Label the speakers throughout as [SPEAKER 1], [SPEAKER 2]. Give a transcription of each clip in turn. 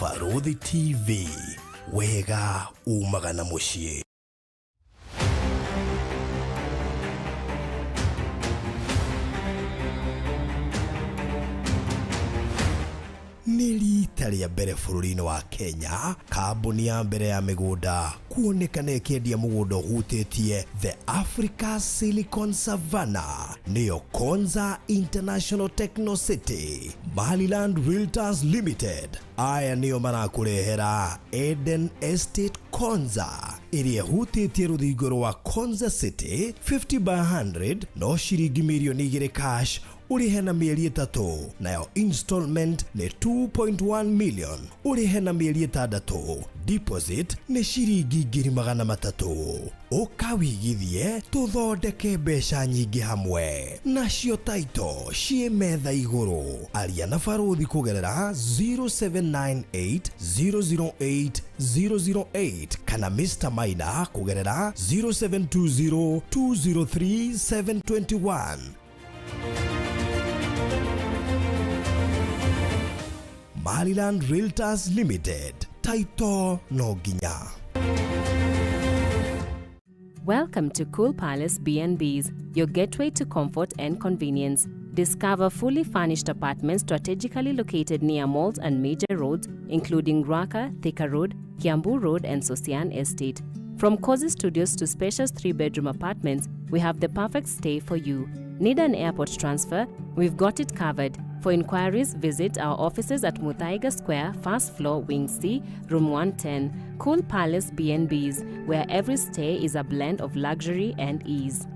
[SPEAKER 1] Barũthi TV, wega umaga na mũciĩ. Nĩ rita rĩa mbere bũrũri-inĩ wa Kenya kambuni ya mbere ya mĩgũnda kuonekana ĩkĩendia mũgũnda ũhutĩtie The Africa Silicon Savannah, nĩyo Konza International Techno City. Maryland Realtors Limited aya nĩo marakũrehera Eden Estate Konza ĩrĩa ĩhutĩtie rũthingo rwa Konza City 50 by 100, no ciringi mirioni 2 cash ũrĩhe na mĩeri 3, nayo installment nĩ 2.1 million ũrĩhe na mĩeri 6, deposit nĩ ciringi 300,000. Ũka wigithie tũthondeke mbeca nyingĩ hamwe, nacio taito ciĩ metha igũrũ. Aria na Barũthi kũgerera 0798 008 008 kana Mr Maina kũgerera 0720 203 721. Maryland Realtors Limited, taito no nginya.
[SPEAKER 2] Welcome to Cool Palace B&Bs, your gateway to comfort and convenience. Discover fully furnished apartments strategically located near malls and major roads, including Ruaka, Thika Road, Kiambu Road, and Sosian Estate. From cozy studios to spacious 3-bedroom apartments, we have the perfect stay for you. Need an airport transfer? We've got it covered. For inquiries, visit our offices at Muthaiga Square, first floor, Wing C, Room 110. Cool Palace B&Bs, where every stay is a blend of luxury and ease.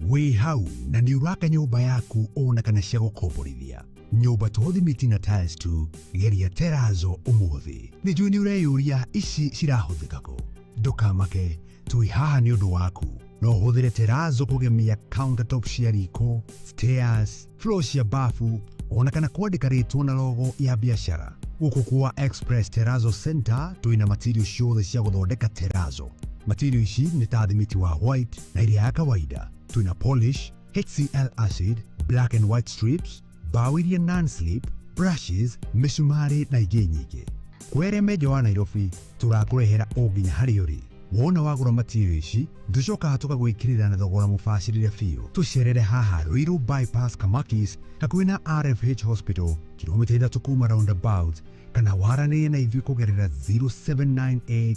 [SPEAKER 3] Wĩ hau na nĩ ũraka nyũmba yaku ona kana cia gũkomborithia, nyũmba to thimiti na tiles tu, geria terazo ũmũthĩ. Nĩ njũĩ nĩ ũreyũria ici cirahũthĩka kũ. Ndũkamake, twĩ haha nĩ ũndũ waku. No ũhũthĩre terazo kũgemia countertop cia riko, stairs, floor cia bafu, ona kana kwandĩka rĩtwa na logo ya biacara. Gũkũ kwa Express Terrazzo Center twĩna material ciothe cia gũthondeka terazo. Material ici nĩ ta thimiti wa white na iria ya kawaida. Twĩna polish, HCl acid, black and white strips, mbaũ iria non-slip, brushes, mĩcumarĩ na ingĩ nyingĩ. Kwere menjo wa Nairobi tũrakũrehera o nginya harĩa ũrĩ. Wona wagũra material ici, tũcokaga tũgagwĩkĩrĩra na thogora mũbacĩrĩre biũ. Tũcerere haha Ruiru Bypass Kamakis hakuhĩ na RFH Hospital, kilomita 3 kuma roundabout, kana waranĩrie na ithuĩ kũgerera 0798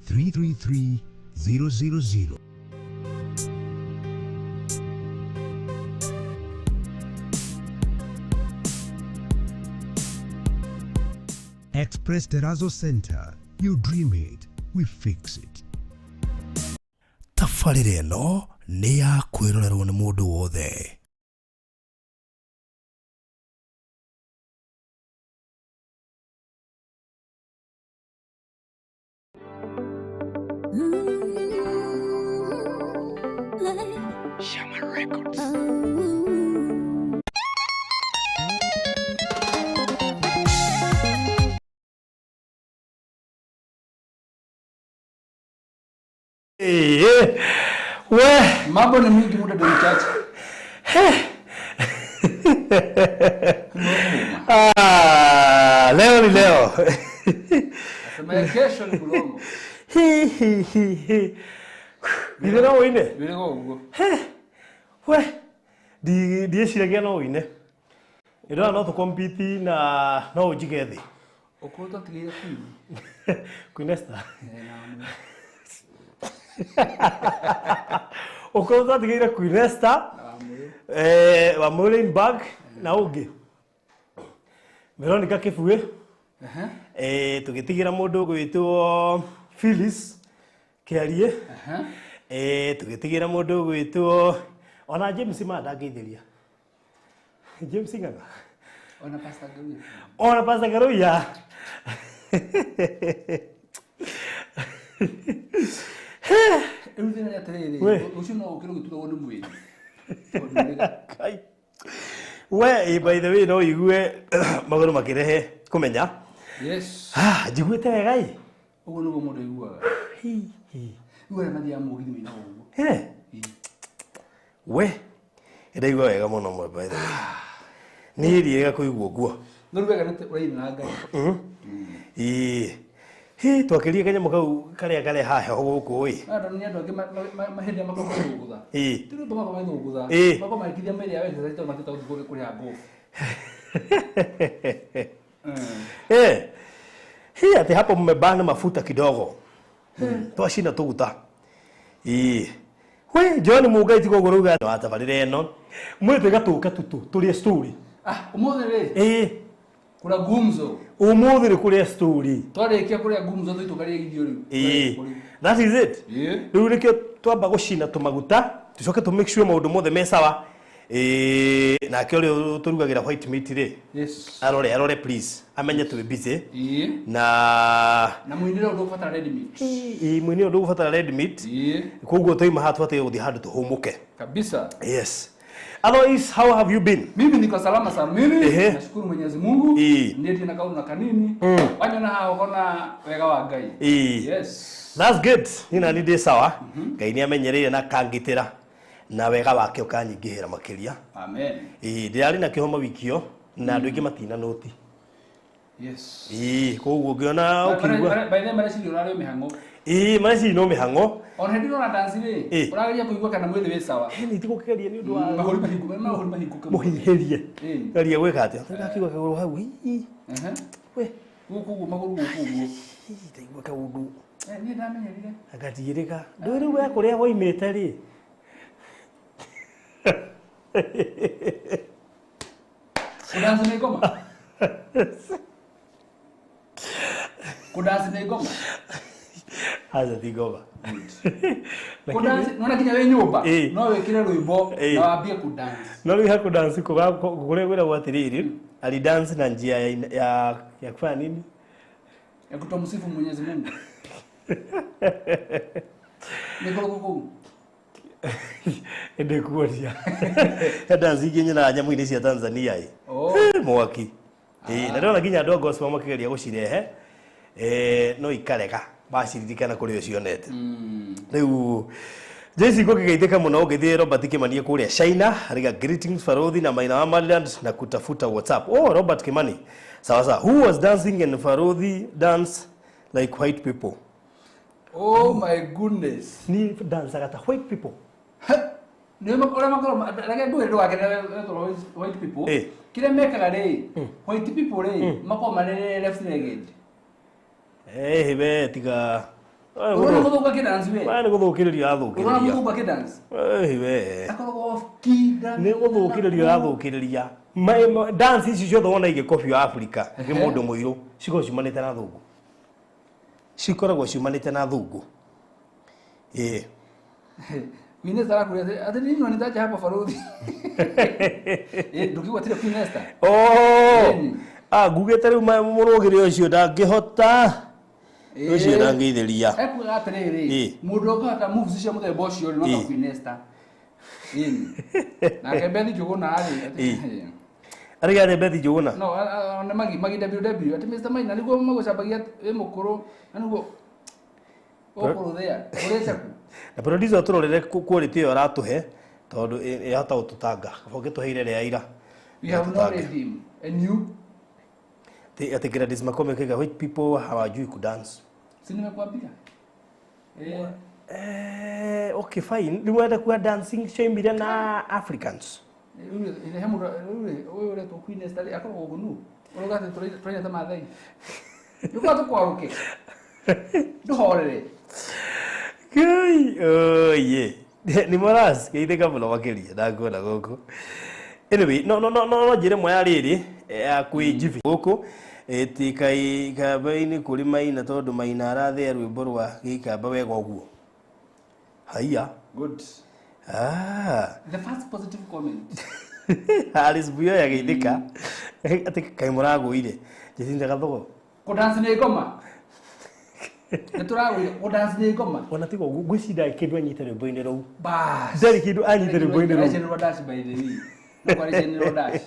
[SPEAKER 3] 333 000. Express Terrazzo Center. You dream it, we fix it.
[SPEAKER 1] Tabarĩra ĩno nĩ ya kwĩrorerwo nĩ mũndũ wothe.
[SPEAKER 4] Shama Records.
[SPEAKER 1] We
[SPEAKER 5] mambo ni mingi, muda ndio mchache.
[SPEAKER 1] Ah, leo ni leo.
[SPEAKER 5] Sema ya kesho ni kulongo.
[SPEAKER 1] Hi hi hi hi. Githĩ no ũine?
[SPEAKER 5] Birego uguo.
[SPEAKER 1] We ndiĩciragia no ũine. Ndĩrona no tũkompiti na no ũnjige thĩ.
[SPEAKER 5] Ũkorwo twatigĩire Queen.
[SPEAKER 1] Queen Esther.
[SPEAKER 5] Eh, na
[SPEAKER 1] Ũkorwo twatigĩire Queen Esther,
[SPEAKER 5] Wamũyũ.
[SPEAKER 1] Wa Mullenberg na ũngĩ Veronica Kĩbuĩ. Tũgĩtigĩra mũndũ ũgwĩtwo Phyllis Kĩarie. Tũgĩtigĩra mũndũ ũgwĩtwo ona James ma ndangĩithĩria. James Ng'ang'a.
[SPEAKER 5] Ona Pastor Garuya.
[SPEAKER 1] Ona Pastor Garuya.
[SPEAKER 5] Rĩu thĩna nĩ atĩrĩrĩ,
[SPEAKER 1] We.
[SPEAKER 5] ũcio no ũkĩre ũgĩturagwo nĩ mwĩrĩ. Tondũ nĩ-
[SPEAKER 1] Kai. We, by the way, no igue magũrũ makĩrehe kũmenya.
[SPEAKER 5] Yes.
[SPEAKER 1] Ah, njiguĩte wega ĩ.
[SPEAKER 5] Ũguo nĩguo mũndũ aiguaga.
[SPEAKER 1] Hi, hi.
[SPEAKER 5] Rĩu arĩa mathiaga mũgithi mainaga ũguo.
[SPEAKER 1] Eh. We, ndaigua wega mũno mwe, by the way. Nĩ riega kũigua ũguo.
[SPEAKER 5] No rĩu wega nĩ ũraina na Ngai.
[SPEAKER 1] Ĩĩ. Hĩ, twakĩrie kanyamũ kau karĩa karehaga heho gũkũ ĩ.
[SPEAKER 5] Andũ nĩ andũ angĩ mahĩndĩ makoragwo magĩthũngũtha.
[SPEAKER 1] Ĩĩ.
[SPEAKER 5] Ti rwĩmbo makoragwo magĩthũngũtha.
[SPEAKER 1] Ĩĩ.
[SPEAKER 5] Makoragwo magĩkithia mĩĩrĩ yao exercise tondũ matihota gũthiĩ kũrĩha golf.
[SPEAKER 1] Eh. Hii ati hapo mmebana mafuta kidogo. Twacina tuguta. Ĩĩ. We John Mugai ti koguo rauga wa tabarĩra ĩno. Mwĩte gatuka tutu tũrĩe story.
[SPEAKER 5] Ah, ũmũthĩ rĩ
[SPEAKER 1] Ĩĩ.
[SPEAKER 5] kũrĩa gumzo.
[SPEAKER 1] Ũmũthĩ nĩ kũrĩa story.
[SPEAKER 5] Twarĩkia kũrĩa gumzo tũthiĩ tũkarĩe irio rĩu.
[SPEAKER 1] Ĩĩ. That is it.
[SPEAKER 5] Ĩĩ.
[SPEAKER 1] Rĩu nĩkĩo twamba gũcina tũmaguta tũcoke tũ make sure maũndũ mothe me sawa. Ĩĩ, nake ũrĩa ũtũrugagĩra white meat rĩ.
[SPEAKER 5] Yes.
[SPEAKER 1] Arore arore please. Amenye twĩ busy.
[SPEAKER 5] Ĩĩ.
[SPEAKER 1] Na
[SPEAKER 5] Na mũinĩre ũndũ ũbatara red meat.
[SPEAKER 1] ĩĩ mwene ũndũ ũgũbatara red meat.
[SPEAKER 5] Ĩĩ.
[SPEAKER 1] Koguo twaima haha tubataire gũthiĩ handũ tũhũmũke.
[SPEAKER 5] Kabisa.
[SPEAKER 1] Yes. Otherwise, how have you been?
[SPEAKER 5] Mimi niko salama sana. Mimi
[SPEAKER 1] Ehe.
[SPEAKER 5] nashukuru Mwenyezi Mungu.
[SPEAKER 1] Ĩĩ.
[SPEAKER 5] Ndiye na kaundu na kanini. Wanyona haha ukona wega wa Ngai.
[SPEAKER 1] Ĩĩ.
[SPEAKER 5] Yes.
[SPEAKER 1] That's good. Niĩ nani ndĩ sawa. Ngai nĩ amenyereire na akangitĩra na wega wake ũkanyingĩhĩra makĩria.
[SPEAKER 5] Amen.
[SPEAKER 1] Ĩĩ, ndĩrarĩ na kĩhoma wiki ĩyo na andũ aingĩ matina nũti.
[SPEAKER 5] Yes.
[SPEAKER 1] Ĩĩ, koguo ngĩona ũkiigua.
[SPEAKER 5] By the way mareciria ũrarĩ mĩhang'o.
[SPEAKER 1] Ĩĩ, mareciria no mĩhang'o.
[SPEAKER 5] Ona hĩndĩ ĩrĩa ũra dance rĩ,
[SPEAKER 1] Ĩĩ.
[SPEAKER 5] ũrageria kũigua kana mwĩrĩ wĩ sawa.
[SPEAKER 1] Nĩ tigũkĩgeria nĩ ũndũ wa
[SPEAKER 5] Mahũri mahingũke, mahũri mahingũke.
[SPEAKER 1] mũhihirie.
[SPEAKER 5] Ĩĩ.
[SPEAKER 1] Geria gwĩka atĩa? Ndakigua kagũrũ hau. Ĩĩ,
[SPEAKER 5] Ehe.
[SPEAKER 1] we.
[SPEAKER 5] Gũkũ ũguo magũrũ gũkũ ũguo.
[SPEAKER 1] Ĩĩ, ndaigua kaũndũ.
[SPEAKER 5] Niĩ ndamenyerire.
[SPEAKER 1] Agatigĩrĩka. Ndũĩ rĩu we kũrĩa woimĩte rĩ.
[SPEAKER 5] Kũdance nĩ ngoma. Kũdance nĩ ngoma.
[SPEAKER 1] Aca ti ngoma.
[SPEAKER 5] Kũdance nona nginya wĩ nyũmba
[SPEAKER 1] Ĩĩ.
[SPEAKER 5] no wĩkĩre rwĩmbo
[SPEAKER 1] Ĩĩ.
[SPEAKER 5] na wambie kũdance.
[SPEAKER 1] No rĩu hakudance kũrĩa kwĩragwo atĩrĩrĩ, alidance na njia ya kufanya nini?
[SPEAKER 5] Ya kutomsifu Mwenyezi Mungu. Nĩ kũrĩkũ kũu?
[SPEAKER 1] Ndĩ kuonia. He dance ingĩ nyonaga nyamũ-inĩ cia Tanzania ĩ.
[SPEAKER 5] Oh.
[SPEAKER 1] Mwaki. Ĩĩ, na ndĩrona nginya andũ a gospel makĩgeria gũcirehe. No ikarega baciririkana kũrĩa ũcionete. Rĩu Jesse ngũkĩgeithĩka mũno ũngĩthiĩ Robert Kimani kũrĩa China ariga greetings Farodhi na Maina wa Maryland na kutafuta WhatsApp. Oh, Robert Kimani. Sawa sawa. Who was dancing in Farodhi dance like white people?
[SPEAKER 5] Oh my goodness.
[SPEAKER 1] Ni dansaga ta white people.
[SPEAKER 5] Nĩ ũrĩa makoragwo reke ngwĩre ndũgakene wetwo white people.
[SPEAKER 1] Ĩĩ.
[SPEAKER 5] Kĩrĩa mekaga rĩ, white people rĩ, makoragwo marĩ left legged.
[SPEAKER 1] Eh, we tiga.
[SPEAKER 5] Ũrona mũthũngũ akĩdance we?
[SPEAKER 1] Wa nĩ gũthũkĩrĩria
[SPEAKER 5] Ũrona
[SPEAKER 1] athũkĩrĩria.
[SPEAKER 5] mũthũngũ akĩdance?
[SPEAKER 1] Eh, we.
[SPEAKER 5] Akoragwo off key
[SPEAKER 1] Nĩ gũthũkĩrĩria athũkĩrĩria. Dance ici ciothe wona igĩkobio Africa nĩ mũndũ mũirũ cikoragwo ciumanĩte na thũngũ. Cikoragwo ciumanĩte na thũngũ. Ĩĩ.
[SPEAKER 5] Queen Esther arakwĩra atĩ nini wanitaja hapa Farodhi. Ndũkiuga tirĩ Queen Esther.
[SPEAKER 1] Oh!
[SPEAKER 5] Ĩni.
[SPEAKER 1] Ah, ngugĩte rĩu mũrũgĩrĩ ũcio ndangĩhota. Ũcio ndangĩithĩria.
[SPEAKER 5] Ekuga atĩrĩrĩ,
[SPEAKER 1] Ĩĩ.
[SPEAKER 5] mũndũ ũngĩhota moves cia mũthemba ũcio rĩ, no
[SPEAKER 1] Ĩĩ.
[SPEAKER 5] Queen Esther. Ĩni. Nake Bethi Njũgũna rĩ,
[SPEAKER 1] Ĩĩ. Arĩga atĩ Bethi Njũgũna.
[SPEAKER 5] No, nĩ magi WW atĩ Mr. Maina nĩguo magũcambagia wĩ mũkũrũ na nĩguo ũkũrũthĩa ũrĩte kũ?
[SPEAKER 1] Na producer tũrorere quality ĩyo aratũhe tondũ ĩhota gũtũtanga. Kaba ũngĩtũheire rĩa ira.
[SPEAKER 5] We have no rhythm and you
[SPEAKER 1] Ati Gladys Makome kega white people hawajui kudance.
[SPEAKER 5] si nimekuambia.
[SPEAKER 1] Okay fine. Rĩu wenda kuwa dancing ciaumire na Africans.
[SPEAKER 5] Rĩu he mũndũ rĩu ũyũ ũretwo Queen Esther rĩ, akoragwo ũguo nũ? Ũrauga atĩ tũraina ta Maathai. Nĩũkaga tũkwarũke. Ndũhorere.
[SPEAKER 1] Kai, oye. Ni moras geithĩka mũno makĩria ndakuona gũkũ. Anyway, no no no no njĩra ĩmwe ya rĩrĩ ya kwĩ gũkũ ĩti kai kamba-inĩ kũrĩ Maina tondũ Maina arathĩa rwĩmbo rwa gĩikamba wega ũguo. Haiya.
[SPEAKER 5] Good.
[SPEAKER 1] Ah.
[SPEAKER 5] The first positive comment.
[SPEAKER 1] Alice Buyoya geithĩka. Atĩ kaĩ mũragũire. Jacinta Gathogo.
[SPEAKER 5] Kũdance nĩ ngoma. Nĩ tũragũire kũdance nĩ ngoma.
[SPEAKER 1] Ona tiga ũguo ngwĩciria kĩndũ anyite rwĩmbo-inĩ rũu.
[SPEAKER 5] Bas.
[SPEAKER 1] Ndarĩ kĩndũ anyite rwĩmbo-inĩ rũu.
[SPEAKER 5] General Dash by the way. No kwarĩ General Dash.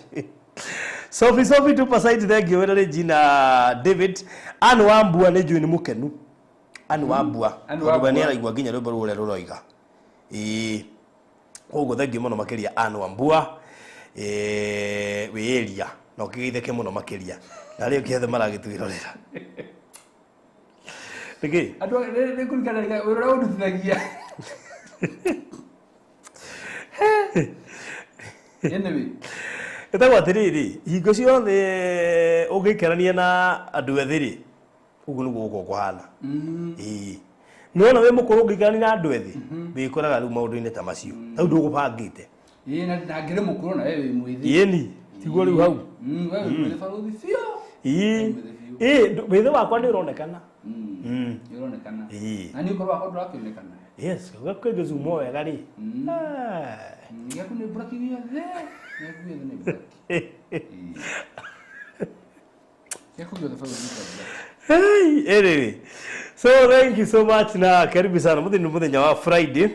[SPEAKER 1] Sophie Sophie tupa side thank you wena Regina David Anne Wambua nĩ njũĩ nĩ mũkenu. Anne Wambua.
[SPEAKER 5] Anne
[SPEAKER 1] Tondũ we
[SPEAKER 5] Wambua.
[SPEAKER 1] nĩ araigua nginya rwĩmbo rũrĩa rũroiga. Ĩĩ. Koguo thank you mũno makĩria Anne Wambua. Wĩ area. Na ũkĩgeithĩke mũno makĩria. Na arĩa ũkĩ othe maragĩtwĩrorera. Nĩkĩ?
[SPEAKER 5] Andũ nĩ kũririkana wĩra ũrĩa ũndutithagia. Anyway.
[SPEAKER 1] Ĩtagwo atĩrĩrĩ, hingo ciothe ũngĩikarania na andũ ethĩ rĩ, ũguo nĩguo gũkoragwo kũhana. Ĩĩ. Nĩwona wĩ mũkũrũ ũngĩikarania na andũ ethĩ, wĩkoraga rĩu maũndũ-inĩ ta macio. Hau ndũgũbangĩte.
[SPEAKER 5] Ĩĩ na ngĩrĩ mũkũrũ na we wĩ mwĩthĩ.
[SPEAKER 1] Ĩni, tiguo rĩu hau.
[SPEAKER 5] We wĩ mwĩthĩ barũthi biũ.
[SPEAKER 1] Ĩĩ. Ĩĩ, wĩthĩ wakwa nĩ ũronekana.
[SPEAKER 5] Nĩ ũronekana.
[SPEAKER 1] Ĩĩ.
[SPEAKER 5] Na niĩ ũkũrũ wakwa ndũrakĩonekana.
[SPEAKER 1] Yes, ũgakĩgĩcumo wega rĩ.
[SPEAKER 5] Gĩaku nĩ mburaki gĩothe. Gĩaku gĩothe nĩ mburaki. Gĩaku gĩothe barũthi nĩ mburaki.
[SPEAKER 1] Hey, anyway. So thank you so much na karibu sana. Muthenya muthenya wa Friday.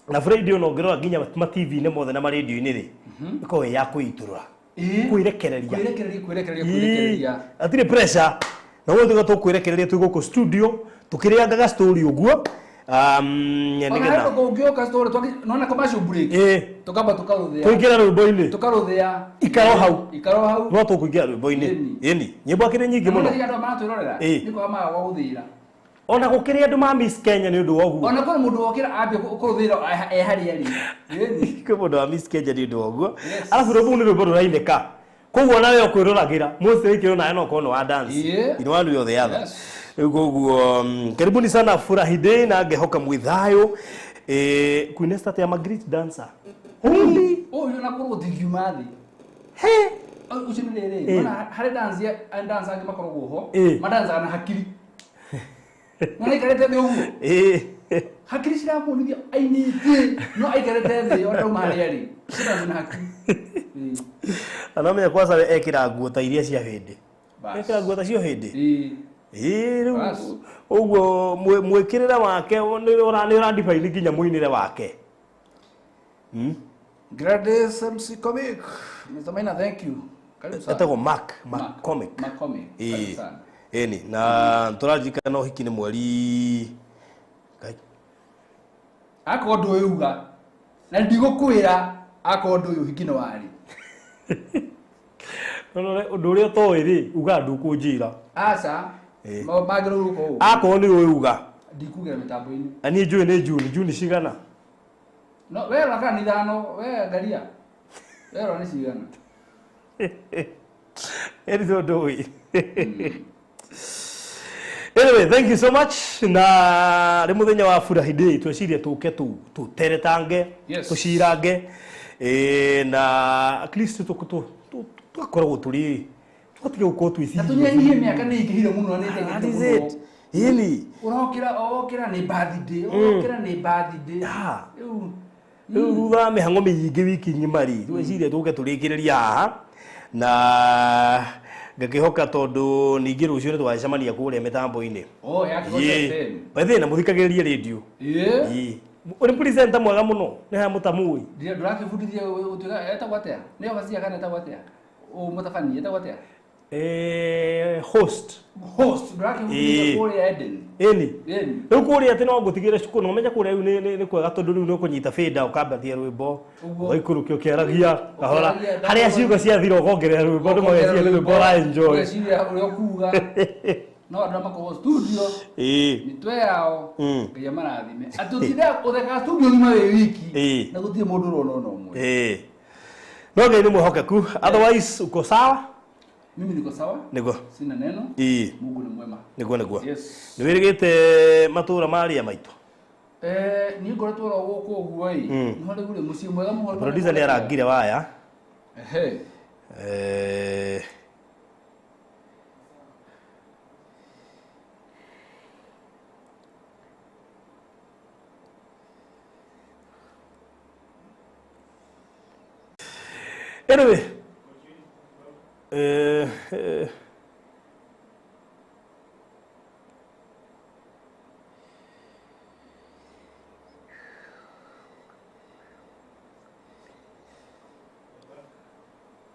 [SPEAKER 1] Na Friday ono ngirora nginya ma TV-inĩ mothe na ma radio-inĩ rĩ. Ĩkoragwo ĩ ya kwĩitũrũra. Kwĩrekereria.
[SPEAKER 5] Kwĩrekereria, kwĩrekereria, kwĩrekereria.
[SPEAKER 1] Hatirĩ pressure. Na ũguo tuga tũkwĩrekereria twĩ gũkũ studio tũkĩrĩangaga story ũguo.
[SPEAKER 5] Ona
[SPEAKER 1] Nĩgetha
[SPEAKER 5] handũ kũngĩũka story nona commercial break. Tũkamba tũkarũthĩa.
[SPEAKER 1] Tũingĩra rwĩmbo-inĩ.
[SPEAKER 5] Tũkarũthĩa.
[SPEAKER 1] Ikaro hau.
[SPEAKER 5] Ikaro hau.
[SPEAKER 1] No tũkũingĩra rwĩmbo-inĩ. Ĩni. Nyĩmbo akĩrĩ nyingĩ mũno.
[SPEAKER 5] Nĩ andũ maratwĩrorera. Nĩ kwaga maga gwa gũthĩra.
[SPEAKER 1] Ona gũkĩrĩ andũ ma Miss Kenya nĩ ũndũ wa ũguo.
[SPEAKER 5] Ona kũrĩ mũndũ wokĩra ambia kũrũthĩra e harĩa arĩ. Ĩni.
[SPEAKER 1] Kwĩ mũndũ wa Miss Kenya nĩ ũndũ wa ũguo. Arabu rwĩmbo nĩ rwĩmbo rũrainĩka. Koguo nawe ũkwĩroragĩra. Mose wĩkĩrwo nawe no ũkorwo nĩ wa dance. In one way or the other. Rĩu koguo karibuni sana Furahi Day na ngehoka mwĩ thayũ. Queen Esther am a great dancer. Really?
[SPEAKER 5] Ũyũ na kũrwo thingiuma thĩ.
[SPEAKER 1] He.
[SPEAKER 5] Ũcio nĩ rĩrĩ. Ona harĩ dance ya dance angĩ makoragwo ho. Madancaga na hakiri. Nona aikarĩte thĩ ũguo. Hakiri ciramuonithia ainĩte no aikarĩte thĩ ona ndauma harĩa arĩ. Cirathi na hakiri.
[SPEAKER 1] Na no kwanza we ekĩra nguo ta iria cia hĩndĩ. Ekĩra nguo ta cio hĩndĩ. Ĩĩ rĩu ũguo mwĩkĩrĩre wake nĩ ũradefine nginya mũinĩre wake.
[SPEAKER 5] Gladys MC Comic. Mr. Maina, thank you. Karibu sana.
[SPEAKER 1] Etagwo Mark, Mark Comic.
[SPEAKER 5] Mark Comic. Karibu sana.
[SPEAKER 1] Ĩni, na tũraririkana ũhiki nĩ mweri
[SPEAKER 5] akorwo ndũĩ uga na ndigũkwĩra akorwo ndũĩ ũhiki nĩ warĩ.
[SPEAKER 1] Ũndũ ũrĩa ũtoĩ rĩ uga ndũkũnjĩra.
[SPEAKER 5] Aca mangĩrwo gũkũ ũũ.
[SPEAKER 1] Akorwo nĩ ũĩ uga
[SPEAKER 5] ndikugĩra mĩtambo-inĩ.
[SPEAKER 1] Na niĩ njũĩ nĩ Juni, Juni cigana?
[SPEAKER 5] No we rora kana nĩ ithano, we angalia. We rora nĩ cigana.
[SPEAKER 1] Ĩni tondũ ũĩ. Anyway, thank you so much. Na rĩ mũthenya wa Furahi Day twecirie tũke tũteretange, tũcirange na at least tũgakoragwo tũrĩ tũgatiga gũkorwo twĩcirie.
[SPEAKER 5] Na tũnyihanyihie mĩaka nĩ ĩingĩhire mũno na nĩ
[SPEAKER 1] That
[SPEAKER 5] ĩteng'erete
[SPEAKER 1] is
[SPEAKER 5] mũno.
[SPEAKER 1] it. Ĩni.
[SPEAKER 5] Ũrokĩra okĩra nĩ birthday, ũrokĩra nĩ birthday. Rĩu
[SPEAKER 1] Rĩu thutha wa mĩhang'o mĩingĩ wiki ng'ima rĩ, twecirie tũke tũrĩkĩrĩrie haha na ngakĩhoka tondũ ningĩ rũciũ nĩ tũgacemania kũrĩa mĩtambo-inĩ.
[SPEAKER 5] Oh, ya Kĩgoco FM.
[SPEAKER 1] By the way, na mũthikagĩrĩrie radio.
[SPEAKER 5] Ĩĩ.
[SPEAKER 1] Ũrĩ presenter mwega mũno, nĩ harĩa mũtamũĩ.
[SPEAKER 5] Ndũrakĩbundithia gũtuĩka etagwo atĩa? Nĩ overseer kana etagwo atĩa? Ũ mũtabania etagwo atĩa?
[SPEAKER 1] Host.
[SPEAKER 5] Host, ndũrakĩbundithia kũrĩa Eden.
[SPEAKER 1] Ĩni.
[SPEAKER 5] Ĩni.
[SPEAKER 1] Rĩu kũrĩa atĩ no ngũtigĩre cukuru, no ũmenye kũrĩa rĩu nĩ kwega tondũ rĩu nĩ ũkũnyita bĩnda ũkambatia rwĩmbo, ũgaikũrũkia ũkĩaragia kahora. Harĩa ciugo ciathira ũkongerera rwĩmbo, andũ mageciria nĩ rwĩmbo ũra enjoy.
[SPEAKER 5] Ũgeciria ũrĩa ũkuga. No andũ arĩa makoragwo studio. Mĩtwe yao Ngai amarathime. Atĩ ũtindaga ũthekaga studio ng'ima wĩ wiki na gũtirĩ mũndũ ũrona ona ũmwe.
[SPEAKER 1] No Ngai nĩ mwĩhokeku. Otherwise uko sawa?
[SPEAKER 5] Mimi niko sawa.
[SPEAKER 1] Nĩguo.
[SPEAKER 5] Sina neno. Mungu ni mwema.
[SPEAKER 1] Nĩguo nĩguo.
[SPEAKER 5] Yes.
[SPEAKER 1] Nĩ wĩrĩgĩte matũra marĩa maitũ?
[SPEAKER 5] Niĩ ngoretwo oro gũkũ ũguo ĩ. Nĩho rĩu rĩ mũciĩ mwega mũhoro.
[SPEAKER 1] Producer nĩ arangire waya.
[SPEAKER 5] Ehe.
[SPEAKER 1] Anyway,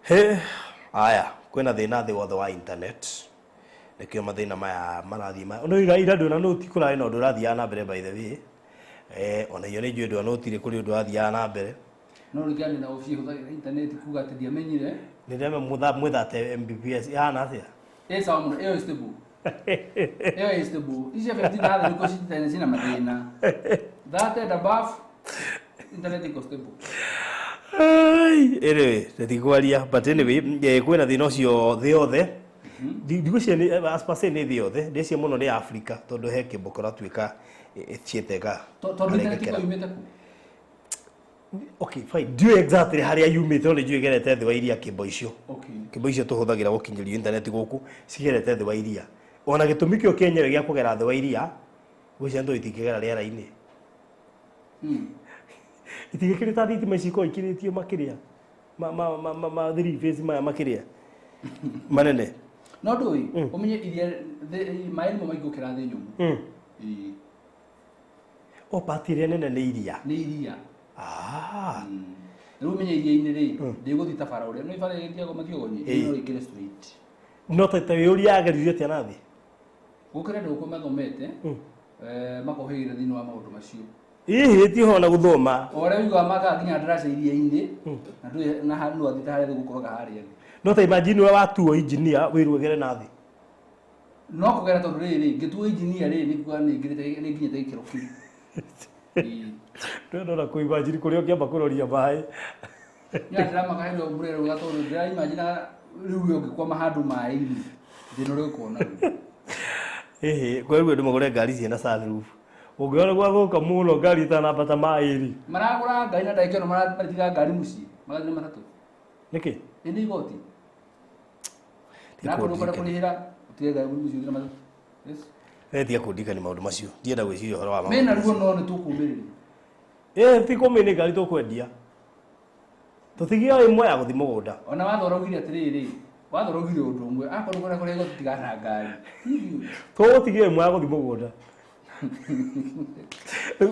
[SPEAKER 1] he aya kwĩna thĩna thĩ wothe wa internet nĩkĩo mathĩna maya marathiĩ no ira ira ndũna noti kũrarĩ na ũndũ ũrathiaga na mbere by the way ona inyuĩ nĩ njũĩ ndũna noti kũrĩ ũndũ ũrathiaga na mbere
[SPEAKER 5] No rigani na ofici hũthagĩra internet kuga atĩ ndiamenyire.
[SPEAKER 1] Nĩ ndeme mwĩthate Mbps ihana atĩa?
[SPEAKER 5] Ĩ sawa mũno, ĩyo ĩ stable. Ĩyo ĩ stable. Ici cia 15 na thĩ nĩkuo citene cina mathĩna. 30 and above internet iko stable.
[SPEAKER 1] Ai, anyway, tũtikwaria, but anyway, kwĩna thĩna ũcio thĩ yothe. Ndigwĩciria nĩ as per se nĩ thĩ yothe, ndĩciria mũno nĩ Africa tondũ he kĩmbo kĩratuĩka ĩtiĩte ga.
[SPEAKER 5] Tondũ internet iko yumĩte kũ?
[SPEAKER 1] Okay, fine. Ndiũĩ exactly harĩa yumĩte, no nĩ njũĩ ĩgerete thĩ wa iria kĩmbo icio.
[SPEAKER 5] Okay.
[SPEAKER 1] Kĩmbo icio tũhũthagĩra gũkinyĩrio internet gũkũ cigerete thĩ wa iria. Ona gĩtũmi kĩo kĩenyewe gĩa kũgera thĩ wa iria, ngwĩciria nĩ tondũ itingĩgera rĩera-inĩ. Itingĩkĩrĩta thitima ici ikoragwo ikĩrĩtio makĩria. Ma three phase maya makĩria. Manene.
[SPEAKER 5] No ndũĩ, ũmenye iria maĩ nĩmo maingĩ gũkĩra thĩ nyũmũ. Ĩĩ.
[SPEAKER 1] O part ĩrĩa nene nĩ iria.
[SPEAKER 5] Nĩ iria. Rĩu ũmenye iria-inĩ rĩ, ndĩgũthiĩ ta bara ũrĩa, no bara ĩrĩa ĩthiagwo mathiogonyi, no ĩingĩre straight.
[SPEAKER 1] No ta wĩũria yageririo atĩa na thĩ?
[SPEAKER 5] Gũkĩra andũ gũkũ mathomete, makohĩgĩra thĩinĩ wa maũndũ macio.
[SPEAKER 1] Hihi ti ho na gũthoma.
[SPEAKER 5] O ũrĩa ũiguaga makaga nginya ndaraca iria-inĩ, na ndũĩ na no athiĩ ta harĩa gũkoroga harĩa thĩ.
[SPEAKER 1] No ta imagine we watuo engineer wĩrwo ũgere na thĩ.
[SPEAKER 5] No kũgera tondũ rĩrĩ, ngĩtuo engineer rĩ, nĩ kuga nĩ ngĩrĩte, nĩ nginyĩte gĩkĩro kĩu.
[SPEAKER 1] Ndĩrona kũ imagine kũrĩa ũngĩamba kũroria maĩ.
[SPEAKER 5] Nya ndĩramaka hĩndĩ ĩyo mbura ĩrauga tondũ ndĩra imagine rĩu we ũngĩkwama handũ maĩ-inĩ, thĩna ũrĩa ũgũkorwo naguo.
[SPEAKER 1] Ĩhĩ, kwa rĩu andũ magũre ngari ciĩna sunroof. Ũngĩona gwathũka mũno ngari ĩtanambata maĩ rĩ.
[SPEAKER 5] Maragũra ngari na ndagĩka ĩno maratiga ngari mũciĩ, magathiĩ na matatũ.
[SPEAKER 1] Nĩkĩ?
[SPEAKER 5] Ĩ nĩ igoti. Na kũndũ kũrĩa kũrĩhĩra, ũtige ngari mũciĩ ũthiĩ na matatũ. Yes.
[SPEAKER 1] Tiga kũndirikania maũndũ macio. Ndienda gwĩciria ũhoro wa maũndũ
[SPEAKER 5] Mena
[SPEAKER 1] macio.
[SPEAKER 5] ruo no nĩ tũkũmĩrĩria.
[SPEAKER 1] Ti kũmĩ nĩ ngari tũkwendia. Tũtigie o ĩmwe ya gũthiĩ mũgũnda.
[SPEAKER 5] Ona watho ũraugire atĩrĩrĩ, watho ũraugire ũndũ ũmwe, akorwo kũrĩa kũrĩa igoti tigana ngari.
[SPEAKER 1] Tũgũtigia ĩmwe ya gũthiĩ mũgũnda.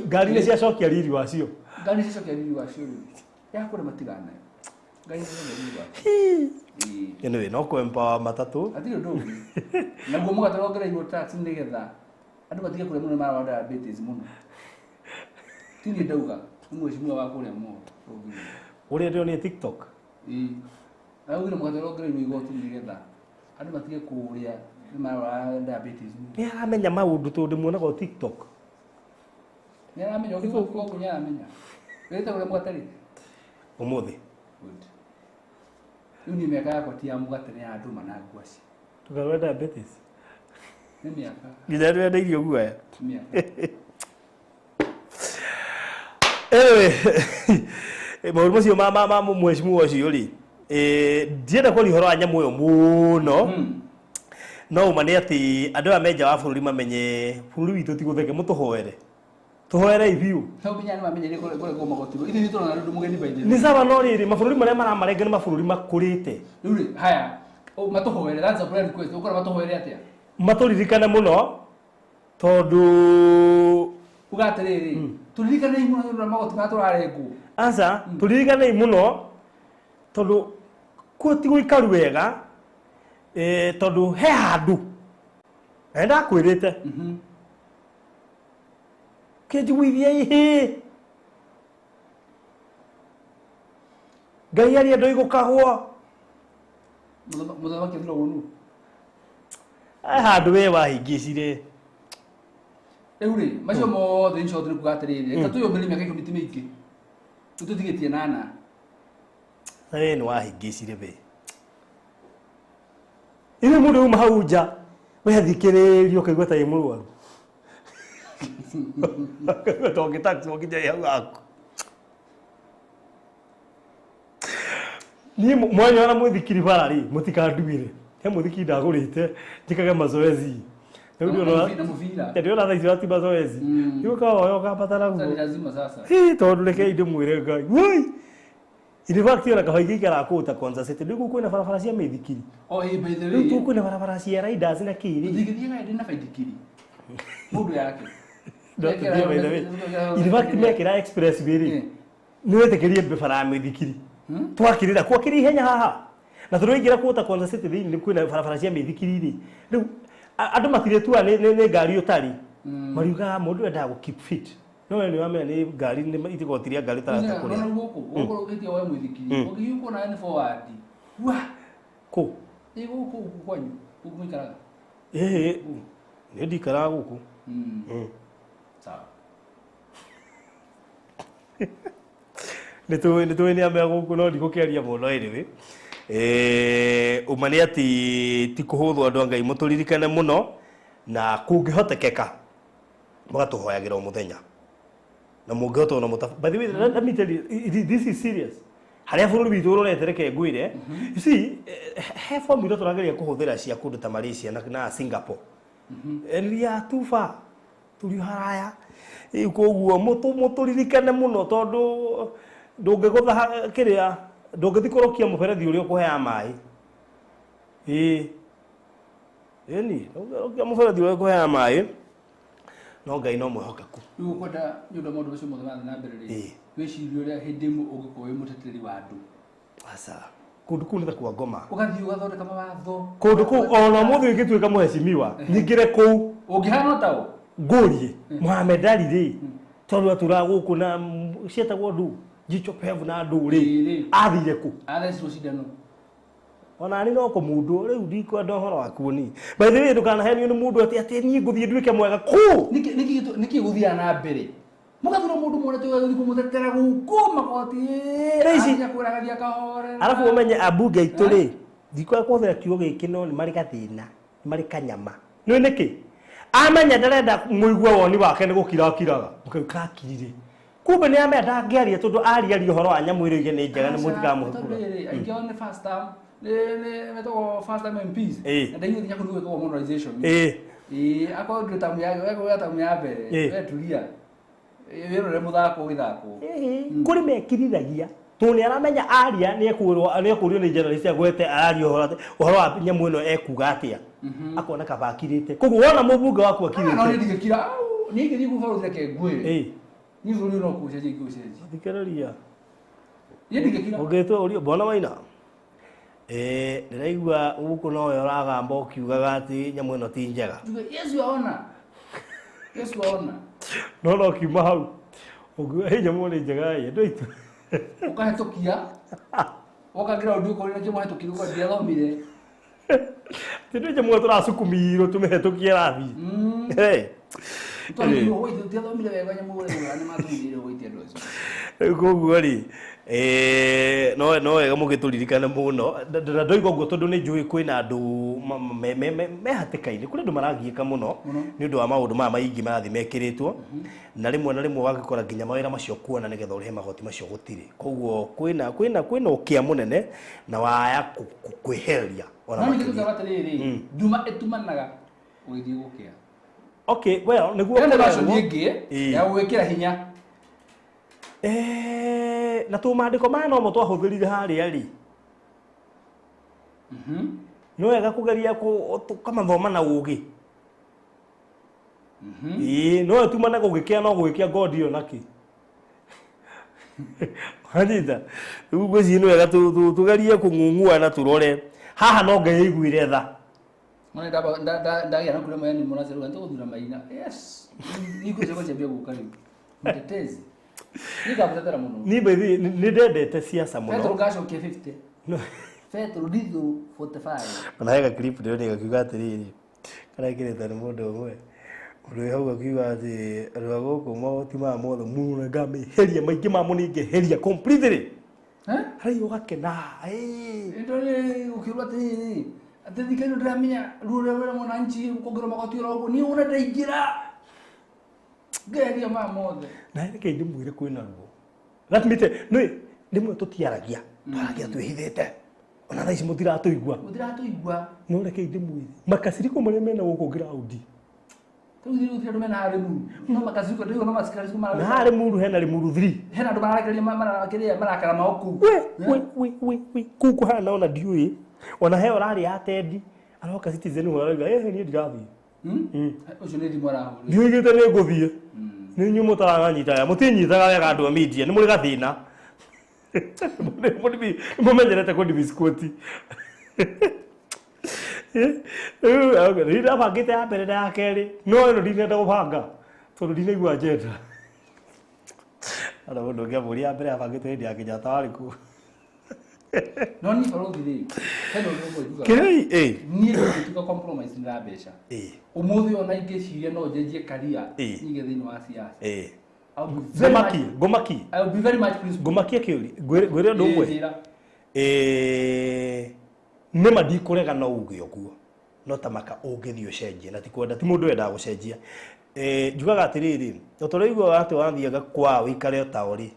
[SPEAKER 1] Ngari nĩ ciacokia riri wacio.
[SPEAKER 5] Ngari nĩ ciacokia riri wacio rĩu. Ya kũrĩa matigana. Ngari nĩ ciacokia riri wacio.
[SPEAKER 1] Anyway, no kũ-empower matatũ.
[SPEAKER 5] Hatirĩ ũndũ ũngĩ. Naguo mũgate wongereirwo tax nĩgetha andũ matige kũrĩa mũno marwara diabetes mũno. Ti niĩ ndauga, nĩ mheshimiwa wa kũrĩa Molo.
[SPEAKER 1] Ũrĩa ndĩronire TikTok.
[SPEAKER 5] Ĩĩ. Araugire mũgate wongereirwo igoti nĩgetha andũ matige kũrĩa nĩ marwara diabetes mũno.
[SPEAKER 1] Nĩ aramenya maũndũ tondũ ndĩmuonaga o TikTok.
[SPEAKER 5] Nĩ aramenya, ũngĩ gũkũ nĩ aramenya. Wĩrĩte kũrĩa mũgate rĩ?
[SPEAKER 1] Ũmũthĩ.
[SPEAKER 5] Good. Rĩu niĩ mĩaka yakwa ti ya mũgate nĩ ya ndũma na ngwaci.
[SPEAKER 1] Tũkarwara diabetes.
[SPEAKER 5] Nĩ mĩaka.
[SPEAKER 1] Nginya rĩrĩa irio guoya.
[SPEAKER 5] Nĩ mĩaka.
[SPEAKER 1] Anyway, maũndũ macio ma mheshimiwa ũcio rĩ, ndienda kwaria ũhoro wa nyamũ ĩyo mũno. No ũma nĩ atĩ andũ aya me nja wa bũrũri mamenye bũrũri witũ ti gũtheke, mũtũhoere. Tũhoerei biũ.
[SPEAKER 5] No nginya nĩ mamenye kũrĩa kũrĩa magoti. Ithuĩ tũrona rĩu mũgeni by the way.
[SPEAKER 1] Nĩ sawa no rĩrĩ, mabũrũri marĩa maramarenga nĩ mabũrũri makũrĩte.
[SPEAKER 5] Rĩu rĩ, haya, matũhoere, that's a prayer request. Ũkora matũhoere atĩa?
[SPEAKER 1] Matũririkane mũno tondũ
[SPEAKER 5] uga atĩrĩrĩ, tũririkanei mũno nĩ ũndũ wa magoti marĩa tũrarengwo.
[SPEAKER 1] Aca, tũririkanei mũno tondũ kuo ti gũikaru wega, tondũ he handũ. Na nĩndakwĩrĩte. Kĩnjiguithia ihĩ. Ngai aria ndoigũkagwo.
[SPEAKER 5] Mũthamaki athuragwo nũ?
[SPEAKER 1] He handũ we wahĩngĩcire.
[SPEAKER 5] Rĩu rĩ, macio mothe in short nĩ kuga atĩrĩrĩ, reke twĩyũmbĩrĩrie mĩaka 10 ti mĩingĩ. Rĩu tũtigĩtie nana.
[SPEAKER 1] We nĩ wahĩngĩcire we. Ithuĩ mũndũ auma hau nja, we thikĩrĩria ũkaigua ta wĩ mũrwaru. Ũkaigua ta ũngĩtaxwo nginya hau haku. Niĩ mwanyona mũithikiri bara rĩ, mũtikanduĩre. He mũithikiri ndagũrĩte, njĩkage mazoezi. Rĩu ndĩrona
[SPEAKER 5] Na mũbira.
[SPEAKER 1] Ndĩrona thaa ici ti mazoezi. Rĩu ũkawoya ũkambatara
[SPEAKER 5] Sasa ni
[SPEAKER 1] guo.
[SPEAKER 5] lazima sasa.
[SPEAKER 1] Hĩ, tondũ rekei ndĩmwĩre Ngai. Woi! In fact, ona kaba ingĩikara kũu ta Konza City, rĩu kwĩna barabara cia mĩithikiri.
[SPEAKER 5] Oh, hey, by the
[SPEAKER 1] Rĩu
[SPEAKER 5] way.
[SPEAKER 1] kwĩna barabara cia riders na kĩ rĩ.
[SPEAKER 5] Ndingĩthiĩ ndĩ na baithikiri. Mũndũ yake.
[SPEAKER 1] No tũthiĩ by the way. In fact, mekĩra expressway rĩ, nĩ wetĩkĩrie bara ya mĩithikiri. Twakĩrĩra, kwakĩrĩ ihenya haha. Na tondũ waingĩra kũu ta Konza City thĩinĩ kwĩna barabara cia mĩithikiri rĩ. Rĩu andũ matirĩtua nĩ ngari ũtarĩ. Mariugaga mũndũ endaga gũ keep fit. No we nĩ wamenya nĩ ngari nĩ igoti rĩa ngari ũtarahota kũrĩha.
[SPEAKER 5] Nona gũkũ gũkũ ũgĩtia woe mũithikiri ũngĩthiĩ kuona nĩ forward wa
[SPEAKER 1] Kũ?
[SPEAKER 5] Ĩ gũkũ gũkũ kwanyu gũkũ mũikaraga.
[SPEAKER 1] Ĩĩ, nĩ ndikaraga gũkũ.
[SPEAKER 5] Sawa.
[SPEAKER 1] Nĩ tũĩ nĩ amea gũkũ no ndigũkĩaria mũno anyway. Ũma nĩ atĩ ti kũhũthwo andũ a Ngai mũtũririkane mũno na kũngĩhotekeka mũgatũhoyagĩra o mũthenya na mũngĩhota ona mũta. By the way, let me tell you, this is serious. Harĩa bũrũri witũ ũrorete reke ngwĩre, you see, he formula tũrageria kũhũthĩra cia kũndũ ta Malaysia na Singapore. And we are too far. Tũrĩ haraya. Rĩu koguo mũtũririkane mũno tondũ ndũngĩgũtha kĩrĩa ndũngĩthiĩ kũrokia mũberethi ũrĩa ũkũheaga maĩ. Ĩĩ. Ĩni, ndũngĩrokia mũberethi ũrĩa ũkũheaga maĩ. No Ngai no mwĩhokeku.
[SPEAKER 5] Rĩu ũkwenda nĩ ũndũ wa maũndũ macio mothe marathiĩ na mbere rĩ, wĩcirie ũrĩa hĩndĩ ĩmwe ũngĩkorwo wĩ mũteteri wa andũ.
[SPEAKER 1] Aca. Kũndũ kũu nĩ ta kwa ngoma.
[SPEAKER 5] Ũgathiĩ ũgathondeka mawatho.
[SPEAKER 1] Kũndũ kũu ona ũmũthĩ ũngĩtuĩka mũhecimiwa, nyingĩre kũu.
[SPEAKER 5] Ũngĩhana ta ũ?
[SPEAKER 1] Ngũrie, Mohamed Ali rĩ, tondũ atũraga gũkũ na ciĩtagwo ndũ, jicho pevu na ndũ rĩ, athire kũ?
[SPEAKER 5] Athecirwo cindano.
[SPEAKER 1] Ona niĩ no kũmundwo, rĩu ndikwenda ũhoro wakuo niĩ. By the way, ndũkanahenio nĩ mũndũ atĩ niĩ ngũthiĩ nduĩke mwega kũ?
[SPEAKER 5] Nĩkĩ gũthiaga na mbere? Mũgathura mũndũ mwonete ũgathiĩ kũmũtetera gũkũ magoti.
[SPEAKER 1] Thaa ici-
[SPEAKER 5] Akinya kwĩra agathiĩ akahorera.
[SPEAKER 1] Arabu ũmenye ambunge aitũ rĩ, ndikwenda kũhũthĩra kiugo gĩkĩ no nĩ marĩ gathĩna, nĩ marĩ kanyama. Nĩ nĩkĩ? Amenya ndarenda mũigue woni wake nĩ gũkira akiraga. Mũkau kakirire. Kumbe nĩ amenya ndangĩaria tondũ ariaria ũhoro wa nyamũ ĩrĩa oige nĩ njega nĩ mũtikamũhe
[SPEAKER 5] Tondũ
[SPEAKER 1] kura.
[SPEAKER 5] rĩrĩ, aingĩ ao nĩ first term, nĩ metagwo first term MPs. Na ndaigua nginya kũndũ gwĩkagwo monetization. Ĩĩ, akorwo ndũrĩ tamu ya, akorwo tamu ya mbere, we tulia. Wĩrore mũthako ũgĩthakwo.
[SPEAKER 1] Kũrĩ mekiriragia tondũ nĩ aramenya aria nĩ ekũrio nĩ journalist agwete araria ũhoro wa nyamũ ĩno ekuga atĩa. Akona kaba akirĩte. Koguo wona mũmbunge waku akirĩte.
[SPEAKER 5] No niĩ ndingĩkira, au, niĩ ingĩthiĩ kũu bũrũri reke ngwĩre. Niĩ bũrũri no kũũcenjia ingĩũcenjia.
[SPEAKER 1] Thikĩrĩria.
[SPEAKER 5] Niĩ ndingĩkira.
[SPEAKER 1] Ũngĩtwo ũrio mbona waina? Ndĩraigua gũkũ nowe ũragamba ũkiugaga atĩ nyamũ ĩno ti njega.
[SPEAKER 5] Njuge, Yesu aona. Yesu aona.
[SPEAKER 1] No no kiuma hau. Ũngiuga, hĩ nyamũ nĩ njega ĩ, andũ aitũ.
[SPEAKER 5] Ũkahĩtũkia. Woka ground ũkorire kĩmwe hĩtũkire ũkora ndiathomire.
[SPEAKER 1] Ti ndũ nyamũ tũracukumirwo tũmĩhĩtũkie rathi.
[SPEAKER 5] Tondũ ũgũitĩ ndiathomire wega nyamũ ũrĩa nĩ matũmire ũgũitĩ andũ acio.
[SPEAKER 1] Rĩu koguo rĩ, no wega mũgĩtũririkane mũno. Na ndoiga ũguo tondũ nĩ njũĩ kwĩna andũ me hatĩka-inĩ. Kũrĩ andũ maragiĩka mũno nĩ ũndũ wa maũndũ maya maingĩ marathiĩ mekĩrĩtwo. Na rĩmwe na rĩmwe ũgagĩkora nginya mawĩra macio kuona nĩgetha ũrĩhe magoti macio gũtirĩ. Koguo kwĩna ũkĩa mũnene na waya kwĩhereria ona
[SPEAKER 5] No ningĩ
[SPEAKER 1] makĩria.
[SPEAKER 5] tũkauga atĩrĩrĩ, nduma ĩtumanaga ũgĩthiĩ gũkĩa.
[SPEAKER 1] Okay, well, nĩguo
[SPEAKER 5] Ĩyo nĩ version
[SPEAKER 1] kũrerwo.
[SPEAKER 5] ĩngĩ ya gũgwĩkĩra hinya.
[SPEAKER 1] Na tũmandĩko maya nomo twahũthĩrire harĩa rĩ. Nĩ wega kũgeria tũkamathoma na ũgĩ. Ĩĩ, no ĩtumane gũgĩkĩa no gũgĩkĩa ngodi ĩyo nakĩ. Wanyita? Rĩu ngwĩciria nĩ wega tũgerie kũng'ung'ua na tũrore. Haha no Ngai aiguire tha.
[SPEAKER 5] Mwana ndagĩa na kũrĩa mayani mũracerũka nĩ tũgũthura maina. Yes. Nĩ ngũcenjia gũka rĩu. Mtetezi. Nĩ ngamũtetera mũno.
[SPEAKER 1] Niĩ by the way, nĩ ndendete siasa mũno.
[SPEAKER 5] Petero ngacokia 50.
[SPEAKER 1] No.
[SPEAKER 5] Petero ndithũ 45.
[SPEAKER 1] Ona hega clip ndĩronire gakiuga atĩrĩrĩ, karekĩrĩtwo nĩ mũndũ ũmwe. Mũndũ wĩ hau akiuga atĩ andũ a gũkũ magoti maya mothe mũno ngamĩheria, maingĩ mamo nĩ ngeheria completely. Harĩa ũgakena, ĩĩ.
[SPEAKER 5] Ndore ũkĩrwo atĩrĩrĩ, atĩ thikũ ĩno ndĩramenya ruo rũrĩa rwĩna mwananchi kuongerwo magoti oro ũguo, niĩ wona ndaingĩra. Ngeheria maya mothe.
[SPEAKER 1] Na reke ndĩmwĩre kwĩna ruo. Let me tell you, nĩ rĩmwe tũtiaragia, twaragia twĩhithĩte. Ona thaa ici mũtiratũigua.
[SPEAKER 5] Mũtiratũigua.
[SPEAKER 1] No reke ndĩmwĩre, makaciriko marĩa mena gũkũ ground.
[SPEAKER 5] Rĩu ithuĩ gũtirĩ andũ mena harĩ muru. No makaciriko, ndĩrĩo no makaciriko mara-
[SPEAKER 1] Na harĩ muru hena Limuru 3.
[SPEAKER 5] Hena andũ mararekereria marakĩrĩa marakara mao kũu.
[SPEAKER 1] We, we, we, we, we. Kũu kũhana ona ndiũĩ. Ona he ũrarĩ ya tendi. Aroka Citizen hau arauga, niĩ ndirathiĩ.
[SPEAKER 5] Ũcio nĩ thimũ arahũrĩra.
[SPEAKER 1] Ndiũigĩte nĩ ngũthiĩ. Nĩ inyuĩ mũtaranyita wega. Mũtinyitaga wega andũ a media, nĩ mũrĩ gathĩna. Mũmenyerete kũndibiscuit. Rĩu ndabangĩte ya mbere na ya kerĩ, no ĩno ndinenda gũbanga tondũ ndinaigua njenda. Ona mũndũ ũngĩ amũria ya mbere abangĩte hĩndĩ ya Kenyatta warĩ kũ?
[SPEAKER 5] No niĩ barũthi rĩ, hena ũndũ ũmwe njugaga.
[SPEAKER 1] Kĩrĩi, ĩ.
[SPEAKER 5] Niĩ ndingĩtuĩka compromise na mbeca. Ũmũthĩ ona ingĩciria no njenjie career nyige thĩinĩ wa siasa. I'll be very
[SPEAKER 1] Ngũmaki,
[SPEAKER 5] much-
[SPEAKER 1] ngũmaki.
[SPEAKER 5] I'll be very much principled.
[SPEAKER 1] Ngũmakie kĩũria. Ngwĩre ngwĩre ũndũ ũmwe.
[SPEAKER 5] Njĩra.
[SPEAKER 1] Nĩma ndikũrega no uge ũguo no ta maka ũngĩthiĩ ũcenjie na ti kwenda ti mũndũ wendaga gũcenjia. Njugaga atĩrĩrĩ, o ta ũrĩa ũiguaga atĩ wathiaga kwao ũikare o ta ũrĩ,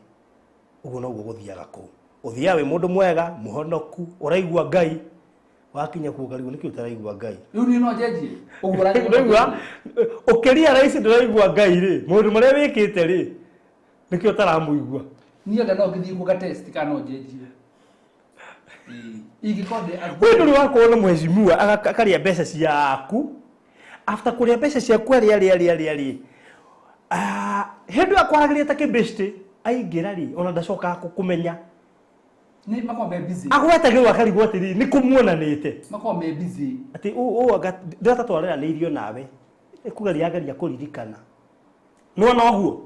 [SPEAKER 1] ũguo noguo gũthiaga kũu. Ũthiaga wĩ mũndũ mwega, mũhonoku, ũraigua Ngai, wakinya kuo ũkarigwo nĩkĩ ũtaraigua Ngai.
[SPEAKER 5] Rĩu niĩ no njenjie. Ũguo ũranjĩra no
[SPEAKER 1] Ndũraigua?
[SPEAKER 5] njenjie.
[SPEAKER 1] Ũkĩria raici ndũraigua Ngai rĩ, maũndũ marĩa wĩkĩte rĩ, nĩkĩo ũtaramũigua.
[SPEAKER 5] Niĩ anga no ngĩthiĩ kuo test kana no njenjie. Ĩĩ. Ingĩkorwo ndĩ a
[SPEAKER 1] We ndũrĩ wakorwo na mheshimiwa akarĩa mbeca ciaku, after kũrĩa mbeca ciaku arĩa arĩa arĩa arĩa arĩ, hĩndĩ ĩyo akwaragĩria ta kĩbĩctĩ, aingĩra rĩ, ona ndacokaga gũkũmenya.
[SPEAKER 5] Nĩ makoragwo me busy.
[SPEAKER 1] Agwetagĩrwo akarigwo atĩrĩrĩ, nĩ kũmuonanĩte.
[SPEAKER 5] Makoragwo me busy.
[SPEAKER 1] Atĩ ũũ anga ndĩrata twareranĩirio nawe, ĩkũgeria ageria kũririkana. Nĩwona ũguo?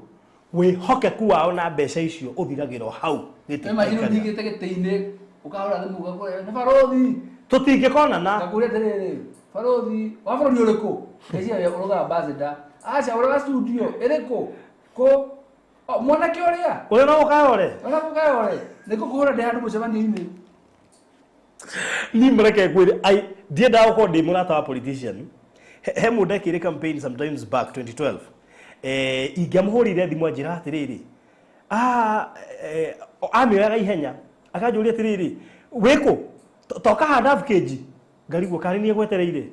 [SPEAKER 1] Wĩhokeku wao na mbeca icio ũthiragĩra o hau gĩtĩ
[SPEAKER 5] Nĩ ma
[SPEAKER 1] kĩaikarĩra.
[SPEAKER 5] nyingĩte gĩtĩ-inĩ, ũkahũra thimũ ũgakũria, nĩ barũthi.
[SPEAKER 1] Tũtingĩkonana.
[SPEAKER 5] Ngakũria atĩrĩrĩ, barũthi, wa bũrũri ũrĩkũ? Ngeciria ũrauga ambassador. Aca, ũrĩ wa studio, ĩrĩkũ? Kũ? O, mwanake ũrĩa?
[SPEAKER 1] Ũrĩa no ũkayore?
[SPEAKER 5] Ũrĩa no ũkayore? Nĩ ngũkũhũra ndĩ handũ mũcemanio-inĩ.
[SPEAKER 1] Niĩ mũreke ngwĩre, ai, ndiendaga gũkorwo ndĩ mũrata wa politician. He mũndũ ndekĩire campaign sometimes back 2012. Ingĩamũhũrĩire thimũ anjĩra atĩrĩrĩ, amĩoyaga ihenya, akanjũria atĩrĩrĩ, wĩkũ? Toka haha Dove Ngarigwo karĩ niĩ gwetereire.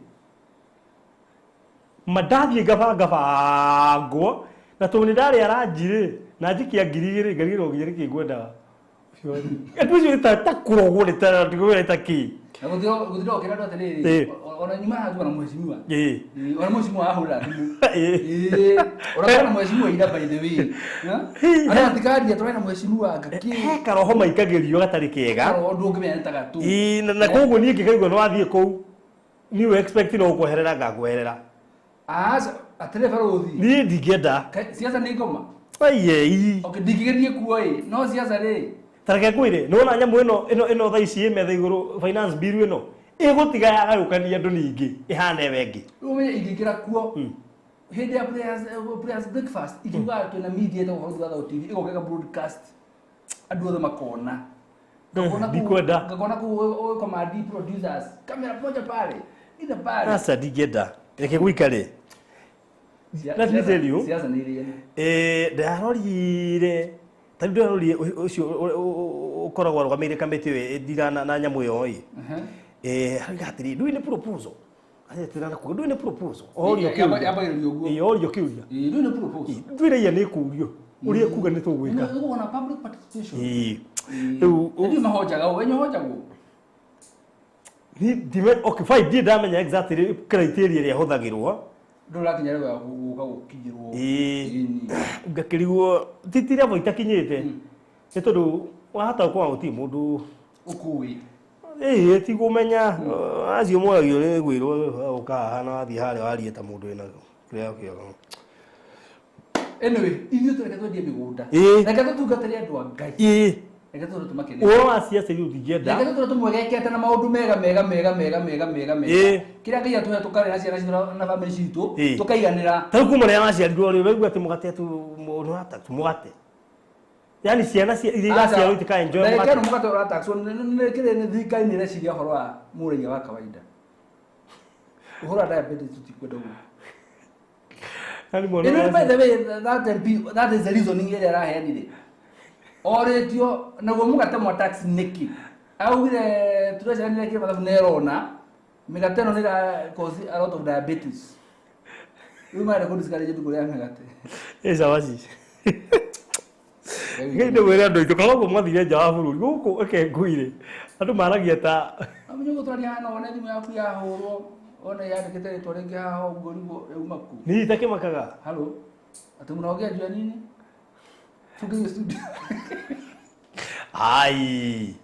[SPEAKER 1] Mandathiĩ ngabanga bangwo, na tondũ nĩ ndarĩa ranji rĩ, na njikia 2000 ngarigĩrwo nginya nĩkĩ ngwendaga. Andũ acio nĩ ta kũrogwo nĩ ta ndigũĩ ta kĩ.
[SPEAKER 5] Na gũtirĩ okĩra andũ atĩrĩrĩ, ona nyuma haha tuga na mheshimiwa. Ona mheshimiwa ahũrĩra thimũ. Ona na mheshimiwa ira by the way. Andũ matikaria tũrĩ na mheshimiwa ngakĩ.
[SPEAKER 1] He karoho maikagĩrio gatarĩ kega.
[SPEAKER 5] Karoho ndũngĩmenya nĩ ta gatũ.
[SPEAKER 1] Na koguo niĩ ngĩkaigua nĩ wathiĩ kũu, niĩ we expect no gũkweherera ngakweherera.
[SPEAKER 5] Aca, atĩrĩ barũthi.
[SPEAKER 1] Niĩ ndingĩenda.
[SPEAKER 5] Siasa nĩ ngoma?
[SPEAKER 1] Aiei.
[SPEAKER 5] Okay, ndingĩgĩthiĩ kuo ĩ, no siasa rĩ.
[SPEAKER 1] Ta reke ngwĩre, nĩ wona nyamũ ĩno thaa ici ĩ metha igũrũ finance bill ĩno, ĩgũtiga yagayũkania andũ ningĩ, ĩhane ĩyo ĩngĩ.
[SPEAKER 5] Rĩu ũmenye ingĩingĩra kuo, hĩndĩ ya prayers breakfast, ikiuga twĩna media ĩtagwo Barũthi wa Thayũ TV, ĩgoka ĩga broadcast, andũ othe makona. Ngakona kũu-
[SPEAKER 1] Ndikwenda.
[SPEAKER 5] Ngakona kũu ũgĩcommand producers, camera moja pale, ile pale.
[SPEAKER 1] Aca ndingĩenda. Reke gũikare. Let me tell you.
[SPEAKER 5] Siasa nĩ irĩani.
[SPEAKER 1] Ndarorire, ta rĩu ndarorire ũcio ũkoragwo arũgamĩrĩire kamĩtĩ ĩyo ĩndira na nyamũ ĩyo ĩ. Arauga atĩrĩrĩ, ndũĩ nĩ proposal. Aretera na kuga, ndũĩ nĩ proposal. Orio kĩũria.
[SPEAKER 5] Yambagĩrĩria ũguo.
[SPEAKER 1] Ĩ, orio kĩũria.
[SPEAKER 5] Ĩ, ndũĩ nĩ proposal.
[SPEAKER 1] Ndũĩ raia nĩ ĩkũrio. Ũrĩa ĩkuga nĩ tũgwĩka.
[SPEAKER 5] Nĩ ũgũkona public participation.
[SPEAKER 1] Ĩ. Rĩu,
[SPEAKER 5] Nĩ mahonjaga, wenye ũhonjagwo.
[SPEAKER 1] Ni ndime, okay, fine, ndirĩ ndamenya exactly criteria ĩrĩa ĩhũthagĩrwo.
[SPEAKER 5] Ndũrakinya rĩu ya gũka gũkinyĩrwo.
[SPEAKER 1] Ĩ. Ngakĩrigwo, ti level itakinyĩte. Nĩ tondũ wahota gũkorwo gũtirĩ mũndũ
[SPEAKER 5] ũkũĩ.
[SPEAKER 1] Ĩ, ti kũmenya. Acio moragio nĩ kwĩrwo ũka haha na wathiĩ harĩa warie ta mũndũ wĩna kĩrĩa kĩega.
[SPEAKER 5] Anyway, ithuĩ tũreke twendie mĩgũnda. Reke tũtungatĩre andũ a Ngai. Reke tũtũre tũmakenere.
[SPEAKER 1] Ũhoro wa siasa ithuĩ tũtingĩenda.
[SPEAKER 5] Reke tũtũre tũmwegekete na maũndũ mega mega mega mega mega mega mega. Kĩrĩa Ngai atũhe tũkarĩa na ciana citũ na family citũ, tũkaiganĩra.
[SPEAKER 1] Ta rĩu kuma rĩrĩa waciarirwo rĩ, ũraigua atĩ mũgate atĩ nĩ wa tax, mũgate. Yaani ciana iria iraciarwo itikaenjoy
[SPEAKER 5] Ndagĩka
[SPEAKER 1] mũgate.
[SPEAKER 5] ĩno mũgate ũrataxwo, kĩrĩa nĩ thirikari nĩ ĩreciria ũhoro wa mũraiya wa kawaida. Ũhoro wa diabetes tũtikwenda ũguo.
[SPEAKER 1] Yaani mwana
[SPEAKER 5] Ĩno
[SPEAKER 1] wa
[SPEAKER 5] by the way, that MP, that is the reasoning ĩrĩa araheanire. Orĩtio naguo mũgate mwa tax nĩkĩ? Augire tũrecanire kĩrĩa mathabu nĩ ĩrona mĩgate ĩno nĩ ĩra cause a lot of diabetes. Rĩu marenda kũ discourage andũ kũrĩa mĩgate.
[SPEAKER 1] Ĩ cabaci. Ngai nĩ mwĩre andũ aitũ kana ũguo mwathire nja wa bũrũri gũkũ eke ngwire andũ maragia ta
[SPEAKER 5] Amenye ũguo tũraria haha no wone thimũ yaku yahũrwo one yandĩkĩte rĩtwa rĩngĩ haha ũguo ũrigwo yauma kũ.
[SPEAKER 1] Nĩ itakĩmakaga.
[SPEAKER 5] Hello. Atĩ mũnaongea juu ya nini? Funga hiyo studio.
[SPEAKER 1] Ai.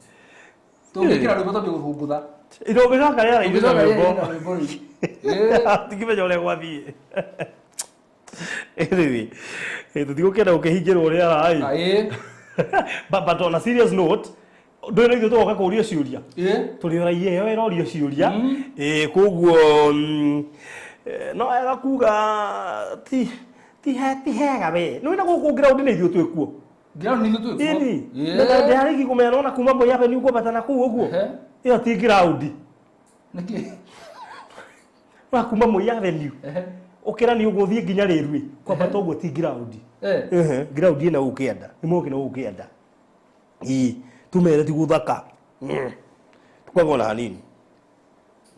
[SPEAKER 5] Tũngĩkĩra rwĩmbo twambie gũthũngũtha.
[SPEAKER 1] Tũngĩcoka rĩera-inĩ na
[SPEAKER 5] Tũngĩcoka
[SPEAKER 1] rwĩmbo.
[SPEAKER 5] rĩera-inĩ na rwĩmbo rĩu.
[SPEAKER 1] Tingĩmenya ũrĩa gwathiĩ. Anyway, tũtigũkĩenda gũkĩhingĩrwo rĩera ĩ. But on a serious note, ndũĩ na ithuĩ tũgoka kũũrio ciũria. Tũrĩ o raia ĩyo ĩrorio ciũria. Koguo no wega kuga ti hega we. Nĩ wĩna gũkũ ground nĩ ithuĩ twĩ kuo.
[SPEAKER 5] Ground nĩ ithuĩ twĩ kuo.
[SPEAKER 1] Ĩni. Ndĩrarĩki kũmenya nona kuma Moi Avenue kwambata na kũu ũguo. Ĩyo ti ground.
[SPEAKER 5] Nĩkĩ?
[SPEAKER 1] Wa kuma Moi Avenue. Ũkĩra nĩ ũgũthiĩ nginya Rĩrwĩ. Kwambata ũguo ti ground. Ground ĩna gũkũ kĩanda. Nĩ moke na gũkũ kĩanda. Ĩĩ, tumere ti gũthaka. Tukwaga ona hanini.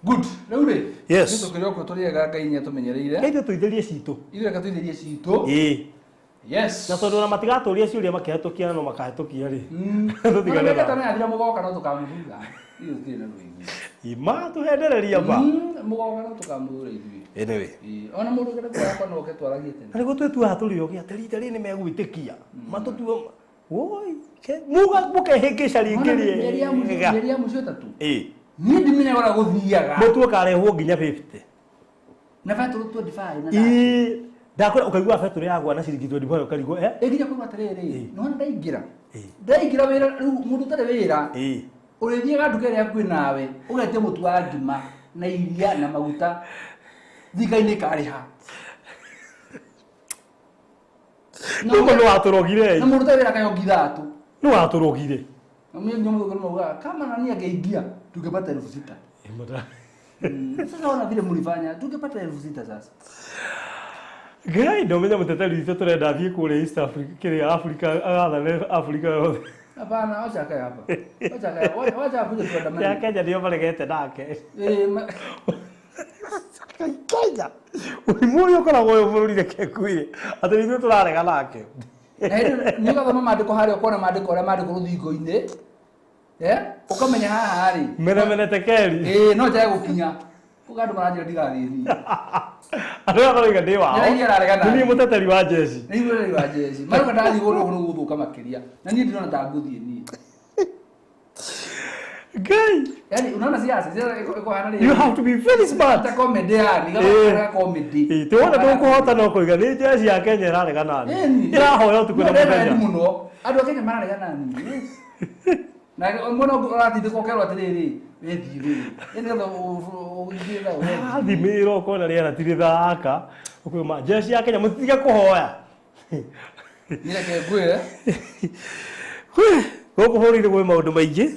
[SPEAKER 5] Good. Rĩu rĩ.
[SPEAKER 1] Yes.
[SPEAKER 5] Nĩ tũkĩrĩ okuo tũrĩ ega Ngai nĩ atũmenyereire.
[SPEAKER 1] Ngai tũithĩrie citũ.
[SPEAKER 5] Ithuĩ reke tũithĩrie citũ.
[SPEAKER 1] Ĩĩ.
[SPEAKER 5] Yes.
[SPEAKER 1] Na tondũ ona matigatũria ciũria makĩhetũkia no makahĩtũkia rĩ.
[SPEAKER 5] Tũtigane. Na nĩ yathira mũgoka no tũkamũthura. Ithuĩ tũtirĩ na rũĩgĩ.
[SPEAKER 1] Ima tũhendereria ba.
[SPEAKER 5] Mũgoka no tũkamũthura ithuĩ.
[SPEAKER 1] Anyway.
[SPEAKER 5] Ona mũndũ ũngĩenda kuoya no oke twaragie tene.
[SPEAKER 1] Na nĩguo twĩtuaga tũrĩ ogĩ atĩ rita rĩrĩ nĩmegwĩtĩkia. Matũtue woi muga mũkehĩngĩca rĩngĩ
[SPEAKER 5] rĩega. Mĩeri ya mũico ĩtatũ.
[SPEAKER 1] Ĩĩ.
[SPEAKER 5] Niĩ ndimenyaga ũrĩa gũthiaga.
[SPEAKER 1] Mũtu ũkarehwo nginya 50.
[SPEAKER 5] Na betũrũ 25 na.
[SPEAKER 1] Ĩĩ. Ndakora ũkaigua betũrũ yagwa na ciringi 25 ũkarigwo eh.
[SPEAKER 5] Ĩ nginya kuuga atĩrĩrĩ, nĩwona ndaingĩra. Ndaingĩra wĩra rĩu mũndũ ũtarĩ wĩra. Ũrĩthiaga nduka ĩrĩa hakuhĩ nawe ũgetie mũtu wa ngima na iria na maguta thirikari nĩ ĩkarĩha.
[SPEAKER 1] Nĩ watũrogire.
[SPEAKER 5] Na mũndũ ũtarĩ wĩra akahe ithatũ.
[SPEAKER 1] Nĩ watũrogire.
[SPEAKER 5] Na mimi ndio mũndũ maugaga kama nani angeingia tungepata 6,000. Sasa ona vile mlifanya tungepata 6,000 sasa.
[SPEAKER 1] Ngai ndomenya mũteteri witũ tũrenda athiĩ kũrĩa East Africa kĩrĩa Africa agathane Africa yothe.
[SPEAKER 5] Hapana, wacha akae hapa. Wacha akae. Wacha akuje tuandamane.
[SPEAKER 1] Ya Kenya ndio maregete nake. Kenya. Ũrimũ ũrĩa ũkoragwo ũyũ bũrũri reke ngwĩre atĩ ithuĩ tũrarega nake.
[SPEAKER 5] Nĩ ũgathoma maandĩko harĩa ũkona maandĩko ũrĩa maandĩko rũthingo-inĩ. Ũkamenya haha rĩ.
[SPEAKER 1] Mene tekeri.
[SPEAKER 5] No njage gũkinya. Kuga andũ maranjĩra ndigathiĩ niĩ.
[SPEAKER 1] Andũ aya marauga ndĩ wao.
[SPEAKER 5] Nĩ araregana.
[SPEAKER 1] Nĩ niĩ mũteteri wa jeshi.
[SPEAKER 5] Nĩ mũteteri wa jeshi. Marauga ndathiĩ kũndũ gũkũ nĩ gũthũka makĩria. Na niĩ ndĩrona ta ngũthiĩ niĩ.
[SPEAKER 1] Ngai.
[SPEAKER 5] Yaani unaona siasa siasa iko hana
[SPEAKER 1] You have to be very smart.
[SPEAKER 5] Ta comedy yani kama comedy.
[SPEAKER 1] Ti wona ndũkũhota no kũiga nĩ jeshi ya Kenya ĩraregana nani. Ĩrahoya ũtukũ na mũthenya.
[SPEAKER 5] Mũno. Andũ a Kenya mararegana nani. Yes. Na mbona ũratindĩkwo ũkerwo atĩrĩrĩ wĩthiĩ rĩ. Nĩgetha ũgĩthiĩ tha ũgethiĩ.
[SPEAKER 1] Athimĩrwo ũkona rĩera ti rĩthaka. Ũkoima jeshi ya Kenya mũtige kũhoya.
[SPEAKER 5] Niĩ reke ngwĩre.
[SPEAKER 1] Gũkũ bũrũri-inĩ gwĩ maũndũ maingĩ.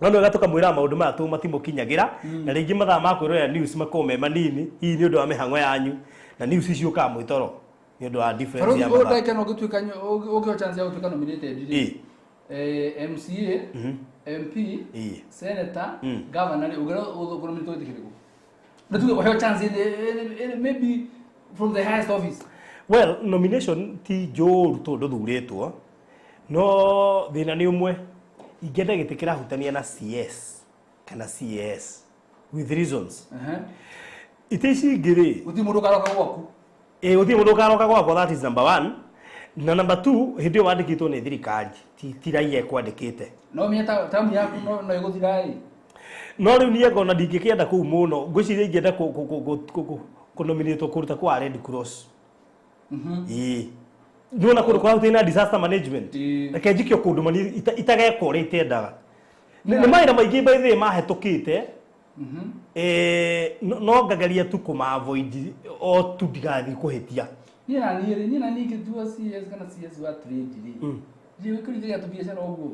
[SPEAKER 1] No nĩwega tũkamwĩra maũndũ maya tũmatimũkinyagĩra na rĩngĩ mathaa ma kwĩrorera news makorwo me manini hihi nĩ ũndũ wa mĩhang'o yanyu na news ici ũkaga mwĩtoro nĩ ũndũ wa difference ya mathaa.
[SPEAKER 5] Ndagĩka ĩno ũngĩtuĩka ũngĩheo chance ya gũtuĩka nominated rĩ. MCA, MP, Senator, Governor rĩ ũngĩenda kũnominatwo gĩtĩ kĩrĩkũ? Nĩ tuge ũheo chance maybe from the highest office.
[SPEAKER 1] Well, nomination ti njũru tondũ ndũthurĩtwo no thĩna nĩ ũmwe. Ingĩenda gĩtĩ kĩrahutania na CS kana CAS with reasons. Itĩ ici ingĩ rĩ
[SPEAKER 5] gũtirĩ mũndũ ũkaroka gwaku.
[SPEAKER 1] Gũtirĩ mũndũ ũkaroka gwakwa, that is number one. Na number two, hĩndĩ ĩyo wandĩkĩtwo nĩ thirikari ti raia ĩkwandĩkĩte.
[SPEAKER 5] No ũmenye tamu yaku no ĩgũthira ĩ.
[SPEAKER 1] No rĩu niĩ ngona ndingĩkĩenda kũu mũno, ngwĩciria ingĩenda kũnominatwo kũruta kwa Red Cross. Ĩĩ. Nĩwona kũndũ kũrahutania na disaster management. Reke njikio kũndũ mani itageka ũrĩa itendaga. Nĩ mawĩra maingĩ by the way mahĩtũkĩte. No ngageria tu kũma avoid o tu ndigathiĩ kũhĩtia.
[SPEAKER 5] Niĩ na niĩ rĩ, niĩ na niĩ ingĩtua CS kana CS wa trade rĩ. Ndiũĩ kũringithia tũbiacara ũguo.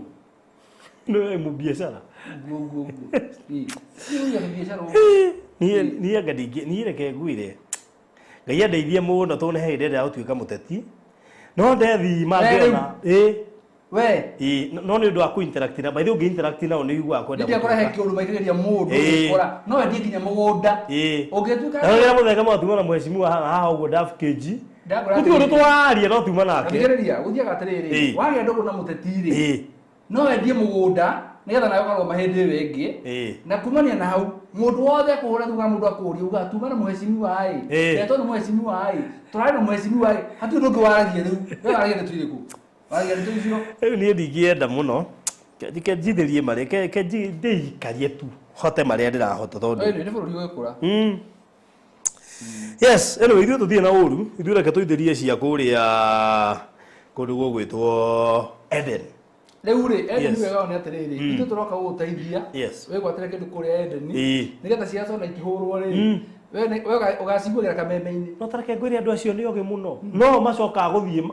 [SPEAKER 1] Nĩ mũbiacara.
[SPEAKER 5] Ũguo ũguo ũguo. Ĩĩ. Ndiũĩ tũbiacara ũguo.
[SPEAKER 1] Niĩ anga ndingĩ, niĩ reke ngwĩre. Ngai andeithie mũno tondũ nĩ he hĩndĩ ndĩrenda gũtuĩka mũteti. No ndethi mangĩona. Ĩĩ.
[SPEAKER 5] We.
[SPEAKER 1] Ĩĩ, no nĩ ũndũ wa kũ-interact na by the way ũngĩ-interact nao nĩ ũiguaga kwenda.
[SPEAKER 5] Nĩ he kĩũndũ maitĩrĩria mũndũ ũgĩkora. No wendie nginya mũgũnda.
[SPEAKER 1] Ĩĩ.
[SPEAKER 5] Ũngĩtuĩka.
[SPEAKER 1] Na rĩrĩa mũthenya mwatuma na mheshimiwa haha ũguo Daf KG. Gũtirĩ ũndũ twaria no tuma nake.
[SPEAKER 5] Thikĩrĩria, gũthiaga atĩrĩrĩ. Wagĩa ndũgũ na mũteti rĩ. No wendie mũgũnda nĩgetha nawe ũkarũgama hĩndĩ ĩyo ĩngĩ. Na kumania na hau mũndũ wothe akũhũra thutha mũndũ akũũria uga tuma na mheshimiwa ĩ. Ndetwo nĩ mheshimiwa ĩ. Tũrarĩ na mheshimiwa ĩ. Hatirĩ ũndũ ũngĩ waragia rĩu. We waragia ndeto irĩkũ? Waragia ndeto icio.
[SPEAKER 1] Rĩu niĩ ndingĩenda mũno. Ke njithĩrie marĩa, ke ndĩikarie tu hote marĩa ndĩrahota tondũ.
[SPEAKER 5] Nĩ bũrũri ũgĩkũra.
[SPEAKER 1] Yes, anyway, ithuĩ tũthiĩ na ũru, ithuĩ reke tũithĩrie cia kũrĩa kũndũ gũgwĩtwo Eden.
[SPEAKER 5] Rĩu rĩ, Eden
[SPEAKER 1] Yes.
[SPEAKER 5] wega nĩ atĩrĩrĩ, ithuĩ tũroka gũgũteithia.
[SPEAKER 1] Yes.
[SPEAKER 5] Wĩgwatĩre kĩndũ kũrĩa Eden.
[SPEAKER 1] Ĩĩ.
[SPEAKER 5] Nĩgetha ciaca ona ikĩhũrwo rĩ, we ũgaciguagĩra kameme-inĩ.
[SPEAKER 1] No tareke ngwĩre andũ acio nĩ ogĩ mũno. No macokaga gũthiĩ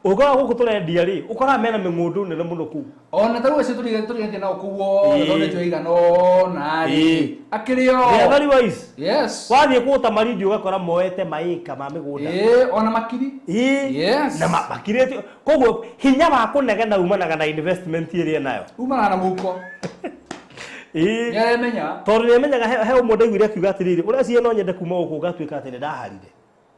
[SPEAKER 1] ũkoraga gũkũ tũrendia rĩ, ũkoraga mena mĩgũndũ nene mũno kũu.
[SPEAKER 5] Ona ta rĩu acio tũriganĩtie nao kũu othe,
[SPEAKER 1] Ĩĩ.
[SPEAKER 5] tondũ nĩnjũĩ igana ũna rĩ,
[SPEAKER 1] Ĩĩ.
[SPEAKER 5] akĩrĩ
[SPEAKER 1] They are
[SPEAKER 5] o.
[SPEAKER 1] very wise.
[SPEAKER 5] Yes.
[SPEAKER 1] Wathiĩ kũũta Malindi ũgakora moete maĩka ma mĩgũnda.
[SPEAKER 5] Ĩĩ, ona makiri.
[SPEAKER 1] Ĩĩ.
[SPEAKER 5] Yes.
[SPEAKER 1] Na makirĩtio. Koguo hinya wa kũnegena umanaga na investment ĩrĩa enayo.
[SPEAKER 5] Umanaga na mũhuko.
[SPEAKER 1] Ĩĩ.
[SPEAKER 5] Nĩaremenya.
[SPEAKER 1] Tondũ nĩamenyaga he ũmwe ndaiguire akiuga atĩrĩrĩ, ũrĩa ciĩ no nyende kuma gũkũ ngatuĩka atĩ nĩndaharire.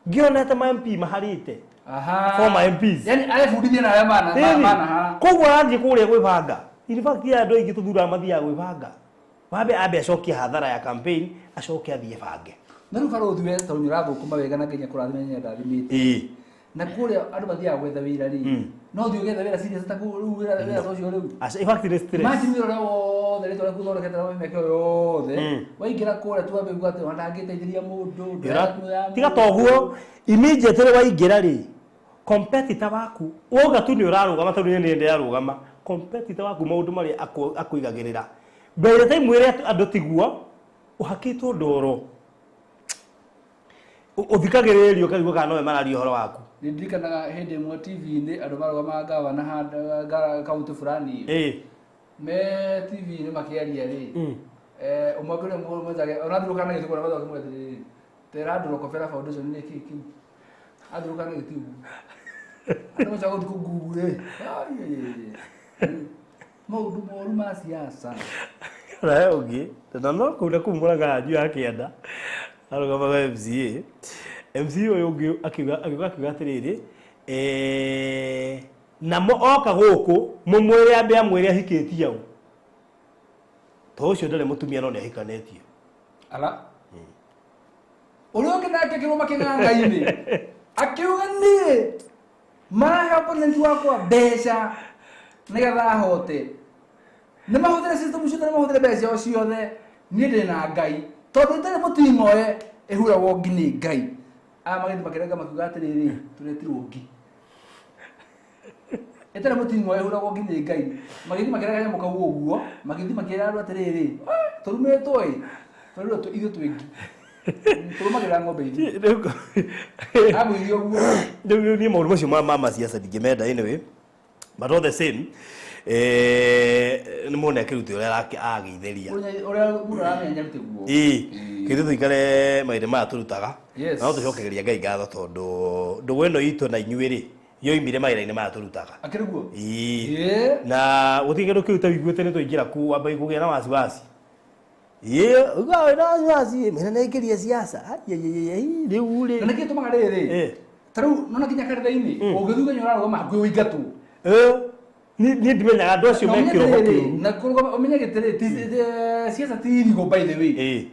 [SPEAKER 1] Ngĩonete ma MP maharĩte.
[SPEAKER 5] Aha.
[SPEAKER 1] Former MPs.
[SPEAKER 5] Yani arebundithia na arĩa mana
[SPEAKER 1] Ĩni.
[SPEAKER 5] mana.
[SPEAKER 1] Koguo arathiĩ kũrĩa gwĩbanga. In fact andũ aingĩ tũthuraga mathiaga gwĩbanga. Wambe ambe acokie hathara ya campaign, acoke athiĩ bange.
[SPEAKER 5] Na rĩu barũthi we tondũ nĩũrathũkũma wega na Ngai nĩakũrathima nĩ ndathimĩte.
[SPEAKER 1] Ĩĩ.
[SPEAKER 5] Na kũrĩa andũ mathiaga gwetha wĩra rĩ, no ũthiĩ ũgethe wĩra serious ta kũu rĩu wĩra wĩra ta ũcio rĩu.
[SPEAKER 1] In fact nĩ stress.
[SPEAKER 5] Imagine wĩra ũrĩa wothe rĩtwa rĩaku ũthondekete na mĩaka ĩyo yothe, waingĩra kũrĩa tu wambe uga atĩ ona ndangĩteithĩria mũndũ, ndũraya
[SPEAKER 1] Tiga toguo immediately waingĩra rĩ, competitor waku woga tu nĩ ũrarũgama tondũ niĩ nĩ ndĩrarũgama, competitor waku maũndũ marĩa akũigagĩrĩra mbere time ĩrĩa andũ tiguo ũhakĩtwo ndoro ũthikagĩrĩrio ũkaigua kana nowe mararia ũhoro waku.
[SPEAKER 5] Nĩ ndirikanaga hĩndĩ ĩmwe TV-inĩ andũ marũgamaga gavana handũ kaunti fulani.
[SPEAKER 1] Ĩĩ.
[SPEAKER 5] Me TV-inĩ makĩaria rĩ, ũmwe akĩũria mwenzake, ona athurũkana gĩtĩ kũrĩa mwenzake akĩmwĩra atĩrĩrĩ, tera andũ Rockefeller Foundation nĩ kĩĩ kĩu? Athurũkana gĩtĩ ũguo. Andũ macoka gũthiĩ kũ-Google rĩ, maũndũ moru ma siasa.
[SPEAKER 1] Na he ũngĩ na no kũu na kũu Mũrang'a njui ya kĩanda arũgamaga MCA. MCA ũyũ ũngĩ akiuga akiuga akiuga atĩrĩrĩ, namo oka gũkũ mũmwĩre ambe amwĩre ahikĩtie ũ, to ũcio ndarĩ mũtumia no nĩ ahikanĩtie.
[SPEAKER 5] Ala. Ũrĩa ũngĩ nake akĩrũma kĩng'ang'a-inĩ akiuga niĩ marahe opponent wakwa mbeca nĩgetha ahote, nĩ mahũthĩre system ciothe, nĩ mahũthĩre mbeca ciao ciothe, niĩ ndĩ na Ngai tondũ itarĩ mũting'oe ĩhuragwo ngi nĩ Ngai. Aya magĩthiĩ makĩrenga makiuga atĩrĩrĩ, tũretirwo ngi ĩtarĩ mũting'oe ĩhuragwo ngi nĩ Ngai. Magĩthiĩ makĩrenga kanyamũ kau ũguo, magĩthiĩ makĩra andũ atĩrĩrĩ, tũrumĩtwo ĩ, tũrĩrwo ithuĩ twĩ ngi tũrũmagĩrĩra ng'ombe ithuĩ. Amwĩrie ũguo.
[SPEAKER 1] Rĩu niĩ maũndũ macio ma siasa ndingĩmenda anyway, but all the same nĩ mũndũ akĩrute ũrĩa agĩithĩria
[SPEAKER 5] ũrĩa mũndũ aramenya arute guo.
[SPEAKER 1] Ĩĩ, kĩndũ tũikare mahinda maya tũrutaga.
[SPEAKER 5] Yes.
[SPEAKER 1] Na no tũcokagĩria Ngai ngatho tondũ ndũgũ ĩno itũ na inyuĩ rĩ yoimire mawĩra-inĩ maya tũrutaga.
[SPEAKER 5] Akĩrĩ guo.
[SPEAKER 1] Ĩĩ.
[SPEAKER 5] Ĩĩ.
[SPEAKER 1] Na gũtirĩ kĩndũ kĩu ũtaiguĩte nĩ twaingĩra kuu wambagia kũgĩa na wasiwasi. Ĩĩ, uga wĩna wasiwasi, mena nĩaingĩria siasa. Ai, rĩu rĩ.
[SPEAKER 5] Na nĩkĩ gĩtũmaga rĩrĩ?
[SPEAKER 1] Ĩĩ.
[SPEAKER 5] Ta rĩu nona nginya kanitha-inĩ ũngĩthiĩ ũgenya ũrarũgama hakuhĩ ũingatwo.
[SPEAKER 1] Ĩĩ. Niĩ ndimenyaga andũ acio
[SPEAKER 5] Na ũmenye
[SPEAKER 1] me kĩroho
[SPEAKER 5] atĩrĩrĩ,
[SPEAKER 1] kĩũru.
[SPEAKER 5] na kũrũgama ũmenye gĩtĩrĩ siasa ti irigo by the way.
[SPEAKER 1] Ĩĩ.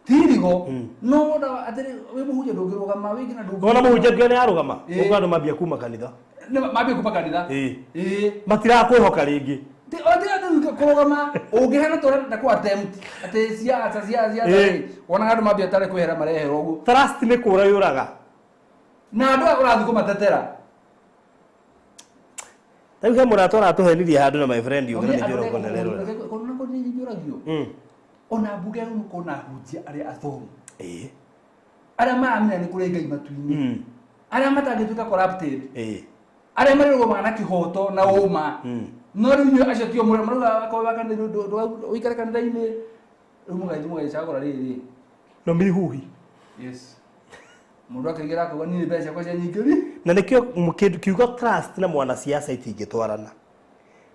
[SPEAKER 5] Ti irigo. No na atĩrĩ wĩ mũhunjia ndũngĩrũgama wĩ nginya ndũngĩ.
[SPEAKER 1] Wona mũhunjia ngĩona nĩarũgama,
[SPEAKER 5] Ĩĩ.
[SPEAKER 1] ũguo andũ mambia kuma kanitha.
[SPEAKER 5] Nĩ mambia kuma kanitha.
[SPEAKER 1] Ĩĩ.
[SPEAKER 5] Ĩĩ.
[SPEAKER 1] Matirakwĩhoka rĩngĩ.
[SPEAKER 5] O ti atĩ kũrũgama ũngĩhana ta ũrenda kũ attempt atĩ siasa siasa siasa
[SPEAKER 1] Ĩĩ.
[SPEAKER 5] rĩ, wonaga andũ mambia tarĩ kwehera marehera ũguo.
[SPEAKER 1] Trust nĩ kũra yũraga.
[SPEAKER 5] Na andũ aya ũrathiĩ kũmatetera.
[SPEAKER 1] Rĩu he mũrata ũratũhenirie handũ na my friend ũngĩ na nĩ njũra ũkonererwo.
[SPEAKER 5] Kũndũ na kũndũ nĩ njũragio. Ona mbunge ya kũna ahunjia arĩa athomu.
[SPEAKER 1] Ĩĩ.
[SPEAKER 5] Arĩa maramenya nĩ kũrĩ Ngai matu-inĩ. Arĩa matangĩtuĩka corrupted.
[SPEAKER 1] Ĩĩ.
[SPEAKER 5] Arĩa marĩrũgamaga na kĩhoto na ũma. No rĩu inyuĩ acio tio marauga akorwo wa kanitha ũikare kanitha-inĩ rĩu mũgathiĩ mũgagĩcagũra rĩrĩ.
[SPEAKER 1] No mihuhi.
[SPEAKER 5] Yes. Mũndũ akĩingĩra akauga niĩ mbeca ciakwa cia nyingĩ rĩ.
[SPEAKER 1] Na nĩkĩo kĩndũ kiugo trust na mwanasiasa itingĩtwarana.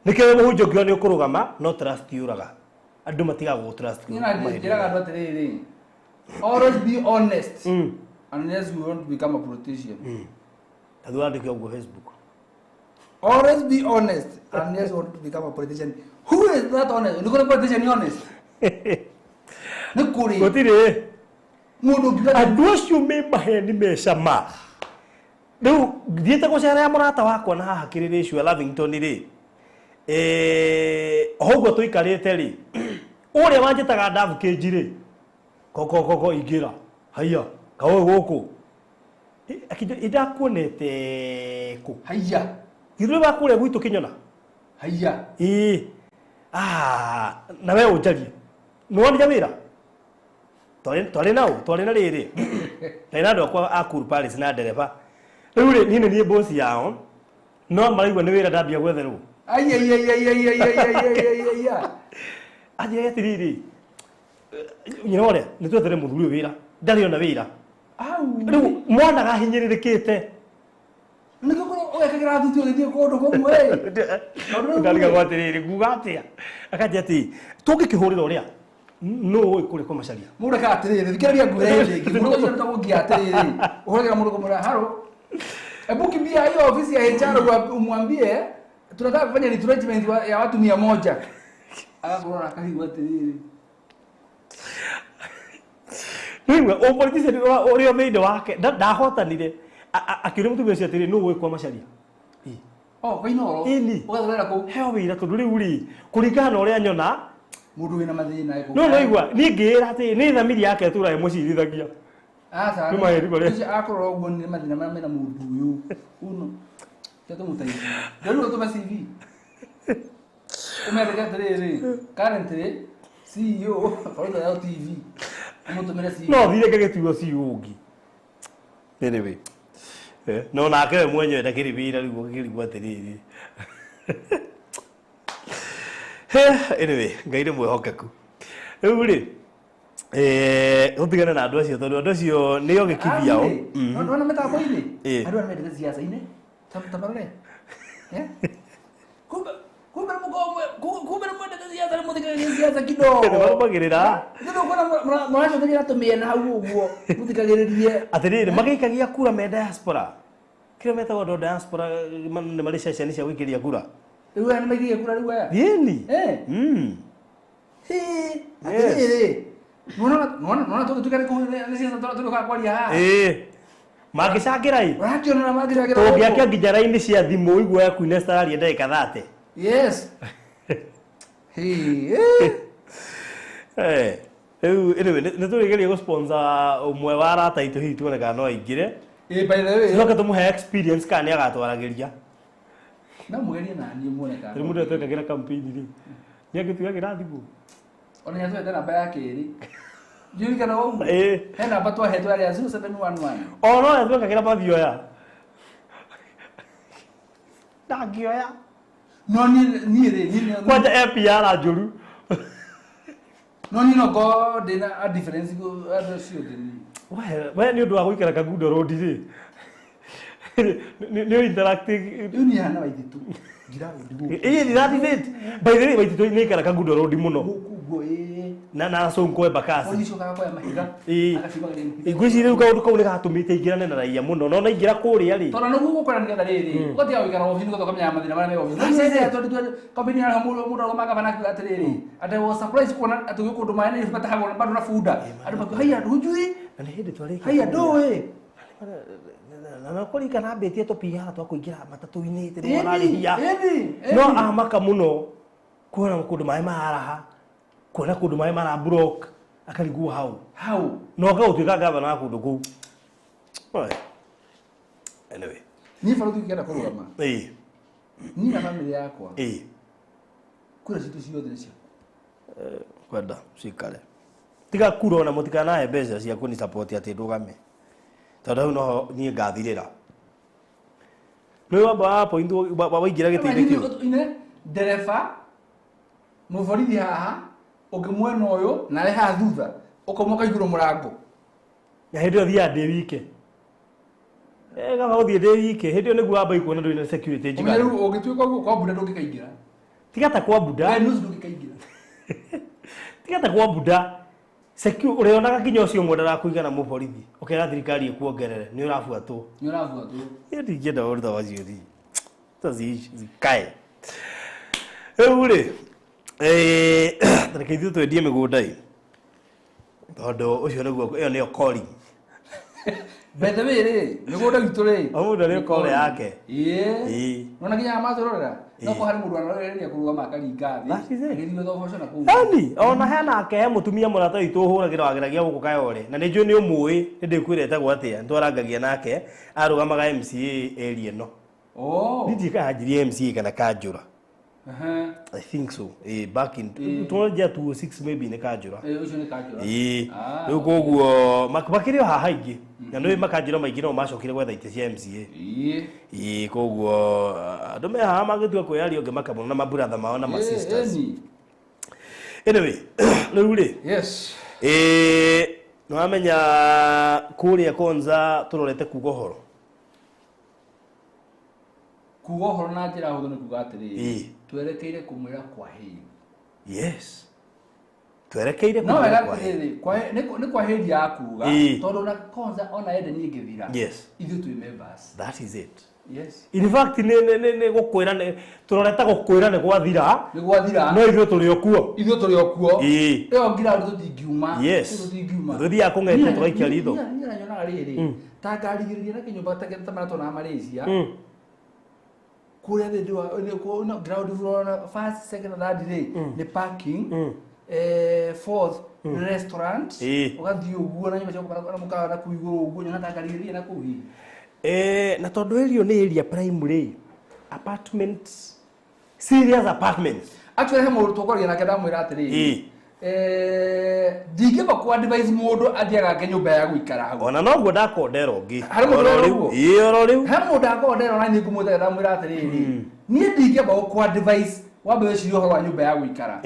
[SPEAKER 1] Nĩkĩo mũhunjia ũngiuga nĩ ũkũrũgama no trust yũraga. Andũ matigaga gũgũ trust.
[SPEAKER 5] Niĩ na njĩraga andũ atĩrĩrĩ, always be honest unless you want to become a politician.
[SPEAKER 1] Ta wandĩke ũguo Facebook.
[SPEAKER 5] Always be honest unless you want to become a politician. Who is that honest? Nĩ kũrĩ politician honest? Nĩ kũrĩ.
[SPEAKER 1] Gũtirĩ.
[SPEAKER 5] Mũndũ ũngiuga
[SPEAKER 1] Andũ acio me maheni me cama. Rĩu thiĩte gũcerera mũrata wakwa na haha Kĩrĩrĩcua Lavington rĩ, o ũguo tũikarĩte rĩ, ũrĩa wanjĩtaga ndabu kĩnji rĩ, koko koko ingĩra haiya Kaũĩ gũkũ indakuonete kũ
[SPEAKER 5] Haiya.
[SPEAKER 1] Githĩ wa kũrĩa gwitũ Kĩnyona.
[SPEAKER 5] Haiya.
[SPEAKER 1] Ĩĩ. Ah, na we ũnjarie. Nĩwonire wĩra? Twarĩ nao, twarĩ na rĩrĩ. Twarĩ na andũ akwa a Cool Palace na ndereba. Rĩu rĩ, niĩ nĩ niĩ boss yao. No maraigua nĩ wĩra ndambia gwetherwo.
[SPEAKER 5] Ai ai ai ai ai ai ai ai ai ai ai.
[SPEAKER 1] Anjĩra atĩrĩrĩ, nyina ũrĩa, nĩ twethere mũthuri ũyũ wĩra. Ndarĩ ona wĩra.
[SPEAKER 5] Au.
[SPEAKER 1] Rĩu mwana gahinyĩrĩrĩkĩte.
[SPEAKER 5] Nĩkĩo ũgekĩra thuti ũgĩthiĩ kũndũ kũmwe.
[SPEAKER 1] Ndarigagwo atĩrĩrĩ, nguga atĩa? Akanjĩra atĩ tũngĩkĩhũrĩra ũrĩa nũ ũĩ kũrĩa kwa Macharia.
[SPEAKER 5] Mũndũ ekaga atĩrĩrĩ, thikĩrĩria ngwĩre rĩngĩ. Mũndũ ũcio nĩtagwo ngia atĩrĩrĩ. Ũhũragĩra mũndũ kũmwĩra, haro. Hebu kimbia hiyo ofisi ya HR umwambie tunataka kufanya retrenchment ya watu 100. Agakorwo akahigwo atĩrĩrĩ.
[SPEAKER 1] Rĩu o politician ũrĩa thĩinĩ wake ndahotanire akĩũria mũtumia ũcio atĩrĩ, nũ ũĩ kwa Macharia?
[SPEAKER 5] Oh, kwa Inoro.
[SPEAKER 1] Ĩni.
[SPEAKER 5] Ũgathorera kũu.
[SPEAKER 1] Heo wĩra tondũ rĩu rĩ, kũringana na ũrĩa nyona
[SPEAKER 5] mũndũ wĩna mathĩna
[SPEAKER 1] No no igua, niĩ ngĩĩra atĩ nĩ thamiri yake tũrae mũcirithagia.
[SPEAKER 5] Aca.
[SPEAKER 1] Nĩ maheri marĩa.
[SPEAKER 5] Ũcio akorwo ũguo nĩ mathĩna marĩa mena mũndũ ũyũ. Uno. Tũmũteithie. Rĩu ũtũme CV. Ũmendeke atĩrĩrĩ, currently CEO Barũthi ya TV. Ũmũtũmĩre CV.
[SPEAKER 1] No thire ngagĩtuo CEO ũngĩ. Anyway. No nake we mwenyewe ndakĩrĩ wĩra rĩu ũkĩrigwo atĩrĩrĩ. Anyway, Ngai nĩ mwĩhokeku. Rĩu rĩ, ũtigane na andũ acio tondũ andũ acio nĩo gĩkithi ao.
[SPEAKER 5] Nona mĩtambo-inĩ?
[SPEAKER 1] Ĩĩ.
[SPEAKER 5] Andũ arĩa mendete siasa-inĩ, ta marore. Kumbe kumbe kumbe mwendete siasa nĩ mũthikagĩrĩria siasa kidogo.
[SPEAKER 1] Nĩmarũmagĩrĩra.
[SPEAKER 5] Nĩ ũkuona mũracokeria tũmĩena hau ũguo mũthikagĩrĩrie.
[SPEAKER 1] Atĩrĩrĩ, magĩikagia kura me diaspora. Kĩrĩa metagwo andũ a diaspora nĩ marĩ ceceni cia gũikĩria kura.
[SPEAKER 5] Rĩu aya nĩ maikagia kura rĩu aya.
[SPEAKER 1] Ĩni.
[SPEAKER 5] Atĩrĩrĩ. Nona tũgĩtuĩka nĩ siasa tũrĩũkaga kwaria haha.
[SPEAKER 1] Ĩĩ. Mangĩcangĩra ĩ.
[SPEAKER 5] Ũrakĩona mangĩcangĩra.
[SPEAKER 1] Tũngĩakia nginya raini cia thimũ ũigua ya Queen Esther araria ndagĩka 30.
[SPEAKER 5] Yes. Hey.
[SPEAKER 1] Rĩu anyway nĩ tũrĩgeria gũ-sponsor ũmwe wa arata aitũ hihi tuone kana no aingĩre.
[SPEAKER 5] Ĩĩ, by the way.
[SPEAKER 1] Tũcoke tũmũhe experience kana nĩ agatwaragĩria.
[SPEAKER 5] No mũgerie na niĩ muone kana.
[SPEAKER 1] Rĩu mũndũ atwekagĩra campaign rĩ. Nĩ angĩtuagĩra thimũ.
[SPEAKER 5] Ona nĩ atwete namba ya kerĩ. Ndirikana ũguo.
[SPEAKER 1] Ĩĩ.
[SPEAKER 5] He namba twahetwo yarĩ ya 0711.
[SPEAKER 1] O no atwekagĩra mathioya. Ndangĩoya.
[SPEAKER 5] No niĩ rĩ, niĩ
[SPEAKER 1] Kwanja APR njũru.
[SPEAKER 5] No niĩ no ngorwo ndĩna a difference andũ acio ũngĩ niĩ.
[SPEAKER 1] We nĩ ũndũ wa gũikara Kangundo Road rĩ. Nĩ interacting.
[SPEAKER 5] Rĩu niĩ hana Waititũ. Ngiraũndi gũkũ.
[SPEAKER 1] Ĩĩ, that is it. By the way, Waititũ nĩ aikara Kangundo Road mũno.
[SPEAKER 5] Gũkũ ũguo ĩĩ.
[SPEAKER 1] Na Sonko Embakasi.
[SPEAKER 5] Borithi ũkaga kuoya mahiga.
[SPEAKER 1] Ĩĩ.
[SPEAKER 5] Agacimagĩria.
[SPEAKER 1] Ngwĩciria rĩu kaũndũ kau nĩ gatũmĩte aingĩrane na raia mũno. No naingĩra kũrĩa rĩ.
[SPEAKER 5] Tondũ nĩguo gũkora nĩgetha rĩrĩ, ũgatiga gũikara obici nĩgetha ũkamenyaga mathĩna marĩa me obici. No ici tondũ kambuni ya mũndũ arũgama gavana akiuga atĩrĩrĩ, atĩ was surprised kuona atĩ gwĩ kũndũ maĩ nĩ matahagwo bado na bunda. Andũ makiuga haiya ndũnjui.
[SPEAKER 1] Na nĩ hĩndĩ twarĩkia.
[SPEAKER 5] Haiya ndũĩ.
[SPEAKER 1] Na no kũririkana ambĩtie tũpiara twa kũingĩra matatũ-inĩ tondũ mararĩhia.
[SPEAKER 5] Ĩni.
[SPEAKER 1] No amaka mũno kuona kũndũ maĩ mararaha, kuona kũndũ maĩ mara block, akarigwo hau.
[SPEAKER 5] Hau.
[SPEAKER 1] No agagũtuĩka gavana wa kũndũ kũu. Anyway.
[SPEAKER 5] Niĩ barũthi ngĩenda kũrũgama.
[SPEAKER 1] Ĩĩ.
[SPEAKER 5] Niĩ na bamĩrĩ yakwa.
[SPEAKER 1] Ĩĩ.
[SPEAKER 5] Kura citũ ciothe nĩ ciaku.
[SPEAKER 1] Kwenda cikare. Tiga kura ona mũtikanahe mbeca cia kũni support atĩ ndũgame. Tondũ hau noho niĩ ngathirĩra. Nĩ wamba wa point waingĩra gĩtĩ-inĩ kĩu.
[SPEAKER 5] Ine ndereba mũborithi haha ũngĩ mwena ũyũ na arĩ haha thutha ũkauma ũkaigũrwo mũrango.
[SPEAKER 1] Na hĩndĩ ĩyo thiaga ndĩ wike. Gaba gũthiĩ ndĩ wike. Hĩndĩ ĩyo nĩguo wamba kuona ndũrĩ na security
[SPEAKER 5] Ũmenye
[SPEAKER 1] njiganu.
[SPEAKER 5] rĩu ũngĩtuĩka ũguo kwa mbunda ndũngĩkaingĩra.
[SPEAKER 1] Tiga ta kwa mbunda.
[SPEAKER 5] We nusu ndũngĩkaingĩra.
[SPEAKER 1] Tiga ta kwa mbunda. Secure ũrĩonaga nginya ũcio ũmwe ndarakuigana mũborithi. Ũkera thirikari ĩkuongerere nĩ ũrabuatwo.
[SPEAKER 5] Nĩ ũrabuatwo.
[SPEAKER 1] Niĩ ndingĩenda ũndũ ta wacio thiĩ. Ta zikae. Rĩu rĩ, reke ithuĩ twendie mĩgũnda ĩ. Tondũ ũcio nĩguo ĩyo nĩyo calling.
[SPEAKER 5] By the way rĩ, mĩgũnda itũ rĩ.
[SPEAKER 1] O mũndũ arĩ call yake.
[SPEAKER 5] Ĩĩ.
[SPEAKER 1] Ĩĩ.
[SPEAKER 5] Nona nginya matũrorera. No ko harĩ mũndũ anageria kũrũgama akaringa thĩ. Agĩthiĩ thoboco na kũu.
[SPEAKER 6] Yani ona hena ake he mũtumia mũrata witũ ũhũragĩra wageragia gũkũ Kayole na nĩ njũĩ nĩ ũmũĩ nĩ ndĩkwĩra etagwo atĩa nĩtwarangagia nake arũgamaga MCA area ĩno.
[SPEAKER 5] Oh.
[SPEAKER 6] Ndiĩ kana anjirie MCA kana kanjũra. I think so. Back in 2006 maybe nĩ kanjũra.
[SPEAKER 5] Ũcio nĩ kanjũra.
[SPEAKER 6] Rĩu koguo makĩrĩ o haha aingĩ. Na nĩ makanjũra maingĩ no macokire gwetha itĩ cia MCA. Koguo andũ me haha magĩtua kwĩyaria ũngĩ makamona na maburatha mao na ma sisters. Anyway, rĩu rĩ.
[SPEAKER 5] Yes.
[SPEAKER 6] Nĩ wamenya kũrĩa Konza tũrorete kuga ũhoro.
[SPEAKER 5] Kuga ũhoro na njĩra hũthũ nĩ kuga atĩrĩrĩ. Twerekeire kumwĩra kwaheri.
[SPEAKER 6] Yes. Twerekeire
[SPEAKER 5] kumwĩra kwaheri. No wega atĩrĩrĩ, nĩ kwaheri ya kuga tondũ na Konza ona Eden ĩngĩthira.
[SPEAKER 6] Yes.
[SPEAKER 5] Ithuĩ twĩ members.
[SPEAKER 6] That is it.
[SPEAKER 5] Yes.
[SPEAKER 6] In fact nĩ gũkwĩra nĩ tũrorete gũkwĩra nĩ gwathira.
[SPEAKER 5] Nĩ gwathira.
[SPEAKER 6] No ithuĩ tũrĩ o kuo.
[SPEAKER 5] Ithuĩ tũrĩ o kuo. Ĩyo ground tũtingiuma.
[SPEAKER 6] Yes.
[SPEAKER 5] Tũtingiuma.
[SPEAKER 6] Tũthiaga kũng'etia tũgaikia ritho.
[SPEAKER 5] Niĩ na nyonaga rĩrĩ. Ta ngarigĩrĩria na kĩnyũmba ta marĩa tuonaga Malaysia. Kũrĩa thĩ ground floor first, second, third rĩ nĩ parking. Fourth restaurant. Ũgathiĩ ũguo na nyũmba cia gũkoma na mũkawa na kũu igũrũ ũguo nyona ta ngarigĩrĩria na kũu hihi.
[SPEAKER 6] Na tondũ area nĩ area primary apartments, serious apartments.
[SPEAKER 5] Actually he mũndũ tũkwaria nake ndamwĩra atĩrĩrĩ. Ndingĩamba ku advise mũndũ athiĩ agake nyũmba ya gũikara hau.
[SPEAKER 6] Ona noguo ndakondera ũngĩ.
[SPEAKER 5] Harĩ mũndũ ũguo?
[SPEAKER 6] Ĩĩ oro rĩu.
[SPEAKER 5] He mũndũ akondera ona niĩ ngũmwĩta ndamwĩra atĩrĩrĩ. Niĩ ndingĩamba gũkũ advise wambe wĩcirie ũhoro wa nyũmba ya gũikara.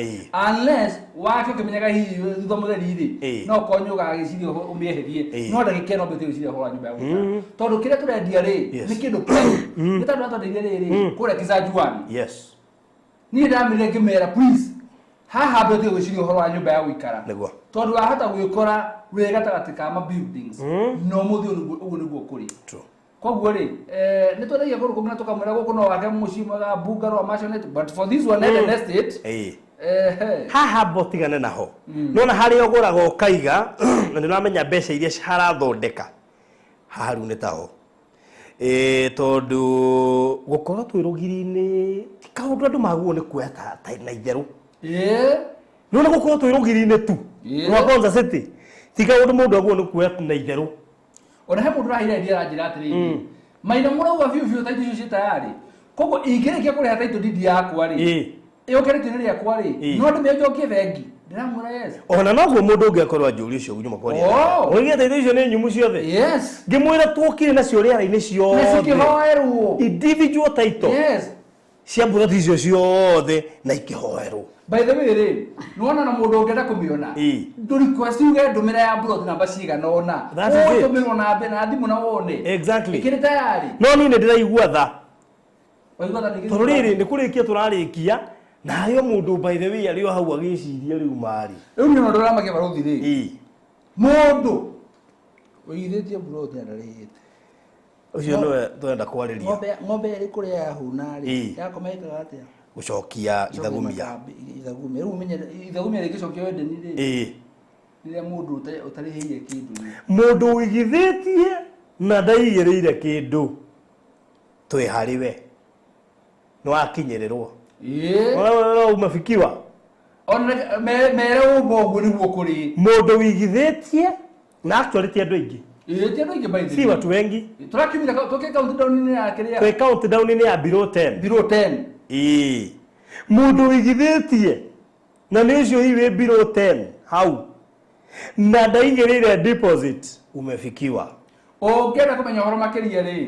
[SPEAKER 5] Unless wake ũkĩmenyaga hihi thutha mũtheri rĩ no korwo nĩ ũgagĩciria ũmĩeherie. No ndagĩka ĩno mbĩte wĩcirie ũhoro wa nyũmba ya gũikara. Tondũ kĩrĩa tũrendia rĩ nĩ kĩndũ prime. Nĩ tondũ twatwendirie rĩrĩ kũrĩa Kisanjuani.
[SPEAKER 6] Yes.
[SPEAKER 5] Niĩ ndamĩrire ngĩmera please haha mbĩte gwĩciria ũhoro wa nyũmba ya gũikara.
[SPEAKER 6] Nĩguo.
[SPEAKER 5] Tondũ wahota gwĩkora wĩ gatagatĩ ka ma buildings. No mũthĩ ũguo nĩguo kũrĩ.
[SPEAKER 6] True.
[SPEAKER 5] Koguo rĩ nĩ twendagia kũndũ kũngĩ na tũkamwĩra gũkũ no wake mũciĩ mwega bungalow maisonette but for this one Eden Estate
[SPEAKER 6] haha mbotigane naho. Nona harĩa ũgũraga ũkaiga na nĩ ũramenya mbeca iria harathondeka haha rĩu nĩ taho. Tondũ gũkorwo twĩ rũgiri-inĩ ti kaũndũ andũ magwo nĩ kuoya ta na itherũ. Nona gũkorwo twĩ rũgiri-inĩ tu rwa Konza City ti kaũndũ mũndũ agwo nĩ kuoya na itherũ.
[SPEAKER 5] Ona he mũndũ ũraheire idea aranjĩra atĩrĩrĩ maina mũrauga biũ biũ title icio ciĩ tayarĩ koguo ingĩrĩkia kũrĩha title deed yakwa rĩ ĩũke rĩtũ-inĩ rĩakwa rĩ no ndĩmĩnjokie bengi ndĩramwĩra yes.
[SPEAKER 6] Ona noguo mũndũ ũngĩ akorwo anjũria ũcio nyuma kwaria. Oigĩte title icio nĩ nyumu ciothe.
[SPEAKER 5] Yes.
[SPEAKER 6] Ngĩmwĩra tuokire nacio rĩera-inĩ ciothe.
[SPEAKER 5] Na cikĩhoerwo.
[SPEAKER 6] Individual title.
[SPEAKER 5] Yes.
[SPEAKER 6] Cia mburoti icio ciothe na ikĩhoerwo.
[SPEAKER 5] By the way rĩ nĩwona na mũndũ ũngĩenda kũmĩona ndũ request uge ndũmĩra ya mburoti namba cigana ũna ũtũmĩrwo na na thimũ na wone.
[SPEAKER 6] Exactly.
[SPEAKER 5] Ĩkĩrĩ tayarĩ.
[SPEAKER 6] No niĩ nĩ ndĩraigua tha.
[SPEAKER 5] Waigua tha nĩkĩ?
[SPEAKER 6] Tondũ rĩrĩ nĩ kũrĩkia tũrarĩkia na harĩ o mũndũ by the way arĩ o hau agĩciria rĩu marĩ.
[SPEAKER 5] Rĩu niĩ ona ndũramakia barothi rĩ. Mũndũ ũigithĩtie mburoti na ndarĩhĩte.
[SPEAKER 6] Ũcio nĩwe tũrenda kwarĩria.
[SPEAKER 5] Ng'ombe ĩrĩ kũrĩa yahũna rĩ yakoma ĩkaga atĩa?
[SPEAKER 6] Gũcokia ithagumia.
[SPEAKER 5] Ithagumia. Rĩu ũmenye ithagumia rĩngĩcokio Edeni rĩ. Rĩrĩa mũndũ ũtarĩhĩire kĩndũ rĩ.
[SPEAKER 6] Mũndũ ũigithĩtie na ndaigĩrĩire kĩndũ twĩ harĩ we nĩ wakinyĩrĩrwo. No umefikiwa.
[SPEAKER 5] Ona mere ũguo ũguo nĩguo kũrĩ.
[SPEAKER 6] Mũndũ ũigithĩtie na actually ti andũ aingĩ.
[SPEAKER 5] Ti andũ aingĩ by the way.
[SPEAKER 6] Si watu wengi.
[SPEAKER 5] Tũrakiumire tũkĩ countdown-inĩ ya kĩrĩa.
[SPEAKER 6] Twĩ countdown-inĩ ya below 10.
[SPEAKER 5] Below 10.
[SPEAKER 6] Mũndũ ũigithĩtie na nĩ ũcio hihi wĩ below 10 hau na ndaigĩrĩire deposit umefikiwa.
[SPEAKER 5] Ũngĩenda kũmenya ũhoro makĩria rĩ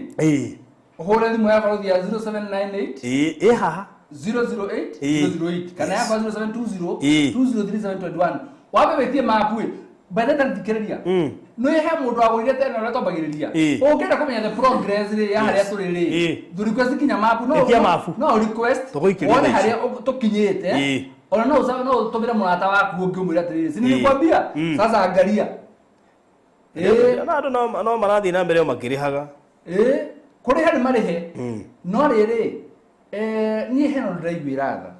[SPEAKER 5] ũhũre thimũ ya barothi ya 0798
[SPEAKER 6] ĩ haha
[SPEAKER 5] 008 008 kana yakwa 0720 203721 wambe wĩtie mapu ĩ by the time thikĩrĩria nĩ he mũndũ wagũrire tene ũrĩa twambagĩrĩria ũngĩenda kũmenya the progress rĩ ya harĩa tũrĩ rĩ ndũ request nginya mapu no no request wone harĩa tũkinyĩte ona no no ũtũmĩre mũrata waku ũngĩ ũmwĩre atĩrĩrĩ si nilikwambia sasa angalia.
[SPEAKER 6] Na andũ no marathiĩ na mbere o makĩrĩhaga.
[SPEAKER 5] Kũrĩha nĩ marĩhe no rĩrĩ niĩ hena ũndũ ndĩraiguĩra tha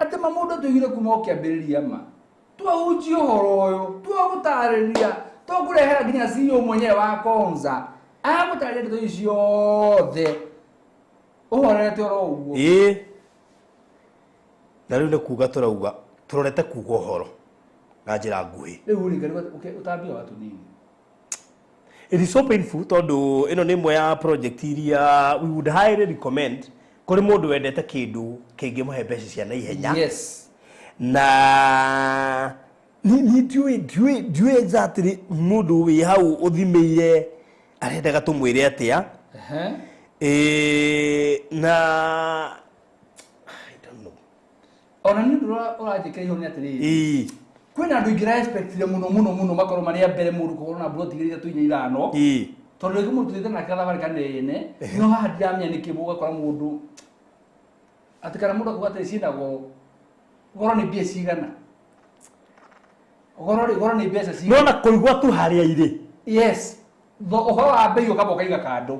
[SPEAKER 5] atĩ ma mũndũ tũigire kuma ũkĩambĩrĩria ma twahunjia ũhoro ũyũ twagũtarĩria tũkũrehera nginya CEO mwenyewe wa Konza agũtarĩria ndeto ici ciothe ũhorerete oro ũguo.
[SPEAKER 6] Na rĩu nĩ kuga tũrauga tũrorete kuga ũhoro na njĩra nguhĩ.
[SPEAKER 5] Rĩu rĩ ngarigwo ũtambia wa tũnini.
[SPEAKER 6] It is so painful tondũ ĩno nĩ ĩmwe ya project iria we would highly recommend kũrĩ mũndũ wendete kĩndũ kĩngĩmũhe mbeca cia naihenya.
[SPEAKER 5] Yes.
[SPEAKER 6] Na ni ndiũĩ exactly mũndũ wĩ hau ũthimĩire arendaga tũmwĩre atĩa. Na I don't know.
[SPEAKER 5] Ona nĩ ũndũ ũranjĩkĩra iho nĩ atĩrĩrĩ. Kwĩna andũ aingĩ respectire mũno mũno mũno makorwo marĩ a mbere mũndũ kũgũrwo na mburoti igĩrĩ ithatũ inya ithano. Tondũ rĩngĩ mũndũ tũthiĩte nake gathabarĩ kanene, no haha ndiramenya nĩkĩ ũgakora mũndũ atĩ kana mũndũ akuga atĩrĩ ciĩna goro. Goro nĩ mbia cigana? Goro goro nĩ mbeca cigana?
[SPEAKER 6] No na kũigua tu harĩa irĩ.
[SPEAKER 5] Yes. Ũhoro wa mbei ũkamba ũkaiga kando.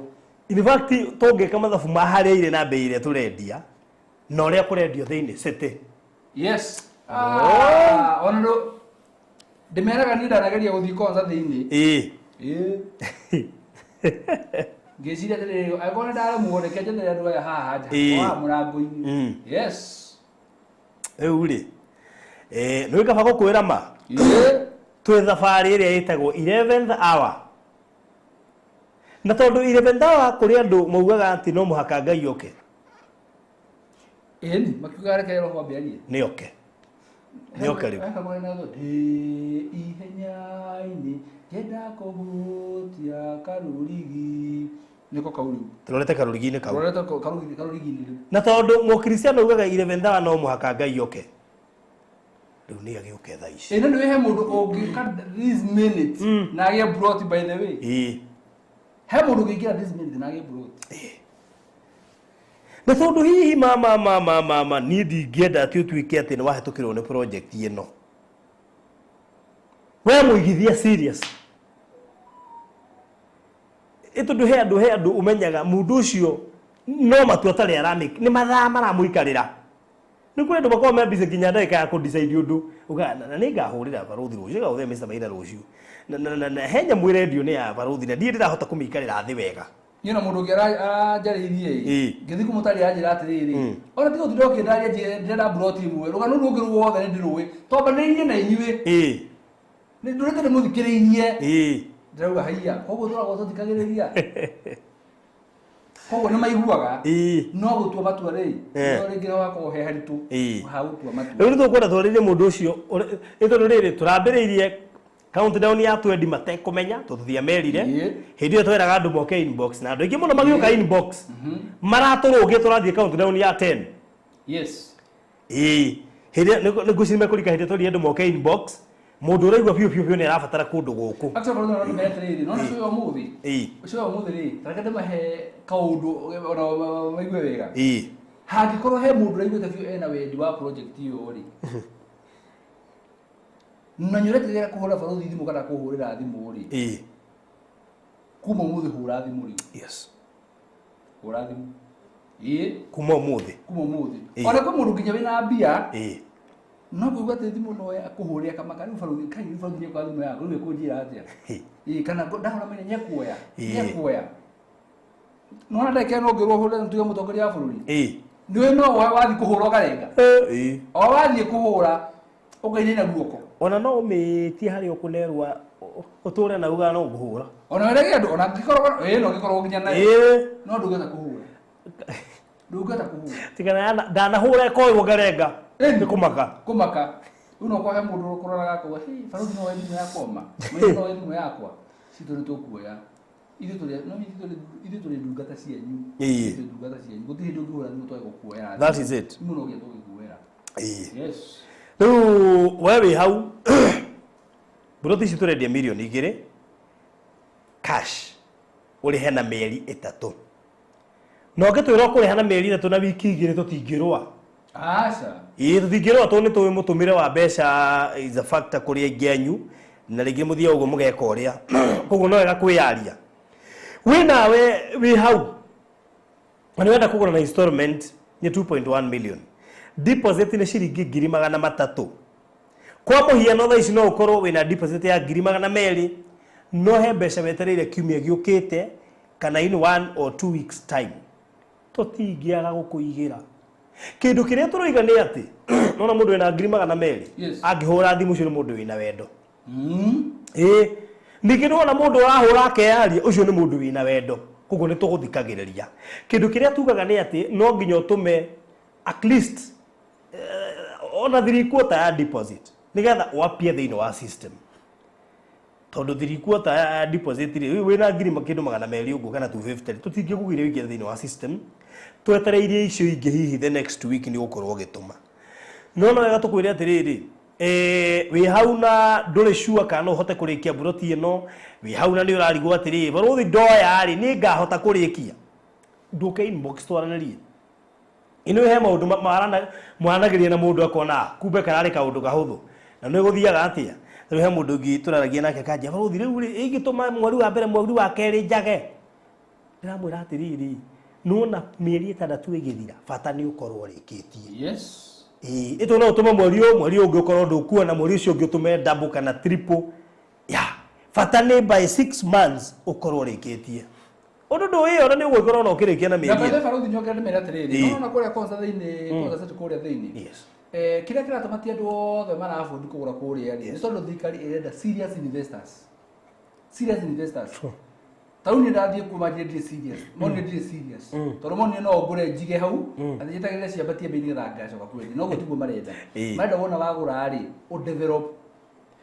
[SPEAKER 6] In fact tũngĩka mathabu ma harĩa irĩ na mbei ĩrĩa tũrendia na ũrĩa kũrendio thĩinĩ city.
[SPEAKER 5] Yes. Ona ndo ndĩmeraga niĩ ndanageria gũthiĩ konza thĩinĩ. Ngĩciria atĩrĩrĩ, angĩkorwo nĩ ndaremwo reke njethere andũ aya haha nja wa mũrango-inĩ. Yes.
[SPEAKER 6] Rĩu rĩ, nĩ kaba gũkwĩra ma. Twĩ thabarĩ ĩrĩa ĩtagwo 11th hour. Na tondũ 11th hour kũrĩ andũ maugaga atĩ no mũhaka Ngai oke.
[SPEAKER 5] Ĩni, makiuga reke roho ambĩarie.
[SPEAKER 6] Nĩ oke. Nĩ oke rĩu.
[SPEAKER 5] Ihenya-inĩ ngĩenda kũhutia karũrigi. Nĩko kau rĩu.
[SPEAKER 6] Tũrorete karũrigi-inĩ kau.
[SPEAKER 5] Tũrorete karũrigi-inĩ rĩu.
[SPEAKER 6] Na tondũ mũkristiano augaga 11th hour no mũhaka Ngai oke. Rĩu nĩ agĩũke thaa ici.
[SPEAKER 5] Ĩno nĩ he mũndũ ũngĩka this minute na agĩe broti by the way. He mũndũ ũngĩingĩra this minute na agĩe broti.
[SPEAKER 6] Na tondũ hihi mama mama mama niĩ ndingĩenda atĩ ũtuĩke atĩ nĩ wahĩtũkĩrwo nĩ project ĩno. We mũigithia serious. Ĩtondũ he andũ ũmenyaga mũndũ ũcio no matua atarĩ aramake nĩ mathaa maramũikarĩra. Nĩ kũrĩ andũ makoragwo me busy nginya ndagĩka ya kũ-decide ũndũ uga na nĩ ngahũrĩra barũthi rũciũ, ngahũrĩra Mr. Maina rũciũ. Na he nyamũ ĩrendio nĩ ya barũthi na ndiĩ ndĩrahota kũmĩikarĩra thĩ wega.
[SPEAKER 5] Niĩ na mũndũ ũngĩ aranjarĩirie ngĩthiĩ kũmũtarĩria anjĩra atĩrĩrĩ, ona tiga ũtinde ũkĩndaria ndĩrenda mburoti ĩmwe, rũgano rũu rũngĩ ruothe nĩ ndĩrũĩ, twambanĩrĩirie na inyuĩ. Nĩ ndũrĩte ndĩmũthikĩrĩirie. Ndĩrauga haiya, koguo tũragwo tũthikagĩrĩria. Koguo nĩ maiguaga no gũtua matua rĩ, no rĩngĩ wakorwo he haritũ ha gũtua matua.
[SPEAKER 6] Rĩu nĩ tũkwenda twarĩrie mũndũ ũcio, tondũ rĩrĩ tũrambĩrĩirie countdown ya twendi matekũmenya tũthiĩ merire hĩndĩ ĩyo tweraga andũ moke inbox na andũ aingĩ mũno magĩũka inbox maratũrũngĩ tũrathiĩ countdown ya 10.
[SPEAKER 5] Yes.
[SPEAKER 6] Hĩndĩ nĩ ngwĩciria mekũrika hĩndĩ twerire andũ moke inbox mũndũ ũraigua biũ biũ biũ nĩ arabatara kũndũ gũkũ.
[SPEAKER 5] Actually bado no ndĩmeterĩire no ũcio ũmũthĩ. Ũcio ũmũthĩ rĩ, ta reke ndĩmahe kaũndũ ona maigue wega. Hangĩkorwo he mũndũ ũraiguĩte biũ ena wendi wa project ĩyo rĩ, na nĩ ũretigĩra kũhũra barũthi thimũ kana kũhũrĩra thimũ rĩ, kuma ũmũthĩ hũra thimũ rĩ.
[SPEAKER 6] Yes.
[SPEAKER 5] Hũra thimũ.
[SPEAKER 6] Kuma ũmũthĩ.
[SPEAKER 5] Kuma ũmũthĩ. Ona kwĩ mũndũ nginya wĩna mbia no kũigua atĩ thimũ no akũhũrĩra kamaka rĩu barũthi kai rĩu barũthi nĩekũoya thimũ yaku rĩu ĩkũnjĩra atĩa. Kana ndahũra maina nĩekuoya. Nĩekuoya. Nĩwona ndagĩka ĩno ũngĩrwo ũhũre tuge mũtongoria wa bũrũri. Nĩũĩ no wathiĩ kũhũra ũkarenga. O wathiĩ kũhũra ũkainaina guoko.
[SPEAKER 6] Ona no ũmĩtie harĩa ũkũnerwo ũtũre na uga no ngũhũra.
[SPEAKER 5] Ona ũrege andũ ona angĩkorwo no ũngĩkorwo nginya nayo. No ndũngĩhota kũhũra. Ndũngĩhota kũhũra.
[SPEAKER 6] Tigana ndanahũra ĩkoywo ngarenga. Nĩ kũmaka.
[SPEAKER 5] Kũmaka. Rĩu no kwahe mũndũ ũkũroraga akauga, "Hey, barũthi no oe thimũ yakwa ma. Maitũ no oe thimũ yakwa." Citũ nĩ tũkuoya. Ithuĩ tũrĩ ndungata cianyu. Ithuĩ tũrĩ ndungata cianyu. Gũtirĩ hĩndĩ ũngĩhũra thimũ twage gũkuoera.
[SPEAKER 6] That is it.
[SPEAKER 5] Thimũ no nginya tũgĩkuoera. Yes.
[SPEAKER 6] Rĩu we wĩ hau mburoti ici tũrendia mirioni 2 cash ũrĩhe na mĩeri 3. Na ũngĩtwĩra ũkũrĩha na mĩeri 3 na wiki 2 tũtingĩrũa.
[SPEAKER 5] Aca.
[SPEAKER 6] Tũtingĩrũa tondũ nĩ tũĩ mũtũmĩre wa mbeca is a factor kũrĩ aingĩ anyu na rĩngĩ mũthiaga ũguo mũgeka ũrĩa. Koguo no wega kwĩyaria. Wĩ nawe wĩ hau na nĩ wenda kũgũra na installment nĩ 2.1 million. Deposit nĩ ciringi 300,000. Kwa mũhiano thaa ici no ũkorwo wĩna deposit ya 200,000 no he mbeca wetereire kiumia gĩũkĩte kana in 1 or 2 weeks time. Tũtingĩaga gũkũigĩra. Kĩndũ kĩrĩa tũroiga nĩ atĩ nona mũndũ wĩna 200,000
[SPEAKER 5] Yes.
[SPEAKER 6] angĩhũra thimũ ũcio nĩ mũndũ wĩna wendo. Ĩĩ ningĩ nĩwona mũndũ ũrahũra akeyaria ũcio nĩ mũndũ wĩna wendo, koguo nĩ tũgũthikagĩrĩria. Kĩndũ kĩrĩa tugaga nĩ atĩ no nginya ũtũme at least ona 3/4 ya deposit nĩgetha ũapie thĩinĩ wa system. Tondũ 3/4 ya deposit rĩ wĩna ngiri kĩndũ 200 ũguo kana 250 tũtingĩkũgiria ũingĩre thĩinĩ wa system, twetereirie icio ingĩ hihi the next week nĩ ũgũkorwo ũgĩtũma. No no wega tũkwĩre atĩrĩrĩ, wĩ hau na ndũrĩ sure kana no ũhote kũrĩkia mburoti ĩno, wĩ hau na nĩ ũrarigwo atĩrĩrĩ barũthi ndoya rĩ nĩ ngahota kũrĩkia, ndũke inbox twaranĩrie. Ĩno he maũndũ mwaranagĩria na mũndũ akona kumbe kararĩ kaũndũ kahũthũ na nĩ gũthiaga atĩa. Rĩu he mũndũ ũngĩ tũraragia nake akanjia barũthi rĩu rĩ ingĩtũma mweri wa mbere mweri wa kerĩ njage, ndĩramwĩra atĩrĩrĩ nĩwona mĩeri 6 ĩgĩthira bata nĩ ũkorwo ũrĩkĩtie.
[SPEAKER 5] Yes.
[SPEAKER 6] Ĩĩ ĩtũ no ũtũme mweri ũyũ, mweri ũyũ ũngĩ ũkorwo ndũkuona, mweri ũcio ũngĩ ũtũme double kana triple. Ya bata nĩ by 6 months ũkorwo ũrĩkĩtie. Ũndũ ndũĩ ona nĩ ũgũkorwo na ũkĩrĩkia na mĩeri
[SPEAKER 5] Na by the
[SPEAKER 6] ĩno.
[SPEAKER 5] way, barũthi njoke ndĩmere atĩrĩrĩ, nona kũrĩa Konza thĩinĩ, Konza City kũrĩa thĩinĩ.
[SPEAKER 6] Yes.
[SPEAKER 5] Kĩrĩa kĩratũma ti andũ othe marabondi kũgũra kũrĩa rĩ, nĩ tondũ thirikari ĩrenda serious investors. Serious investors. Ta rĩu niĩ ndathiĩ kuo manjĩre ndirĩ serious. Monire ndirĩ serious. Tondũ monire no ngũre njige hau, na njĩtagĩrĩre ciambatie bei nĩgetha ngacoka kwendia. No ũguo tiguo marenda. Marenda wona wagũra rĩ, ũ develop.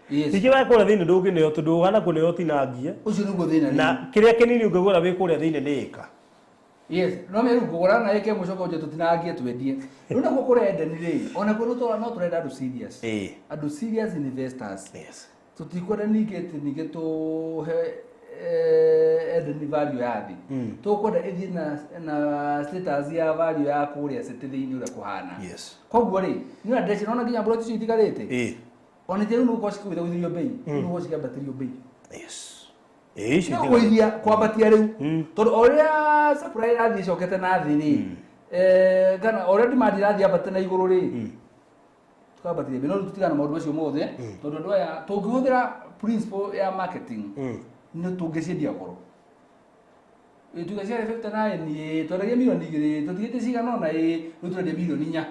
[SPEAKER 5] Yes.
[SPEAKER 6] Ningĩ wa kũrĩa thĩinĩ ndũngĩneo tondũ ũhana kũneo ũtinangie.
[SPEAKER 5] Ũcio nĩguo thĩna rĩu.
[SPEAKER 6] Na kĩrĩa kĩnini ũngĩgũra wĩ kũrĩa thĩinĩ nĩ ĩka.
[SPEAKER 5] Yes, no me rĩu ngũgũra na ĩke mũcoka ũnje tũtinangie twendie. Rĩu nakuo kũrĩa Eden rĩ, ona kuo no tũrenda andũ serious. Andũ serious investors.
[SPEAKER 6] Yes.
[SPEAKER 5] Tũtikwenda ningĩ atĩ ningĩ tũhe Eden value ya thĩ. Tũkwenda ĩthiĩ na status ya value ya kũrĩa city thĩinĩ ũrĩa kũhana.
[SPEAKER 6] Yes.
[SPEAKER 5] Koguo rĩ, niĩ ona ndĩreciria nona nginya mburoti icio itigarĩte. Ona rĩu nĩgũkorwo cikĩgũithagũithĩrio bei, nĩgũkorwo cikĩambatĩrio bei.
[SPEAKER 6] Yes. Ĩĩ, icio
[SPEAKER 5] No
[SPEAKER 6] itigarĩte.
[SPEAKER 5] kũgũithia kwambatia rĩu. Tondũ o ũrĩa supply ĩrathiĩ ĩcokete na thĩ rĩ, kana o ũrĩa demand ĩrathiĩ yambatĩte na igũrũ rĩ, tũkambatĩria bei. No rĩu tũtigana na maũndũ macio mothe, tondũ andũ aya tũngĩhũthĩra principle ya marketing, nĩ tũngĩciendia goro. Tuge ciarĩ 59, twendagia 2 milioni, tũtigĩte cigana ũna, rĩu tũrendia 4 milioni.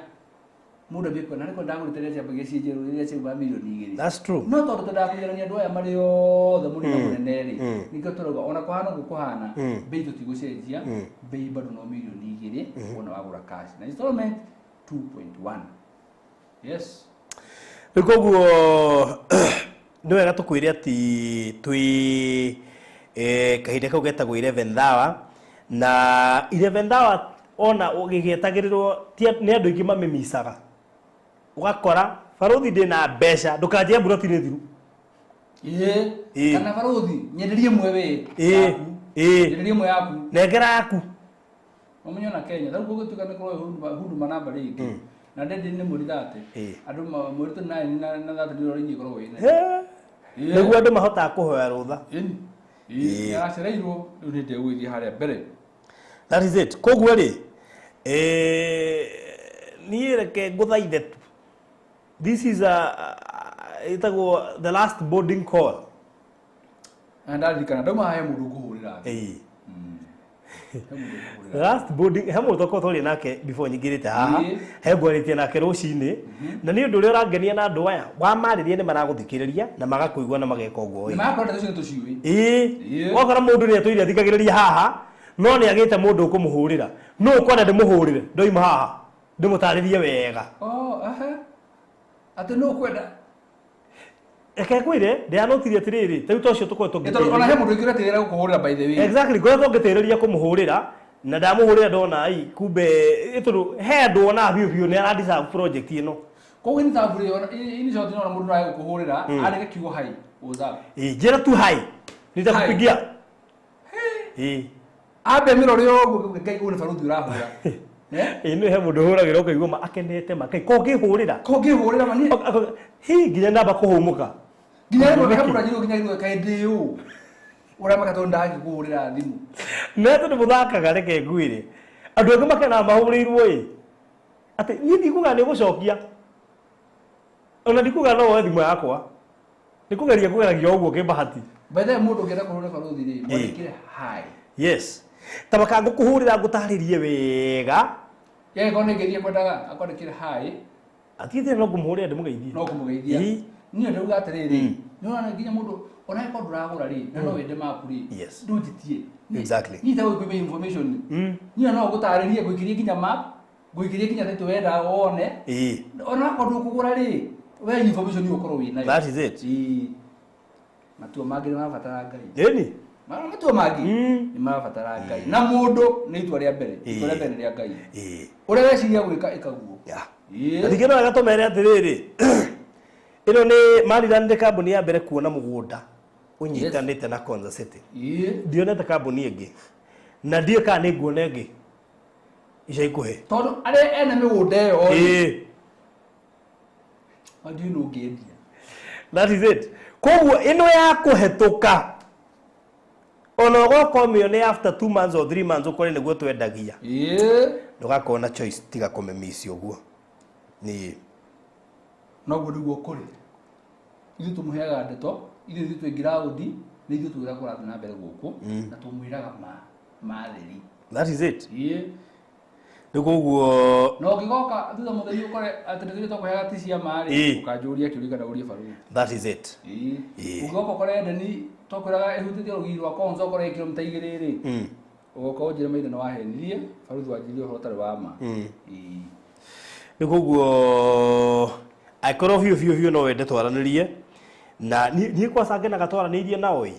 [SPEAKER 5] Mũndũ ambie kuona, nĩkũ ndagũrĩte rĩrĩa ciambagia ciĩ njerũ, rĩrĩa ciaumaga 2 milioni.
[SPEAKER 6] That's true.
[SPEAKER 5] No tondũ twendaga kũiganania andũ aya marĩ othe mũrĩ na mũnene rĩ, nĩkĩo tũrauga ona kũhana ũguo kũhana, bei tũtigũcenjia, bei bado no 2 milioni wona wagũra cash. Na installment 2.1. Yes.
[SPEAKER 6] Rĩu koguo nĩ wega tũkwĩre atĩ twĩ kahinda kau getagwo 11 hour, na 11 hour ona gĩgĩetagĩrĩrwo nĩ andũ aingĩ mamĩmicaga. Ũgakora barũthi ndĩna mbeca ndũkanjĩre mburoti nĩ thiru.
[SPEAKER 5] Ĩĩ. Kana barũthi nyenderie ĩmwe we.
[SPEAKER 6] Ĩĩ. Ĩĩ.
[SPEAKER 5] Nyenderie ĩmwe yaku.
[SPEAKER 6] Nengera yaku.
[SPEAKER 5] Ũmenye ona Kenya, ta rĩu kũngĩtuĩka nĩ kũroe Huduma namba rĩngĩ. Na ndendi nĩ mweri 30. Andũ mweri 29 na 30 nĩ rori ĩkoragwo ĩna.
[SPEAKER 6] Nĩguo andũ mahotaga kũhoya rũtha.
[SPEAKER 5] Ĩni. Ĩĩ. Aracereirwo rĩu nĩ ndegũgĩthiĩ harĩa mbere.
[SPEAKER 6] That is it. Koguo rĩ, niĩ reke ngũthaithe tu. This is a ĩtagwo the last boarding call.
[SPEAKER 5] Na ndaririkana ndauma he mũndũ ngũhũrĩra.
[SPEAKER 6] Ĩĩ. The last boarding he mũndũ twakorwo twaria nake before nyingĩrĩte haha, he ngwarĩtie nake rũcinĩ, na nĩ ũndũ ũrĩa ũrangenia na andũ aya wamarĩria nĩ maragũthikĩrĩria na magakũigua na mageka ũguo
[SPEAKER 5] Nĩ
[SPEAKER 6] oiga.
[SPEAKER 5] makora ndeto icio nĩ tũciũĩ.
[SPEAKER 6] Ĩĩ. Wakora mũndũ nĩ atũire athikagĩrĩria haha no nĩ agĩte mũndũ ũkũmũhũrĩra, no ũkwenda ndĩmũhũrĩre ndoima haha ndĩmũtarĩrie wega.
[SPEAKER 5] Oh, aha. Atĩ no ũkwenda.
[SPEAKER 6] Reke ngwĩre ndĩranotirie atĩrĩrĩ, ta rĩu ta ũcio tũkoretwo
[SPEAKER 5] Tondũ ona he mũndũ ũngĩ ũretĩĩra gũkũhũrĩra by the way.
[SPEAKER 6] Exactly, ngoretwo ngĩtĩrĩria kũmũhũrĩra na ndamũhũrĩra ndona ai kumbe tondũ he andũ onaga biũ biũ nĩ ara deserve project ĩno.
[SPEAKER 5] Koguo in terms of in short no mũndũ no age gũkũhũrĩra andĩke kiugo hi WhatsApp.
[SPEAKER 6] Ĩĩ, njĩra tu hi nitakupigia. Ĩĩ.
[SPEAKER 5] Ambe mĩrore ũguo Ngai ũyũ nĩ barũthi ũrahũra.
[SPEAKER 6] Ĩĩ, nĩ he mũndũ ũhũragĩra ũkaigua ma akenete ma Ngai ko ngĩhũrĩra.
[SPEAKER 5] Ko ngĩhũrĩra ma niĩ.
[SPEAKER 6] Hi nginya ndamba kũhũmũka.
[SPEAKER 5] Nginya rĩmwe he mũndũ anjĩrwo nginya rĩmwe kaĩ ndĩ ũ. Ũramaka tondũ ndangĩkũhũrĩra thimũ.
[SPEAKER 6] Na tondũ mũthakaga reke ngwĩre. Andũ angĩ makenaga mahũrĩirwo ĩ. Atĩ niĩ ndikuga nĩ gũcokia. Ona ndikuga no woe thimũ yakwa. Nĩ kũgeria kũgeragia ũguo kĩbahati.
[SPEAKER 5] By the way mũndũ ũngĩenda kũhũrĩra barũthi rĩ, mwandĩkĩre hi.
[SPEAKER 6] Yes. Ta baka ngũkũhũrĩra ngũtarĩrie wega.
[SPEAKER 5] Yeye kone ngeithie kwendaga akwandĩkĩre hi.
[SPEAKER 6] Atigĩte no ngũmũhũrĩra ndĩmũgeithie.
[SPEAKER 5] No kũmũgeithia. Niĩ ndauga atĩrĩrĩ, nĩ ũrona nginya mũndũ ona angĩkorwo ndũragũra rĩ, na no wende map rĩ,
[SPEAKER 6] Yes.
[SPEAKER 5] ndũnjĩtie.
[SPEAKER 6] Exactly.
[SPEAKER 5] Niĩ itagũkũhe information. Niĩ no ngũtarĩrie ngũikĩrie nginya map, ngũikĩrie nginya title wenda wone. Ona akorwo ndũkũgũra rĩ, we information ũkorwo wĩ nayo.
[SPEAKER 6] That is it.
[SPEAKER 5] Matua mangĩ nĩ marabatara Ngai.
[SPEAKER 6] Ĩni.
[SPEAKER 5] Matua mangĩ nĩ marabatara Ngai. Na mũndũ nĩ itua rĩa mbere. Itua rĩa mbere nĩ rĩa Ngai. Ũrĩa weciria gwĩka ĩkaguo.
[SPEAKER 6] Na ningĩ no wega tũmere atĩrĩrĩ, ĩno nĩ Maryland nĩ kambuni ya mbere kuona mũgũnda ũnyitanĩte na Konza City. Ndionete kambuni ĩngĩ na ndiũĩ kana nĩ nguona ĩngĩ ica ikuhĩ.
[SPEAKER 5] Tondũ arĩa ene mĩgũnda ĩyo rĩ, ndiũĩ nũ ũngĩendia.
[SPEAKER 6] That is it. Koguo ĩno ya kũhetũka ona ũgoka ũmĩone after 2 months or 3 months ũkore nĩguo twendagia. Ndũgakorwo na choice tiga kũmĩmiss ũguo. Niĩ
[SPEAKER 5] noguo nĩguo kũrĩ. Ithuĩ tũmũheaga ndeto, ithuĩ twĩ ground, nĩ ithuĩ tũĩraga kũrathiĩ na mbere gũkũ, na tũmwĩraga ma theri.
[SPEAKER 6] That is it. Nĩ koguo
[SPEAKER 5] na ũngĩgoka thutha mũtheri ũkore atĩ nĩ tũkũheaga ti cia ma rĩ, ũkanjũria kĩũria kana ũrie barũthi.
[SPEAKER 6] That is it.
[SPEAKER 5] Ũngĩgoka ũkore Edeni twakwĩraga ĩhutĩtie rũgiri rwa Konza ũkore ĩ kilomita 2 rĩ, ũgoka ũnjĩre maithe nĩ wahenirie, barũthi wanjĩrire ũhoro ũtarĩ wa ma.
[SPEAKER 6] Nĩ koguo angĩkorwo biũ biũ biũ no wende twaranĩrie na niĩ kwaca ngenaga twaranĩirie nao ĩ,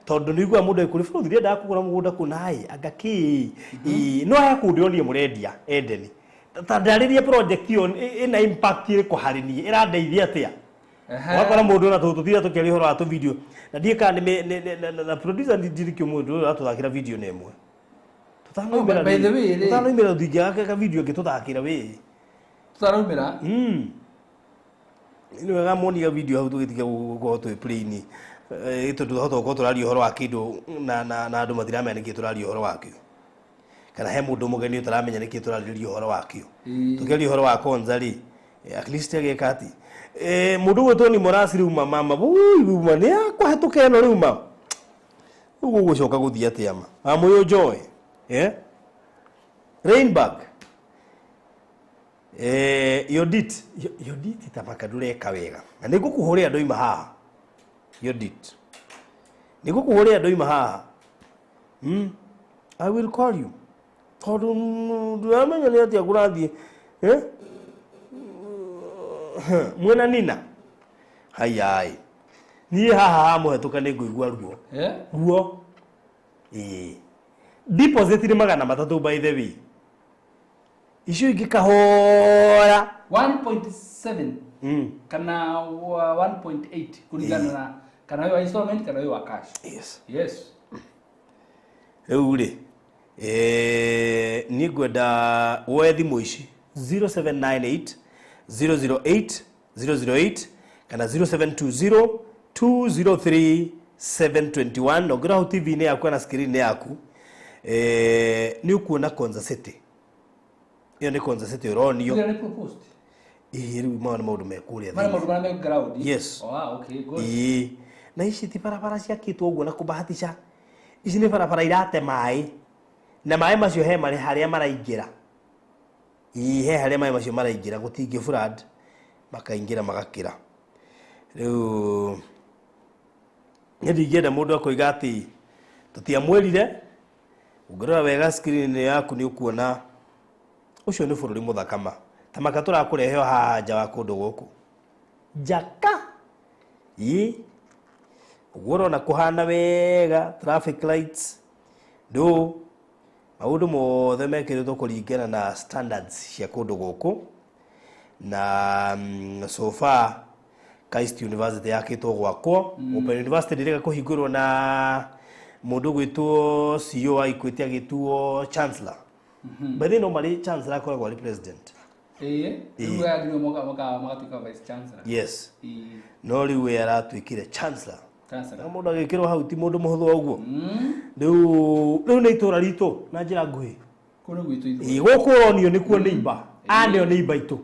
[SPEAKER 6] tondũ nĩ iguaga mũndũ agĩkũria bũrũri ndirendaga kũgũra mũgũnda kũna ĩ anga kĩ ĩ, no he kũndũ ndĩronire mũrendia Edeni. Ta ndarĩrie project ĩyo ĩna impact ĩrĩkũ harĩ niĩ, ĩrandeithia atĩa? Ũgakora mũndũ ona tũtira tũkĩaria ũhoro wa tũ video na ndiũĩ kana nĩ na producer ndirikio mũndũ ũyũ ũratũthakĩra video na ĩmwe. Tũtanaumĩra
[SPEAKER 5] By the way rĩ,
[SPEAKER 6] tũtanaumĩra tũtingĩaga video ĩngĩ tũthakĩra wĩ.
[SPEAKER 5] Tũtaraumĩra?
[SPEAKER 6] Nĩ wega muonia video hau tũgĩtiga gũkorwo twĩ play-inĩ. Tondũ twahota gũkorwo tũraria ũhoro wa kĩndũ na andũ matiramenya nĩkĩ tũraria ũhoro wakĩo. Kana he mũndũ mũgeni ũtaramenya nĩkĩ tũrarĩrĩria ũhoro wakĩo. Tũkĩaria ũhoro wa Konza rĩ, at least agĩka atĩ. Mũndũ ũgwĩtwo ni Morasi rĩu mama, wui uma nĩ akũhetũka ĩno rĩu ma. Rĩu gũgũcoka gũthiĩ atĩa ma? Amũyũ Joy. Rainbag. Yodit, Yodit tamaka ndũreka wega. Na nĩ ngũkũhũrĩra ndoima haha. Yodit. Nĩ ngũkũhũrĩra ndoima haha. I will call you. Tondũ ndũramenya nĩ atĩa kũrathiĩ. Mwena Nina. Hayai. Niĩ haha hamũhetũka nĩ ngũigua ruo. Ruo. Deposit nĩ 300 by the way. Icio ingĩ kahora
[SPEAKER 5] 1.7 kana 1.8 kũringana na kana wa installment kana wa cash.
[SPEAKER 6] Yes.
[SPEAKER 5] Yes.
[SPEAKER 6] Rĩu rĩ, niĩ ngwenda woe thimũ ici 0798 008 008 kana 0720 203 721 na ũngĩrora hau TV-inĩ yaku kana screen-inĩ yaku, nĩ ũkuona Konza City. Ĩyo nĩ Konza City ũronio.
[SPEAKER 5] Ĩyo nĩ proposed.
[SPEAKER 6] Ĩĩ, rĩu maya nĩ maũndũ me kũrĩa
[SPEAKER 5] Maya
[SPEAKER 6] thĩinĩ.
[SPEAKER 5] maũndũ marĩa me ground.
[SPEAKER 6] Yes.
[SPEAKER 5] Oh, okay, good.
[SPEAKER 6] Ĩĩ. Na ici ti barabara ciakĩtwo ũguo na kũbahatisha. Ici nĩ barabara irate maĩ. Na maĩ macio he marĩ harĩa maraingĩra. Ĩĩ, he harĩa maĩ macio maraingĩra, gũtingĩ flood, makaingĩra magakĩra. Rĩu niĩ ndingĩenda mũndũ akoiga atĩ tũtiamwĩrire. Ũngĩrora wega screen-inĩ yaku nĩ ũkuona ũcio nĩ bũrũri mũthaka ma. Ta maka tũrakũrehe o haha nja wa kũndũ gũkũ. Njaka. Ĩĩ. Ũguo ũrona kũhana wega, traffic lights, ndũ, maũndũ mothe mekĩrĩtwo kũringana na standards cia kũndũ gũkũ. Na so far Christ University yakĩtwo gwakwo. Open University ndĩreka kũhingũrwo na mũndũ ũgwĩtwo CEO wa Equity agĩtuo Chancellor. By the way, normally Chancellor akoragwo arĩ president.
[SPEAKER 5] Ĩĩ, rĩu aya nginya magatuĩka vice chancellor.
[SPEAKER 6] Yes.
[SPEAKER 5] Ĩĩ.
[SPEAKER 6] No rĩu we aratuĩkire chancellor.
[SPEAKER 5] Chancellor.
[SPEAKER 6] Na mũndũ agĩkĩrwo hau ti mũndũ mũhũthũ ũguo. Rĩu nĩ itũra ritũ na njĩra nguhĩ.
[SPEAKER 5] Kũu nĩ gwitũ ithuĩ.
[SPEAKER 6] Ĩĩ, gũkũ ũronio nĩkuo neighbor. Aya nĩo neighbor itũ.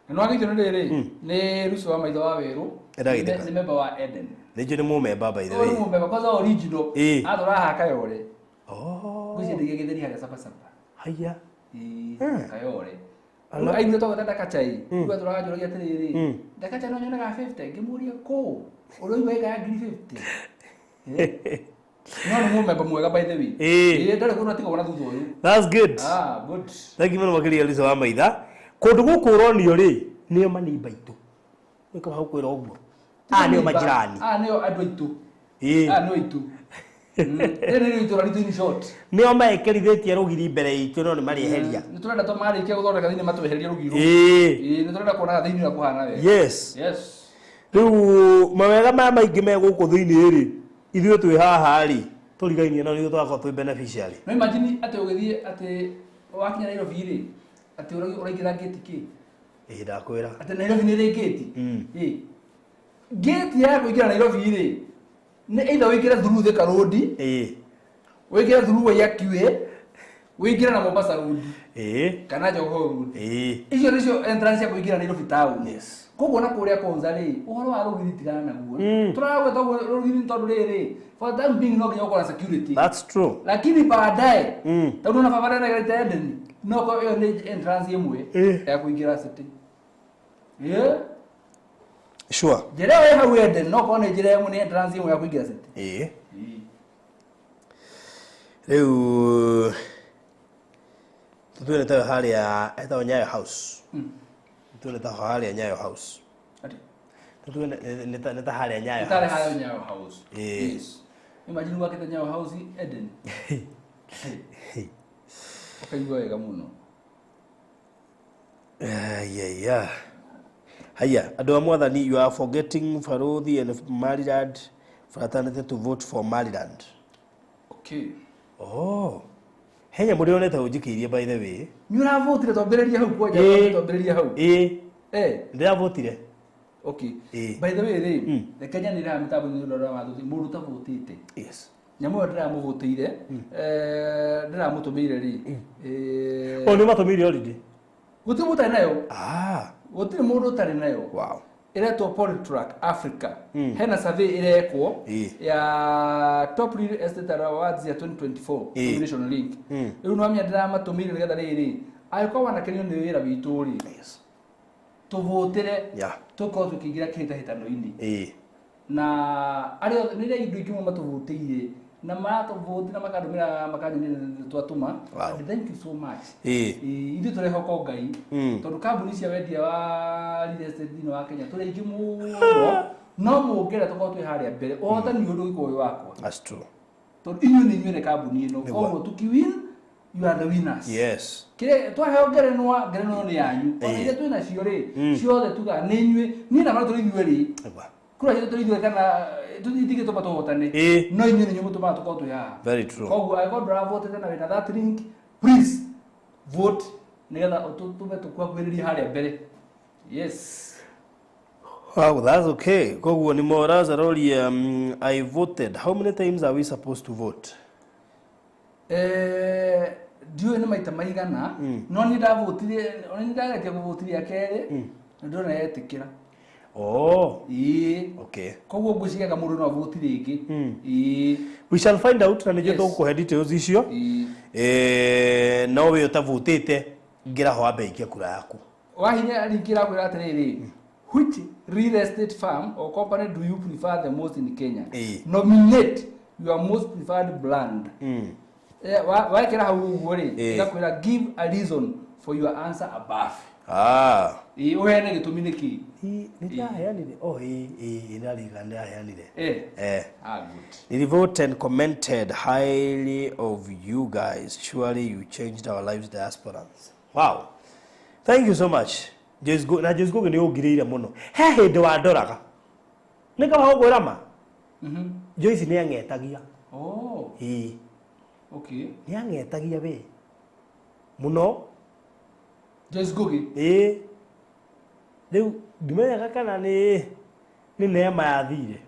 [SPEAKER 5] Na nĩ wagĩitio nĩ rĩrĩ, nĩ Lucy wa maitho wa Wĩrũ.
[SPEAKER 6] Ĩragĩtheka.
[SPEAKER 5] Nĩ member wa Eden.
[SPEAKER 6] Nĩ njũĩ nĩ mũmemba by the
[SPEAKER 5] Ũyũ
[SPEAKER 6] way.
[SPEAKER 5] nĩ mũmemba kwanza original.
[SPEAKER 6] Ĩĩ.
[SPEAKER 5] Atũraha Kayore.
[SPEAKER 6] Oh.
[SPEAKER 5] Ngwĩciria ndĩgĩgĩtheria harĩa Sapa Sapa.
[SPEAKER 6] Haiya.
[SPEAKER 5] Ĩĩ, Kayore. Aiguire twagweta Ndakachai. Rĩu atũraga njũragia atĩrĩrĩ, Ndakachai no nyonaga 50, ngĩmũria kũ? Ũrĩa ĩka ya ngiri 50. Eh. No nĩ mũmemba mwega, by the way.
[SPEAKER 6] Ĩĩ.
[SPEAKER 5] Ĩĩ, ndarĩ kũndũ atigagwo na thutha ũyũ.
[SPEAKER 6] That's good.
[SPEAKER 5] Ah, good.
[SPEAKER 6] Thank you mũno makĩria, Lisa wa Maitha. Kũndũ gũkũ ũronio rĩ, nĩo manimba itũ. Nĩkũ hau kwĩra ũguo, aya nĩo majirani.
[SPEAKER 5] Ah, nĩo andũ aitũ.
[SPEAKER 6] Ĩĩ.
[SPEAKER 5] Ah, nĩo aitũ. Rĩrĩ nĩrĩo itũra ritũ in short.
[SPEAKER 6] Nĩo maĩkĩrithĩtie rũgiri mbere itũ, no nĩ marĩeheria.
[SPEAKER 5] Nĩ tũrenda to marĩkia gũthondeka thĩinĩ matweherie rũgiri rũu.
[SPEAKER 6] Ĩĩ.
[SPEAKER 5] Ĩĩ, nĩ tũrenda kuonaga thĩinĩ ũrĩa kũhana wega. Yes.
[SPEAKER 6] Rĩu mawega maya maingĩ me gũkũ thĩinĩ rĩ, ithuĩ twĩ haha rĩ, tũrigainie no nĩguo tũgakorwo twĩ beneficiary.
[SPEAKER 5] No imagine atĩ ũgĩthiĩ, atĩ wakinya Nairobi rĩ, atĩ ũraingĩra gate kĩ?
[SPEAKER 6] Ĩĩ, ndakwĩra.
[SPEAKER 5] Atĩ Nairobi nĩ ĩrĩ gate. Ĩĩ. Gate ya kũingĩra Nairobi rĩ, nĩ either ũingĩre through Thika Road, ũingĩre through Waiyaki, ũingĩre na Mombasa Road kana Jogoo Road. Icio nĩcio entrance ya kũingĩra Nairobi town. Koguo na kũrĩa Konza rĩ, ũhoro wa rũgiri tigana naguo. Tũragweta ũguo rũgiri nĩ tondũ rĩrĩ, for the time being no nginya ũkorwo na security.
[SPEAKER 6] That's true.
[SPEAKER 5] Lakini baadaye, tondũ na baba nderegerete Eden, no ko ĩyo nĩ entrance ĩmwe ya kũingĩra city. Yeah. Njĩra ĩyo ĩ hau Eden no korwo nĩ njĩra ĩmwe, nĩ entrance ĩmwe ya kũingĩra city.
[SPEAKER 6] Ĩĩ, rĩu tũtue nĩ tayo harĩa hetagwo Nyayo House. Tũtue nĩ ta harĩa Nyayo House.
[SPEAKER 5] Ati?
[SPEAKER 6] Tũtue nĩ ta harĩa Nyayo
[SPEAKER 5] Ĩtarĩ
[SPEAKER 6] House.
[SPEAKER 5] harĩa Nyayo House.
[SPEAKER 6] Ĩĩ.
[SPEAKER 5] Yes. Imagine wakĩte Nyayo House Eden. Ũkaigua wega mũno.
[SPEAKER 6] Ayaya. Haya, andũ a Mwathani, you are forgetting Farodhi and Maryland fraternity to vote for Maryland.
[SPEAKER 5] Okay.
[SPEAKER 6] Oh. He nyamũ ndĩronete ũnjikĩirie, by the way.
[SPEAKER 5] Nĩ ũravotire? Twambĩrĩrie hau kwanja.
[SPEAKER 6] Ĩĩ.
[SPEAKER 5] Twambĩrĩrie hau.
[SPEAKER 6] Ĩĩ.
[SPEAKER 5] Eh.
[SPEAKER 6] Ndĩravotire.
[SPEAKER 5] Okay.
[SPEAKER 6] Ĩĩ.
[SPEAKER 5] By the way rĩ, reke nyanĩre haha mĩtambo-inĩ nĩ ũndũ wa watho mũndũ ũtavotĩte. Nyamũ ĩyo ndĩramũvotĩire, ndĩramũtũmĩire rĩ.
[SPEAKER 6] Oh, nĩ matũmĩire already.
[SPEAKER 5] Gũtirĩ mũndũ ũtarĩ nayo.
[SPEAKER 6] Ah.
[SPEAKER 5] Gũtirĩ mũndũ ũtarĩ nayo. Ĩretwo Polytrack Africa. Hena survey ĩrekwo ya Top Real Estate Awards ya 2024 nomination link. Rĩu nĩwamenya ndĩramatũmĩire nĩgetha rĩrĩ, angĩkorwo wanakenio nĩ wĩra witũ rĩ, tũvũtĩre, tũkorwo tũkĩingĩra kĩhĩtahĩtano-inĩ. Na arĩa othe nĩ indo ingĩ mũno matũvũtĩire na maratũvũtĩra, makandũmĩra, makanyonia nĩ twatũma. And thank you so much. Ĩĩ, ithuĩ tũrehoka Ngai, tondũ kambuni cia wendia wa real estate thĩinĩ wa Kenya tũrĩ aingĩ mũno, no mũngĩenda tũkorwo twĩ harĩa mbere, ũhotani ũyũ ndũgĩkorwo wĩ wakwa.
[SPEAKER 6] That's true.
[SPEAKER 5] Tondũ inyuĩ nĩ inyuĩ kambuni ĩno.
[SPEAKER 6] Nĩguo.
[SPEAKER 5] Koguo tukiwin, you are the winners. Kĩrĩa twaheo ngerenwa, ngerenwa nĩ yanyu. Ona iria twĩ nacio rĩ, ciothe tugaga nĩ inyuĩ. Niĩ na marĩa tũrĩ ithuĩ rĩ, kura ciothe tũrĩ ithuĩ kana itingĩtũma tũhotane, no inyuĩ nĩ inyuĩ mũtũmaga tũkorwo twĩ haha.
[SPEAKER 6] Very true.
[SPEAKER 5] Koguo angĩkorwo ndũravotete na wĩna that link, please vote nĩgetha tũtũme tũkuhakuhĩrĩrie harĩa mbere. Yes.
[SPEAKER 6] Wow, that's okay. Koguo ni Moraza Roria, I voted. How many times are we supposed to vote?
[SPEAKER 5] Ndiũĩ nĩ maita maigana, no niĩ ndavotire, ona nĩ ndageretie kũvotiria kerĩ na ndĩrona yetĩkĩra.
[SPEAKER 6] Oh.
[SPEAKER 5] Ĩĩ.
[SPEAKER 6] Okay.
[SPEAKER 5] Koguo ngwĩciria mũndũ no avoti rĩngĩ. Ĩĩ.
[SPEAKER 6] We shall find out na nĩguo tũgũkũhe details icio.
[SPEAKER 5] Ĩĩ.
[SPEAKER 6] No we ũtavotĩte, ingĩra ho wambe ikie kura yaku.
[SPEAKER 5] Wahinya link ĩrakwĩra atĩrĩrĩ, which real estate firm or company do you prefer the most in Kenya? Nominate your most preferred brand. Wekĩra hau ũguo rĩ, ĩgakwĩra give a reason for your answer above.
[SPEAKER 6] Ah.
[SPEAKER 5] Ĩĩ, ũheane gĩtũmi nĩkĩ.
[SPEAKER 6] Nĩ ndĩraheanire. Oh, ĩĩ, ĩĩ, ndarigana ndĩraheanire.
[SPEAKER 5] Eh. Ah, good.
[SPEAKER 6] Nilivote and commented highly of you guys. Surely you changed our lives, diasporans. Wow. Thank you so much. Joyce Go na Joyce Goge nĩ ũngirĩire mũno. He hĩndĩ wandoraga. Nĩ kaba gũkwĩra ma. Joyce nĩ ang'etagia.
[SPEAKER 5] Oh.
[SPEAKER 6] Ĩĩ.
[SPEAKER 5] Okay.
[SPEAKER 6] Nĩ ang'etagia we. Mũno.
[SPEAKER 5] Joyce Goge.
[SPEAKER 6] Ĩĩ. Rĩu ndimenyaga kana nĩ neema yathire.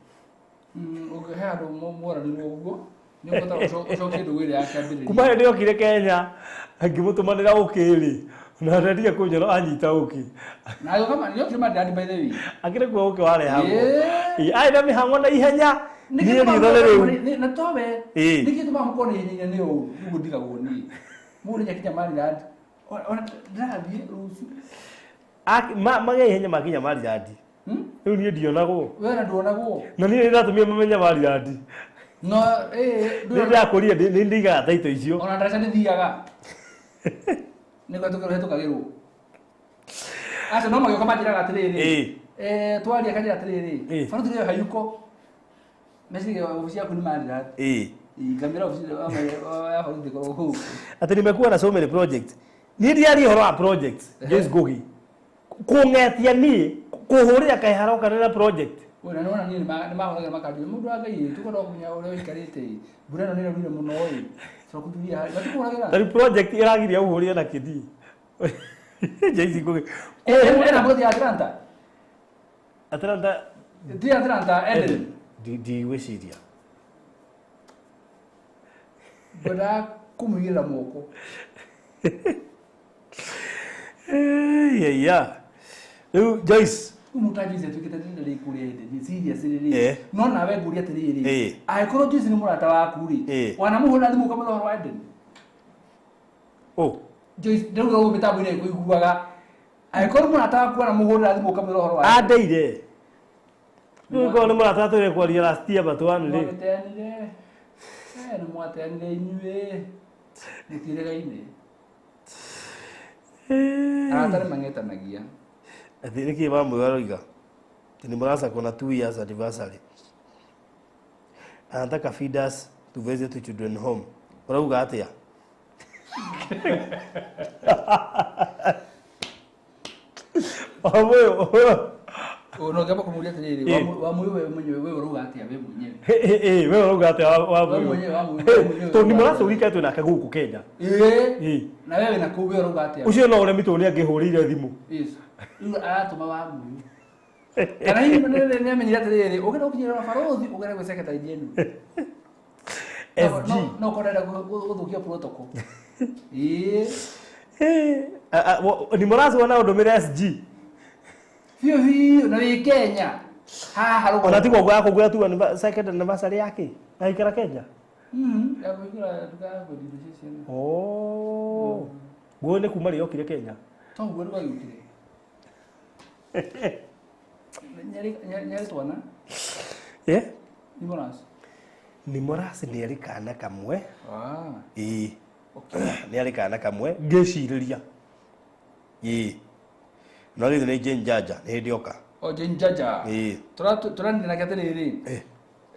[SPEAKER 5] He handũ moranirwo ũguo nĩ ũkũbatara ũcokie ndũgũ ĩrĩa ya kĩambĩrĩria.
[SPEAKER 6] Kuma hĩndĩ yokire Kenya ngĩmũtũmanĩra ũkĩ rĩ, na ndendire kũnjora anyita ũkĩ.
[SPEAKER 5] Na agĩũka nĩokire Maryland, by the way.
[SPEAKER 6] Akĩrĩ kuo ũkĩ warehagwo.
[SPEAKER 5] Ĩĩ.
[SPEAKER 6] Ĩĩ, arĩ na mĩhang'o na ihenya.
[SPEAKER 5] Nĩkĩ
[SPEAKER 6] Niĩ
[SPEAKER 5] tũmaga
[SPEAKER 6] ritho nĩ rĩu.
[SPEAKER 5] Na towe.
[SPEAKER 6] Ĩĩ.
[SPEAKER 5] Nĩkĩ tũmaga mũkorwo na ihenya inene ũũ? Ũguo ndigagwo niĩ. Mũndũ nĩakinya Maryland. Ona ndĩrathiĩ rũciũ.
[SPEAKER 6] Magĩa ihenya makinya Maryland. Rĩu niĩ ndionagwo.
[SPEAKER 5] We na nduonagwo.
[SPEAKER 6] Na niĩ nĩndatũmire mamenye Maryland.
[SPEAKER 5] No ĩĩ.
[SPEAKER 6] Nĩ ndĩrakũrire nĩ ndĩigaga taito icio.
[SPEAKER 5] Ona ndaraca ndĩthiaga. Nĩguo tũkĩhĩtũkagĩrwo. Aca no magĩũka manjĩraga atĩrĩrĩ. Twaria kanjĩra atĩrĩrĩ. Baruthi rĩo hayuko. Meciria obici yaku nĩ Maryland. Ngamĩra obici ya baruthi ĩkoragwo kũu.
[SPEAKER 6] Atĩ nimekuwa na so many projects. Niĩ ndiaria ũhoro wa projects. Joyce Ngugi. Kũng'etia niĩ kũhũrĩra kaĩ haroka na project.
[SPEAKER 5] We na nĩwona niĩ nĩmahũragĩra makanjĩra mũndũ wa Ngai tũkwenda kũmenya ũrĩa ũikarĩte ĩ. Mbura ĩno nĩĩraurire mũno ĩ. Tũrakũturia harĩ. Matikũhũragĩra.
[SPEAKER 6] Tarĩu project ĩragiria ũhũrĩre na kĩndii. Joyce Ngugi.
[SPEAKER 5] Ena mbũthi ya Atlanta.
[SPEAKER 6] Atlanta.
[SPEAKER 5] Ti Atlanta, Eden.
[SPEAKER 6] Ndigwĩciria.
[SPEAKER 5] Ngwendaga kũmũigĩrĩra moko.
[SPEAKER 6] Yeah. Rĩu Joyce.
[SPEAKER 5] Rĩu mũta Joyce atuĩkĩte ndĩrĩ kũrĩa Eden. Serious rĩrĩ. No nawe ngũria atĩrĩrĩ. Angĩkorwo Joyce nĩ mũrata waku rĩ, wanamũhũrĩra thimũ ũkamwĩra ũhoro wa Eden?
[SPEAKER 6] Oh.
[SPEAKER 5] Joyce ndauga ũguo mĩtambo-inĩ ĩkũiguaga. Angĩkorwo mũrata waku wanamũhũrĩra thimũ ũkamwĩra ũhoro wa Eden.
[SPEAKER 6] Andeire. Rĩu korwo nĩ mũrata tũrĩ kwaria last year but one rĩ.
[SPEAKER 5] Mwagĩteanire. Nĩ mwateanire inyuĩ. Mũtiĩrĩgaine. Arata nĩ mang'etanagia.
[SPEAKER 6] Atĩ nĩkĩ mamwe aroiga? Atĩ nĩ mũracakwo na 2 years anniversary. Anataka feed us to visit to children home. Ũrauga atĩa? Wamũyũ.
[SPEAKER 5] No ngamba kũmũria atĩrĩrĩ, Wamũyũ we mwenyewe we ũrauga atĩa we mwenyewe?
[SPEAKER 6] We ũrauga atĩa Wamũyũ?
[SPEAKER 5] Wamũyũ.
[SPEAKER 6] Tondũ nĩ mũracũrika twĩ nake gũkũ Kenya.
[SPEAKER 5] Na wewe na kũu we ũrauga atĩa?
[SPEAKER 6] Ũcio no ũremi tondũ nĩ angĩhũrĩire thimũ.
[SPEAKER 5] Yes. Rĩu aratũma Wamũyũ. Kana hihi nĩ amenyire atĩrĩrĩ, ũngĩenda gũkinyĩra barũthi ũgere gwĩ secretary general.
[SPEAKER 6] SG.
[SPEAKER 5] No ũkorwo ndĩrenda gũthũkia protocol.
[SPEAKER 6] Nĩ mũraciona ũndũmĩre SG.
[SPEAKER 5] Biũ biũ na wĩ Kenya. Haha rũgongo.
[SPEAKER 6] Ona ti guoko yakũngũĩra tu second anniversary yake. Aikara Kenya.
[SPEAKER 5] Ya kũhingũra nduka ya kwendia indo cia ciana.
[SPEAKER 6] Oh. Guo nĩ kuma rĩ yokire Kenya.
[SPEAKER 5] To guo nĩ gwagĩũkire. Nyarĩ twana. Nĩ Moras.
[SPEAKER 6] Nĩ Moras nĩ arĩ kana kamwe. Ĩĩ.
[SPEAKER 5] Okay.
[SPEAKER 6] Nĩ arĩ kana kamwe ngĩcirĩria. Ĩĩ. No rĩu nĩ Jane Jaja nĩ hĩndĩ oka.
[SPEAKER 5] O Jane Jaja.
[SPEAKER 6] Ĩĩ.
[SPEAKER 5] Tũranire nake atĩrĩrĩ.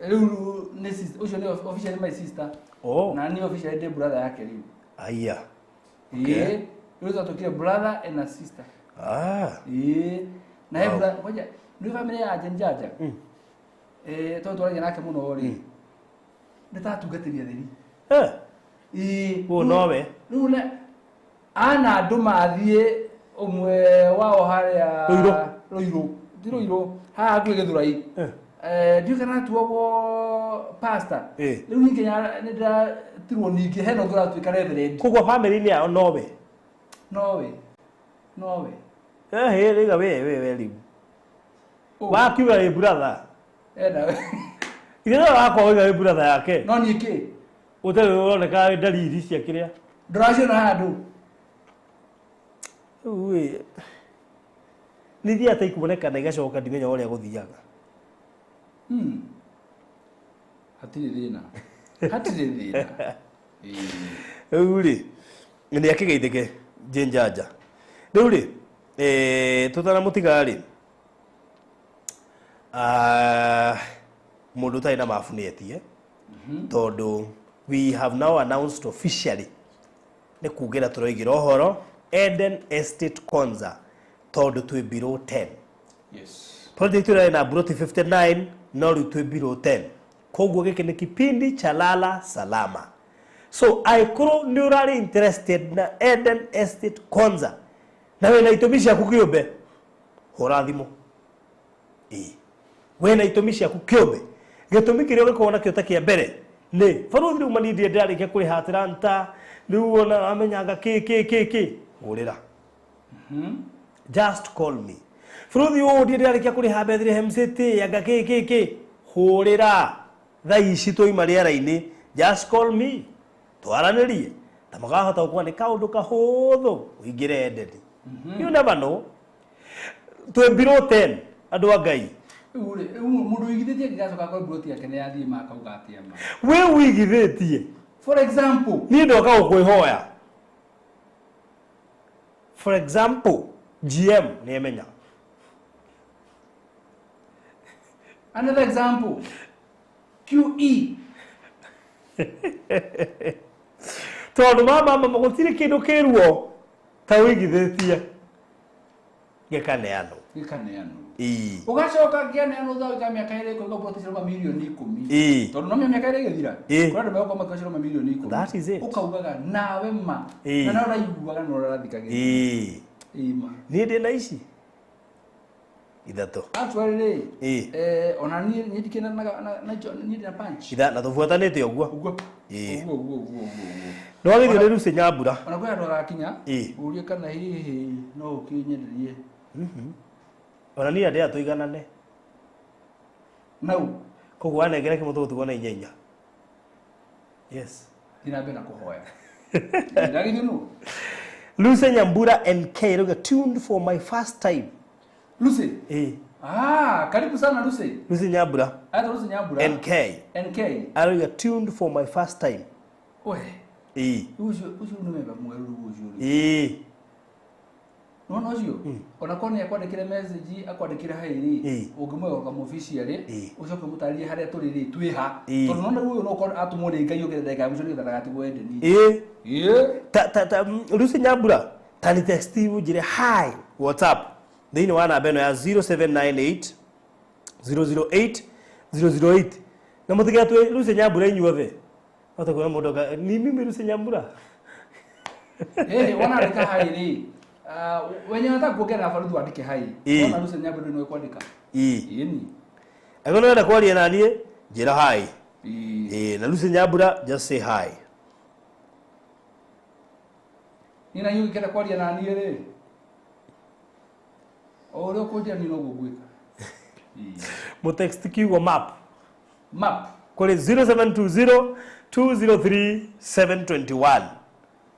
[SPEAKER 5] Rĩu nĩ ũcio nĩ officially my sister.
[SPEAKER 6] Oh.
[SPEAKER 5] Na niĩ officially ndĩ brother yake rĩu.
[SPEAKER 6] Aya.
[SPEAKER 5] Ĩĩ. Rĩu twatuĩkire brother and a sister. Ĩĩ. Na he brother, ngoja, nĩ family ya Jane Jaja. Tondũ twaragia nake mũno rĩ. Nĩ ta atungatĩri atheri. Ĩĩ.
[SPEAKER 6] Ũũ nowe.
[SPEAKER 5] Rĩu ne ana andũ mathiĩ ũmwe wao harĩa Rũirũ. Ti Rũirũ, haha hakuhĩ Gĩthũrai. Ndiũĩ kana atuagwo pastor. Rĩu niĩ nginya nĩ ndĩratirwo ningĩ hena ũngĩ ũratuĩka reverend.
[SPEAKER 6] Koguo family-inĩ yao nowe.
[SPEAKER 5] Nowe. Nowe.
[SPEAKER 6] Rĩga we we rĩu. Wakiuga wĩ brother.
[SPEAKER 5] Ena we.
[SPEAKER 6] Ithe no wakorwo wĩ brother yake.
[SPEAKER 5] No niĩ kĩ?
[SPEAKER 6] Ũtarĩ ũroneka ndariri cia kĩrĩa.
[SPEAKER 5] Ndũraciona handũ.
[SPEAKER 6] Rĩu ĩ nĩ ithiaga ta ikuonekana igacoka ndimenya ũrĩa gũthiaga.
[SPEAKER 5] Hatirĩ thĩna. Hatirĩ thĩna.
[SPEAKER 6] Rĩu rĩ nĩ akĩgeithĩke Jane Jaja. Rĩu rĩ tũtanamũtiga rĩ mũndũ ũtarĩ na mabu nĩ etie tondũ we have now announced officially nĩ kugĩra tũroigĩra ũhoro Eden Estate Konza tondũ twĩ below 10.
[SPEAKER 5] Yes.
[SPEAKER 6] Project ĩrĩa ĩna broti 59 no rĩu twĩ below 10. Koguo gĩkĩ nĩ kipindi cha lala salama. So angĩkorwo nĩ ũrarĩ interested na Eden Estate Konza na wĩna itũmi ciaku kĩũmbe, hũra thimũ. Ĩĩ. Wĩna itũmi ciaku kĩũmbe. Gĩtũmi kĩrĩa ũngĩkorwo nakĩo ta kĩa mbere nĩ barũthi rĩu manindie ndĩrarĩkia kũrĩha Atlanta rĩu ona amenyanga kĩ kĩ kĩ kĩ hũrĩra. Just call me. Bũrũri ũyũ ndiĩ ndĩrarĩkia kũrĩha Bethlehem City anga kĩ kĩ kĩ hũrĩra thaa ici twauma rĩera-inĩ. Just call me twaranĩrie. Ta makahota gũkorwo nĩ kaũndũ kahũthũ ũingĩre Eden. You never know. Twĩ below 10 andũ a Ngai.
[SPEAKER 5] Rĩu rĩ, rĩu mũndũ ũigithĩtie angĩgacoka akorwo mburoti yake nĩ yathiĩ ma akauga atĩa ma.
[SPEAKER 6] Wĩ wĩigithĩtie.
[SPEAKER 5] For example,
[SPEAKER 6] Niĩ ndoka gũkwĩhoya. For example, GM nĩ emenya.
[SPEAKER 5] Another example, QE.
[SPEAKER 6] Tondũ mama mama gũtirĩ kĩndũ kĩruo ta wĩigithĩtie gĩkaneanwo.
[SPEAKER 5] Gĩkaneanwo.
[SPEAKER 6] Ĩĩ.
[SPEAKER 5] Ũgacoka kĩaneanwo thutha wa mĩaka ĩrĩ kũigua mburoti ciroma mirioni 10.
[SPEAKER 6] Ĩĩ.
[SPEAKER 5] Tondũ no mĩaka ĩrĩ ĩgĩthira.
[SPEAKER 6] Ĩĩ.
[SPEAKER 5] Kũrĩ andũ megũkorwo makiuga ciroma mirioni 10.
[SPEAKER 6] That is it.
[SPEAKER 5] Ũkaugaga nawe ma.
[SPEAKER 6] Ĩĩ.
[SPEAKER 5] Na nawe ũraiguaga na ũrathikagĩrĩria.
[SPEAKER 6] Ĩĩ.
[SPEAKER 5] Ĩĩ ma.
[SPEAKER 6] Niĩ ndĩ na ici ithatũ.
[SPEAKER 5] Actually rĩ,
[SPEAKER 6] Ĩĩ.
[SPEAKER 5] Ona niĩ niĩ ndikĩna na icio, niĩ ndĩ na punch.
[SPEAKER 6] Itha na tũbuatanĩte ũguo.
[SPEAKER 5] Ũguo.
[SPEAKER 6] Ĩĩ.
[SPEAKER 5] Ũguo, ũguo, ũguo, ũguo, ũguo.
[SPEAKER 6] Nĩ wagĩrĩirwo nĩ Lucy Nyambura.
[SPEAKER 5] Ona kwĩ andũ agakinya,
[SPEAKER 6] Ĩĩ.
[SPEAKER 5] ũrie kana hihi no ũkĩnyenderie.
[SPEAKER 6] Ona niĩ ndĩra tũiganane.
[SPEAKER 5] Nau.
[SPEAKER 6] Koguo wanengera kĩmwe tũgũtigwo na inya inya. Yes.
[SPEAKER 5] Thiĩ na mbere na kũhoya. Ndagithio nũ?
[SPEAKER 6] Lucy Nyambura NK rauga tuned for my first time.
[SPEAKER 5] Lucy?
[SPEAKER 6] Ĩĩ.
[SPEAKER 5] Ah, karibu sana Lucy.
[SPEAKER 6] Lucy Nyambura.
[SPEAKER 5] Aitwa Lucy Nyambura.
[SPEAKER 6] NK.
[SPEAKER 5] NK.
[SPEAKER 6] Arauga tuned for my first time.
[SPEAKER 5] Oe.
[SPEAKER 6] Ĩĩ.
[SPEAKER 5] Ũcio ũcio nĩ memba mwerũ rĩu ũcio rĩ.
[SPEAKER 6] Ĩĩ.
[SPEAKER 5] Nĩwona ũcio? Ona korwo nĩ akwandĩkĩre message, akwandĩkĩre hi rĩ, ũngĩmwĩra ũkamũ official rĩ, ũcoke ũmũtarĩrie harĩa tũrĩ rĩ, twĩ ha. Tondũ nĩwona rĩu ũyũ no ũkorwo atũmwo nĩ Ngai ũkĩre ndagĩka ya mũico nĩgetha ndagatigwo Edeni.
[SPEAKER 6] Ĩĩ.
[SPEAKER 5] Ĩĩ.
[SPEAKER 6] Ta Lucy Nyambura, ta ni text ũnjĩre hi WhatsApp thĩinĩ wa namba ĩno ya 0798 008 008. Na mũtigatue Lucy Nyambura inyuothe. Hata kuona mũndũ aka, ni mimi Lucy Nyambura.
[SPEAKER 5] Wona andĩka hi rĩ, wenye unataka kuongea na Farudu andike hi.
[SPEAKER 6] Ĩĩ.
[SPEAKER 5] Wona Lucy Nyambura nĩ kwandĩka.
[SPEAKER 6] Ĩĩ.
[SPEAKER 5] Ĩni.
[SPEAKER 6] Angĩkorwo nĩ ũrenda kwaria na niĩ, njĩra hi.
[SPEAKER 5] Ĩĩ.
[SPEAKER 6] Ĩĩ, na Lucy Nyambura just say hi.
[SPEAKER 5] Niĩ na inyuĩ ũngĩkenda kwaria na niĩ rĩ, o ũrĩa ũkũnjĩra niĩ noguo ngwĩka.
[SPEAKER 6] Mũtext kiugo map.
[SPEAKER 5] Map.
[SPEAKER 6] Kũrĩ 0720 203 721.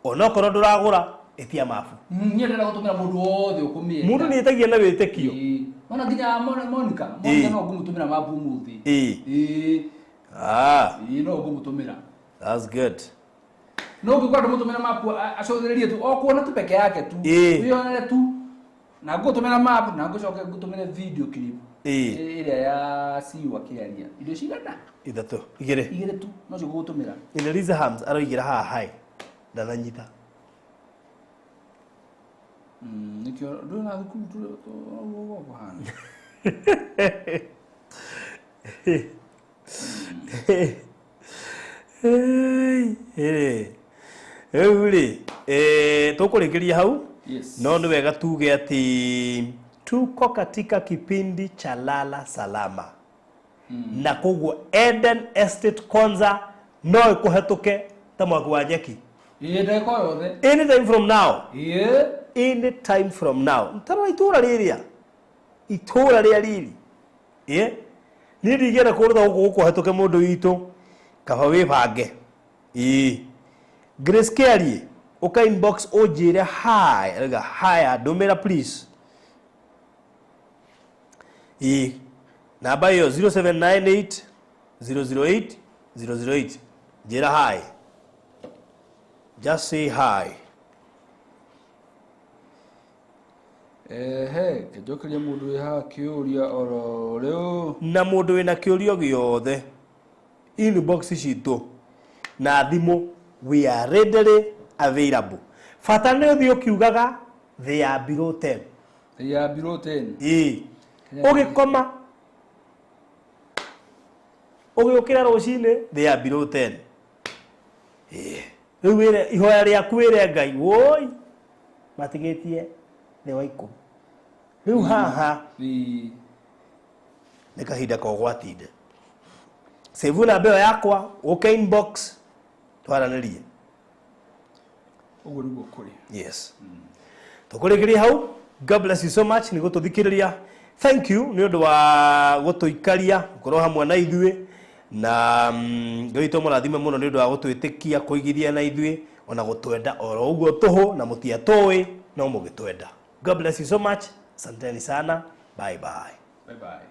[SPEAKER 6] Onokorwo ndũragũra, ĩtia mabu.
[SPEAKER 5] Niĩ ndĩrenda gũtũmĩra mũndũ wothe ũkũmĩenda.
[SPEAKER 6] Mũndũ nĩ ĩtagia na wĩtĩkio.
[SPEAKER 5] Ĩĩ. Ona nginya Monica, Monica no ngũmũtũmĩra mabu ũmũthĩ.
[SPEAKER 6] Ĩĩ.
[SPEAKER 5] Ĩĩ. Ĩĩ, no ngũmũtũmĩra.
[SPEAKER 6] That's good.
[SPEAKER 5] No ũngĩkorwo ndũmũtũmĩra mapu, acũthĩrĩrie tu, o kuona tu peke yake tu.
[SPEAKER 6] Ĩĩ.
[SPEAKER 5] Wĩyonere tu. Na ngũtũmĩra mapu, na ngũcoke ngũtũmĩre video clip.
[SPEAKER 6] Ĩĩ.
[SPEAKER 5] Ĩrĩa ya CEO akĩaria. Indo cigana?
[SPEAKER 6] Ithatũ. Igĩrĩ.
[SPEAKER 5] Igĩrĩ tu, no cio ngũgũtũmĩra.
[SPEAKER 6] Ineliza Hams aroigĩra haha hi. Ndananyita.
[SPEAKER 5] Nĩkĩo ndũrĩ na thukuru ũguo kũhana.
[SPEAKER 6] Rĩu rĩ, tũkũrĩkĩria hau.
[SPEAKER 5] Yes.
[SPEAKER 6] No nĩ wega tuge atĩ tuko katika kipindi cha lala salama. Na koguo Eden Estate Konza no ĩkũhetũke ta mwaki wa nyeki.
[SPEAKER 5] Ĩĩ, ndagĩka o yothe.
[SPEAKER 6] Anytime from now.
[SPEAKER 5] Ĩĩ.
[SPEAKER 6] Anytime from now. Tarora itũra rĩrĩa. Itũra rĩa riri. Ĩĩ. Niĩ ndingĩenda kũndũ ta gũkũ gũkũhetũke mũndũ witũ. Kaba wĩbange. Ĩĩ. Grace Kerry, ũka inbox ũnjĩre hi. Arauga hi, ndũmĩra please. Ĩĩ. Namba ĩyo 0798 008 008. Njĩra hi. Just say hi.
[SPEAKER 5] Ehe, kĩnjokeria mũndũ wĩ haha kĩũria oro rĩu.
[SPEAKER 6] Na mũndũ wĩna kĩũria gĩothe inbox citũ na thimũ, we are readily available. Bata nĩ ũthiĩ ũkiugaga they are below 10.
[SPEAKER 5] They are below 10.
[SPEAKER 6] Ĩĩ. Ũgĩkoma ũgĩũkĩra rũcinĩ they are below 10. Ĩĩ. Rĩu wĩre ihoya rĩaku wĩre Ngai, woi matigĩtie thĩ wa 10. Rĩu haha
[SPEAKER 5] Ĩĩ.
[SPEAKER 6] nĩ kahinda ka ũgwati-inĩ. Save namba ĩyo yakwa, ũke inbox twaranĩrie.
[SPEAKER 5] Ũguo nĩguo kũrĩ.
[SPEAKER 6] Yes. Tũkũrĩkĩria hau. God bless you so much nĩ gũtũthikĩrĩria. Thank you nĩ ũndũ wa gũtũikaria, gũkorwo hamwe na ithuĩ. Na Ngai witũ mũrathime mũno nĩ ũndũ wa gũtwĩtĩkia, kũigithia na ithuĩ. Ona gũtwenda oro ũguo tũhũ na mũtiatũĩ no mũgĩtwenda. God bless you so much. Asanteni sana. Bye bye.
[SPEAKER 5] Bye bye.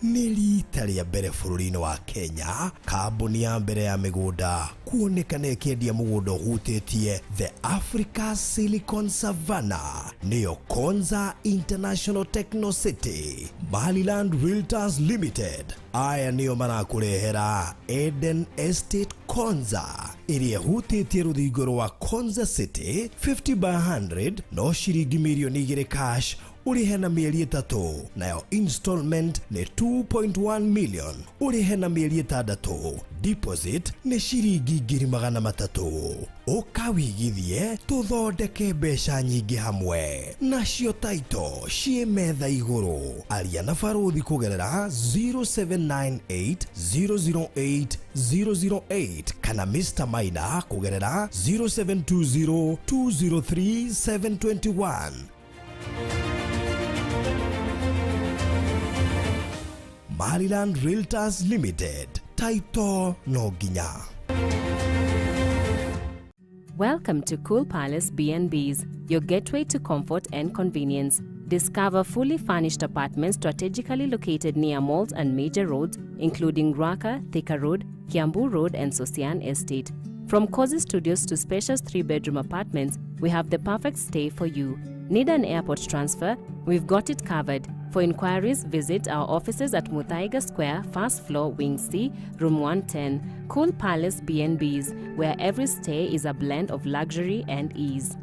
[SPEAKER 1] Nĩ rita rĩa mbere bũrũri-inĩ wa Kenya, kambuni ya mbere ya mĩgũnda kuonekana ĩkĩendia mũgũnda ũhutĩtie The Africa Silicon Savannah, nĩyo Konza International Techno City. Maryland Realtors Limited aya nĩo marakũrehera Eden Estate Konza ĩrĩa ĩhutĩtie rũthingo rwa Konza City 50 by 100 no ciringi mirioni 2 cash ũrĩhe na mĩeri 3, nayo installment nĩ 2.1 million ũrĩhe na mĩeri 6, deposit nĩ ciringi 300,000. Ũka wĩigithie tũthondeke mbeca nyingĩ hamwe, nacio taito ciĩ metha igũrũ. Aria na barũthi kũgerera 0798 008 008 kana Mr. Maina kũgerera 0720 203 721. Maryland Realtors Limited, Taito no nginya.
[SPEAKER 2] Welcome to Cool Palace B&Bs, your gateway to comfort and convenience. Discover fully furnished apartments strategically located near malls and major roads, including Ruaka, Thika Road, Kiambu Road, and Sosian Estate. From cozy studios to spacious 3-bedroom apartments, we have the perfect stay for you. Need an airport transfer? We've got it covered. For inquiries, visit our offices at Muthaiga Square, first floor, Wing C, Room 110. Cool Palace B&Bs, where every stay is a blend of luxury and ease.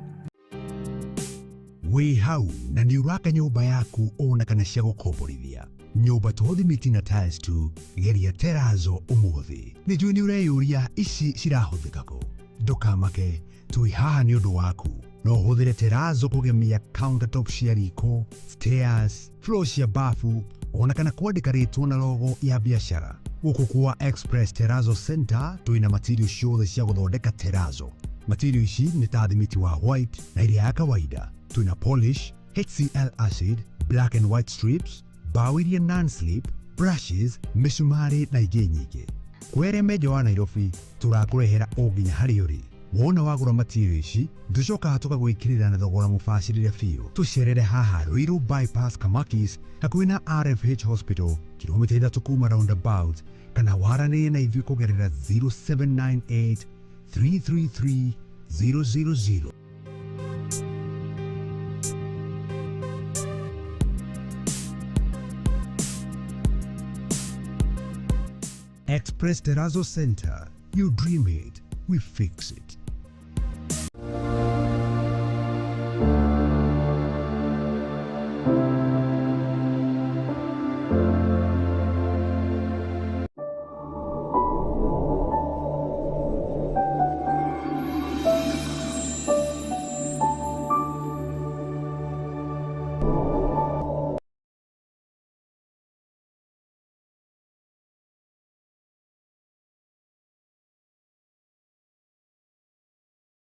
[SPEAKER 3] Wĩ hau na nĩ ũraka nyũmba yaku ona kana cia gũkomborithia. Nyũmba to thimiti na tiles tu, geria terazo ũmũthĩ. Nĩ njũĩ nĩ ũreyũria ici cirahũthĩka kũ. Ndũkamake, twĩ haha nĩ ũndũ waku. No ũhũthĩre terazo kũgemia countertop cia riko, stairs, floor cia bafu, ona kana kwandĩka rĩtwa na logo ya biacara. Gũkũ kwa Express Terazo Center twĩna material ciothe cia gũthondeka terazo. Material ici nĩ ta thimiti wa white na iria ya kawaida. Twĩna polish, HCl acid, black and white strips, bao iria non-slip, brushes, mĩcumarĩ na ingĩ nyingĩ. Kwere menjo wa Nairobi tũrakũrehera o nginya harĩa ũrĩ. Wona wagũra material ici, tũcokaga tũgagwĩkĩrĩra na thogora mũbacĩrĩre biũ. Tũcerere haha Ruiru Bypass Kamakis hakuhĩ na RFH Hospital, kilomita 3 kuma roundabout, kana waranĩrie na ithuĩ kũgerera 0798 333 000. Express Terrazzo Center. You dream it, we fix it.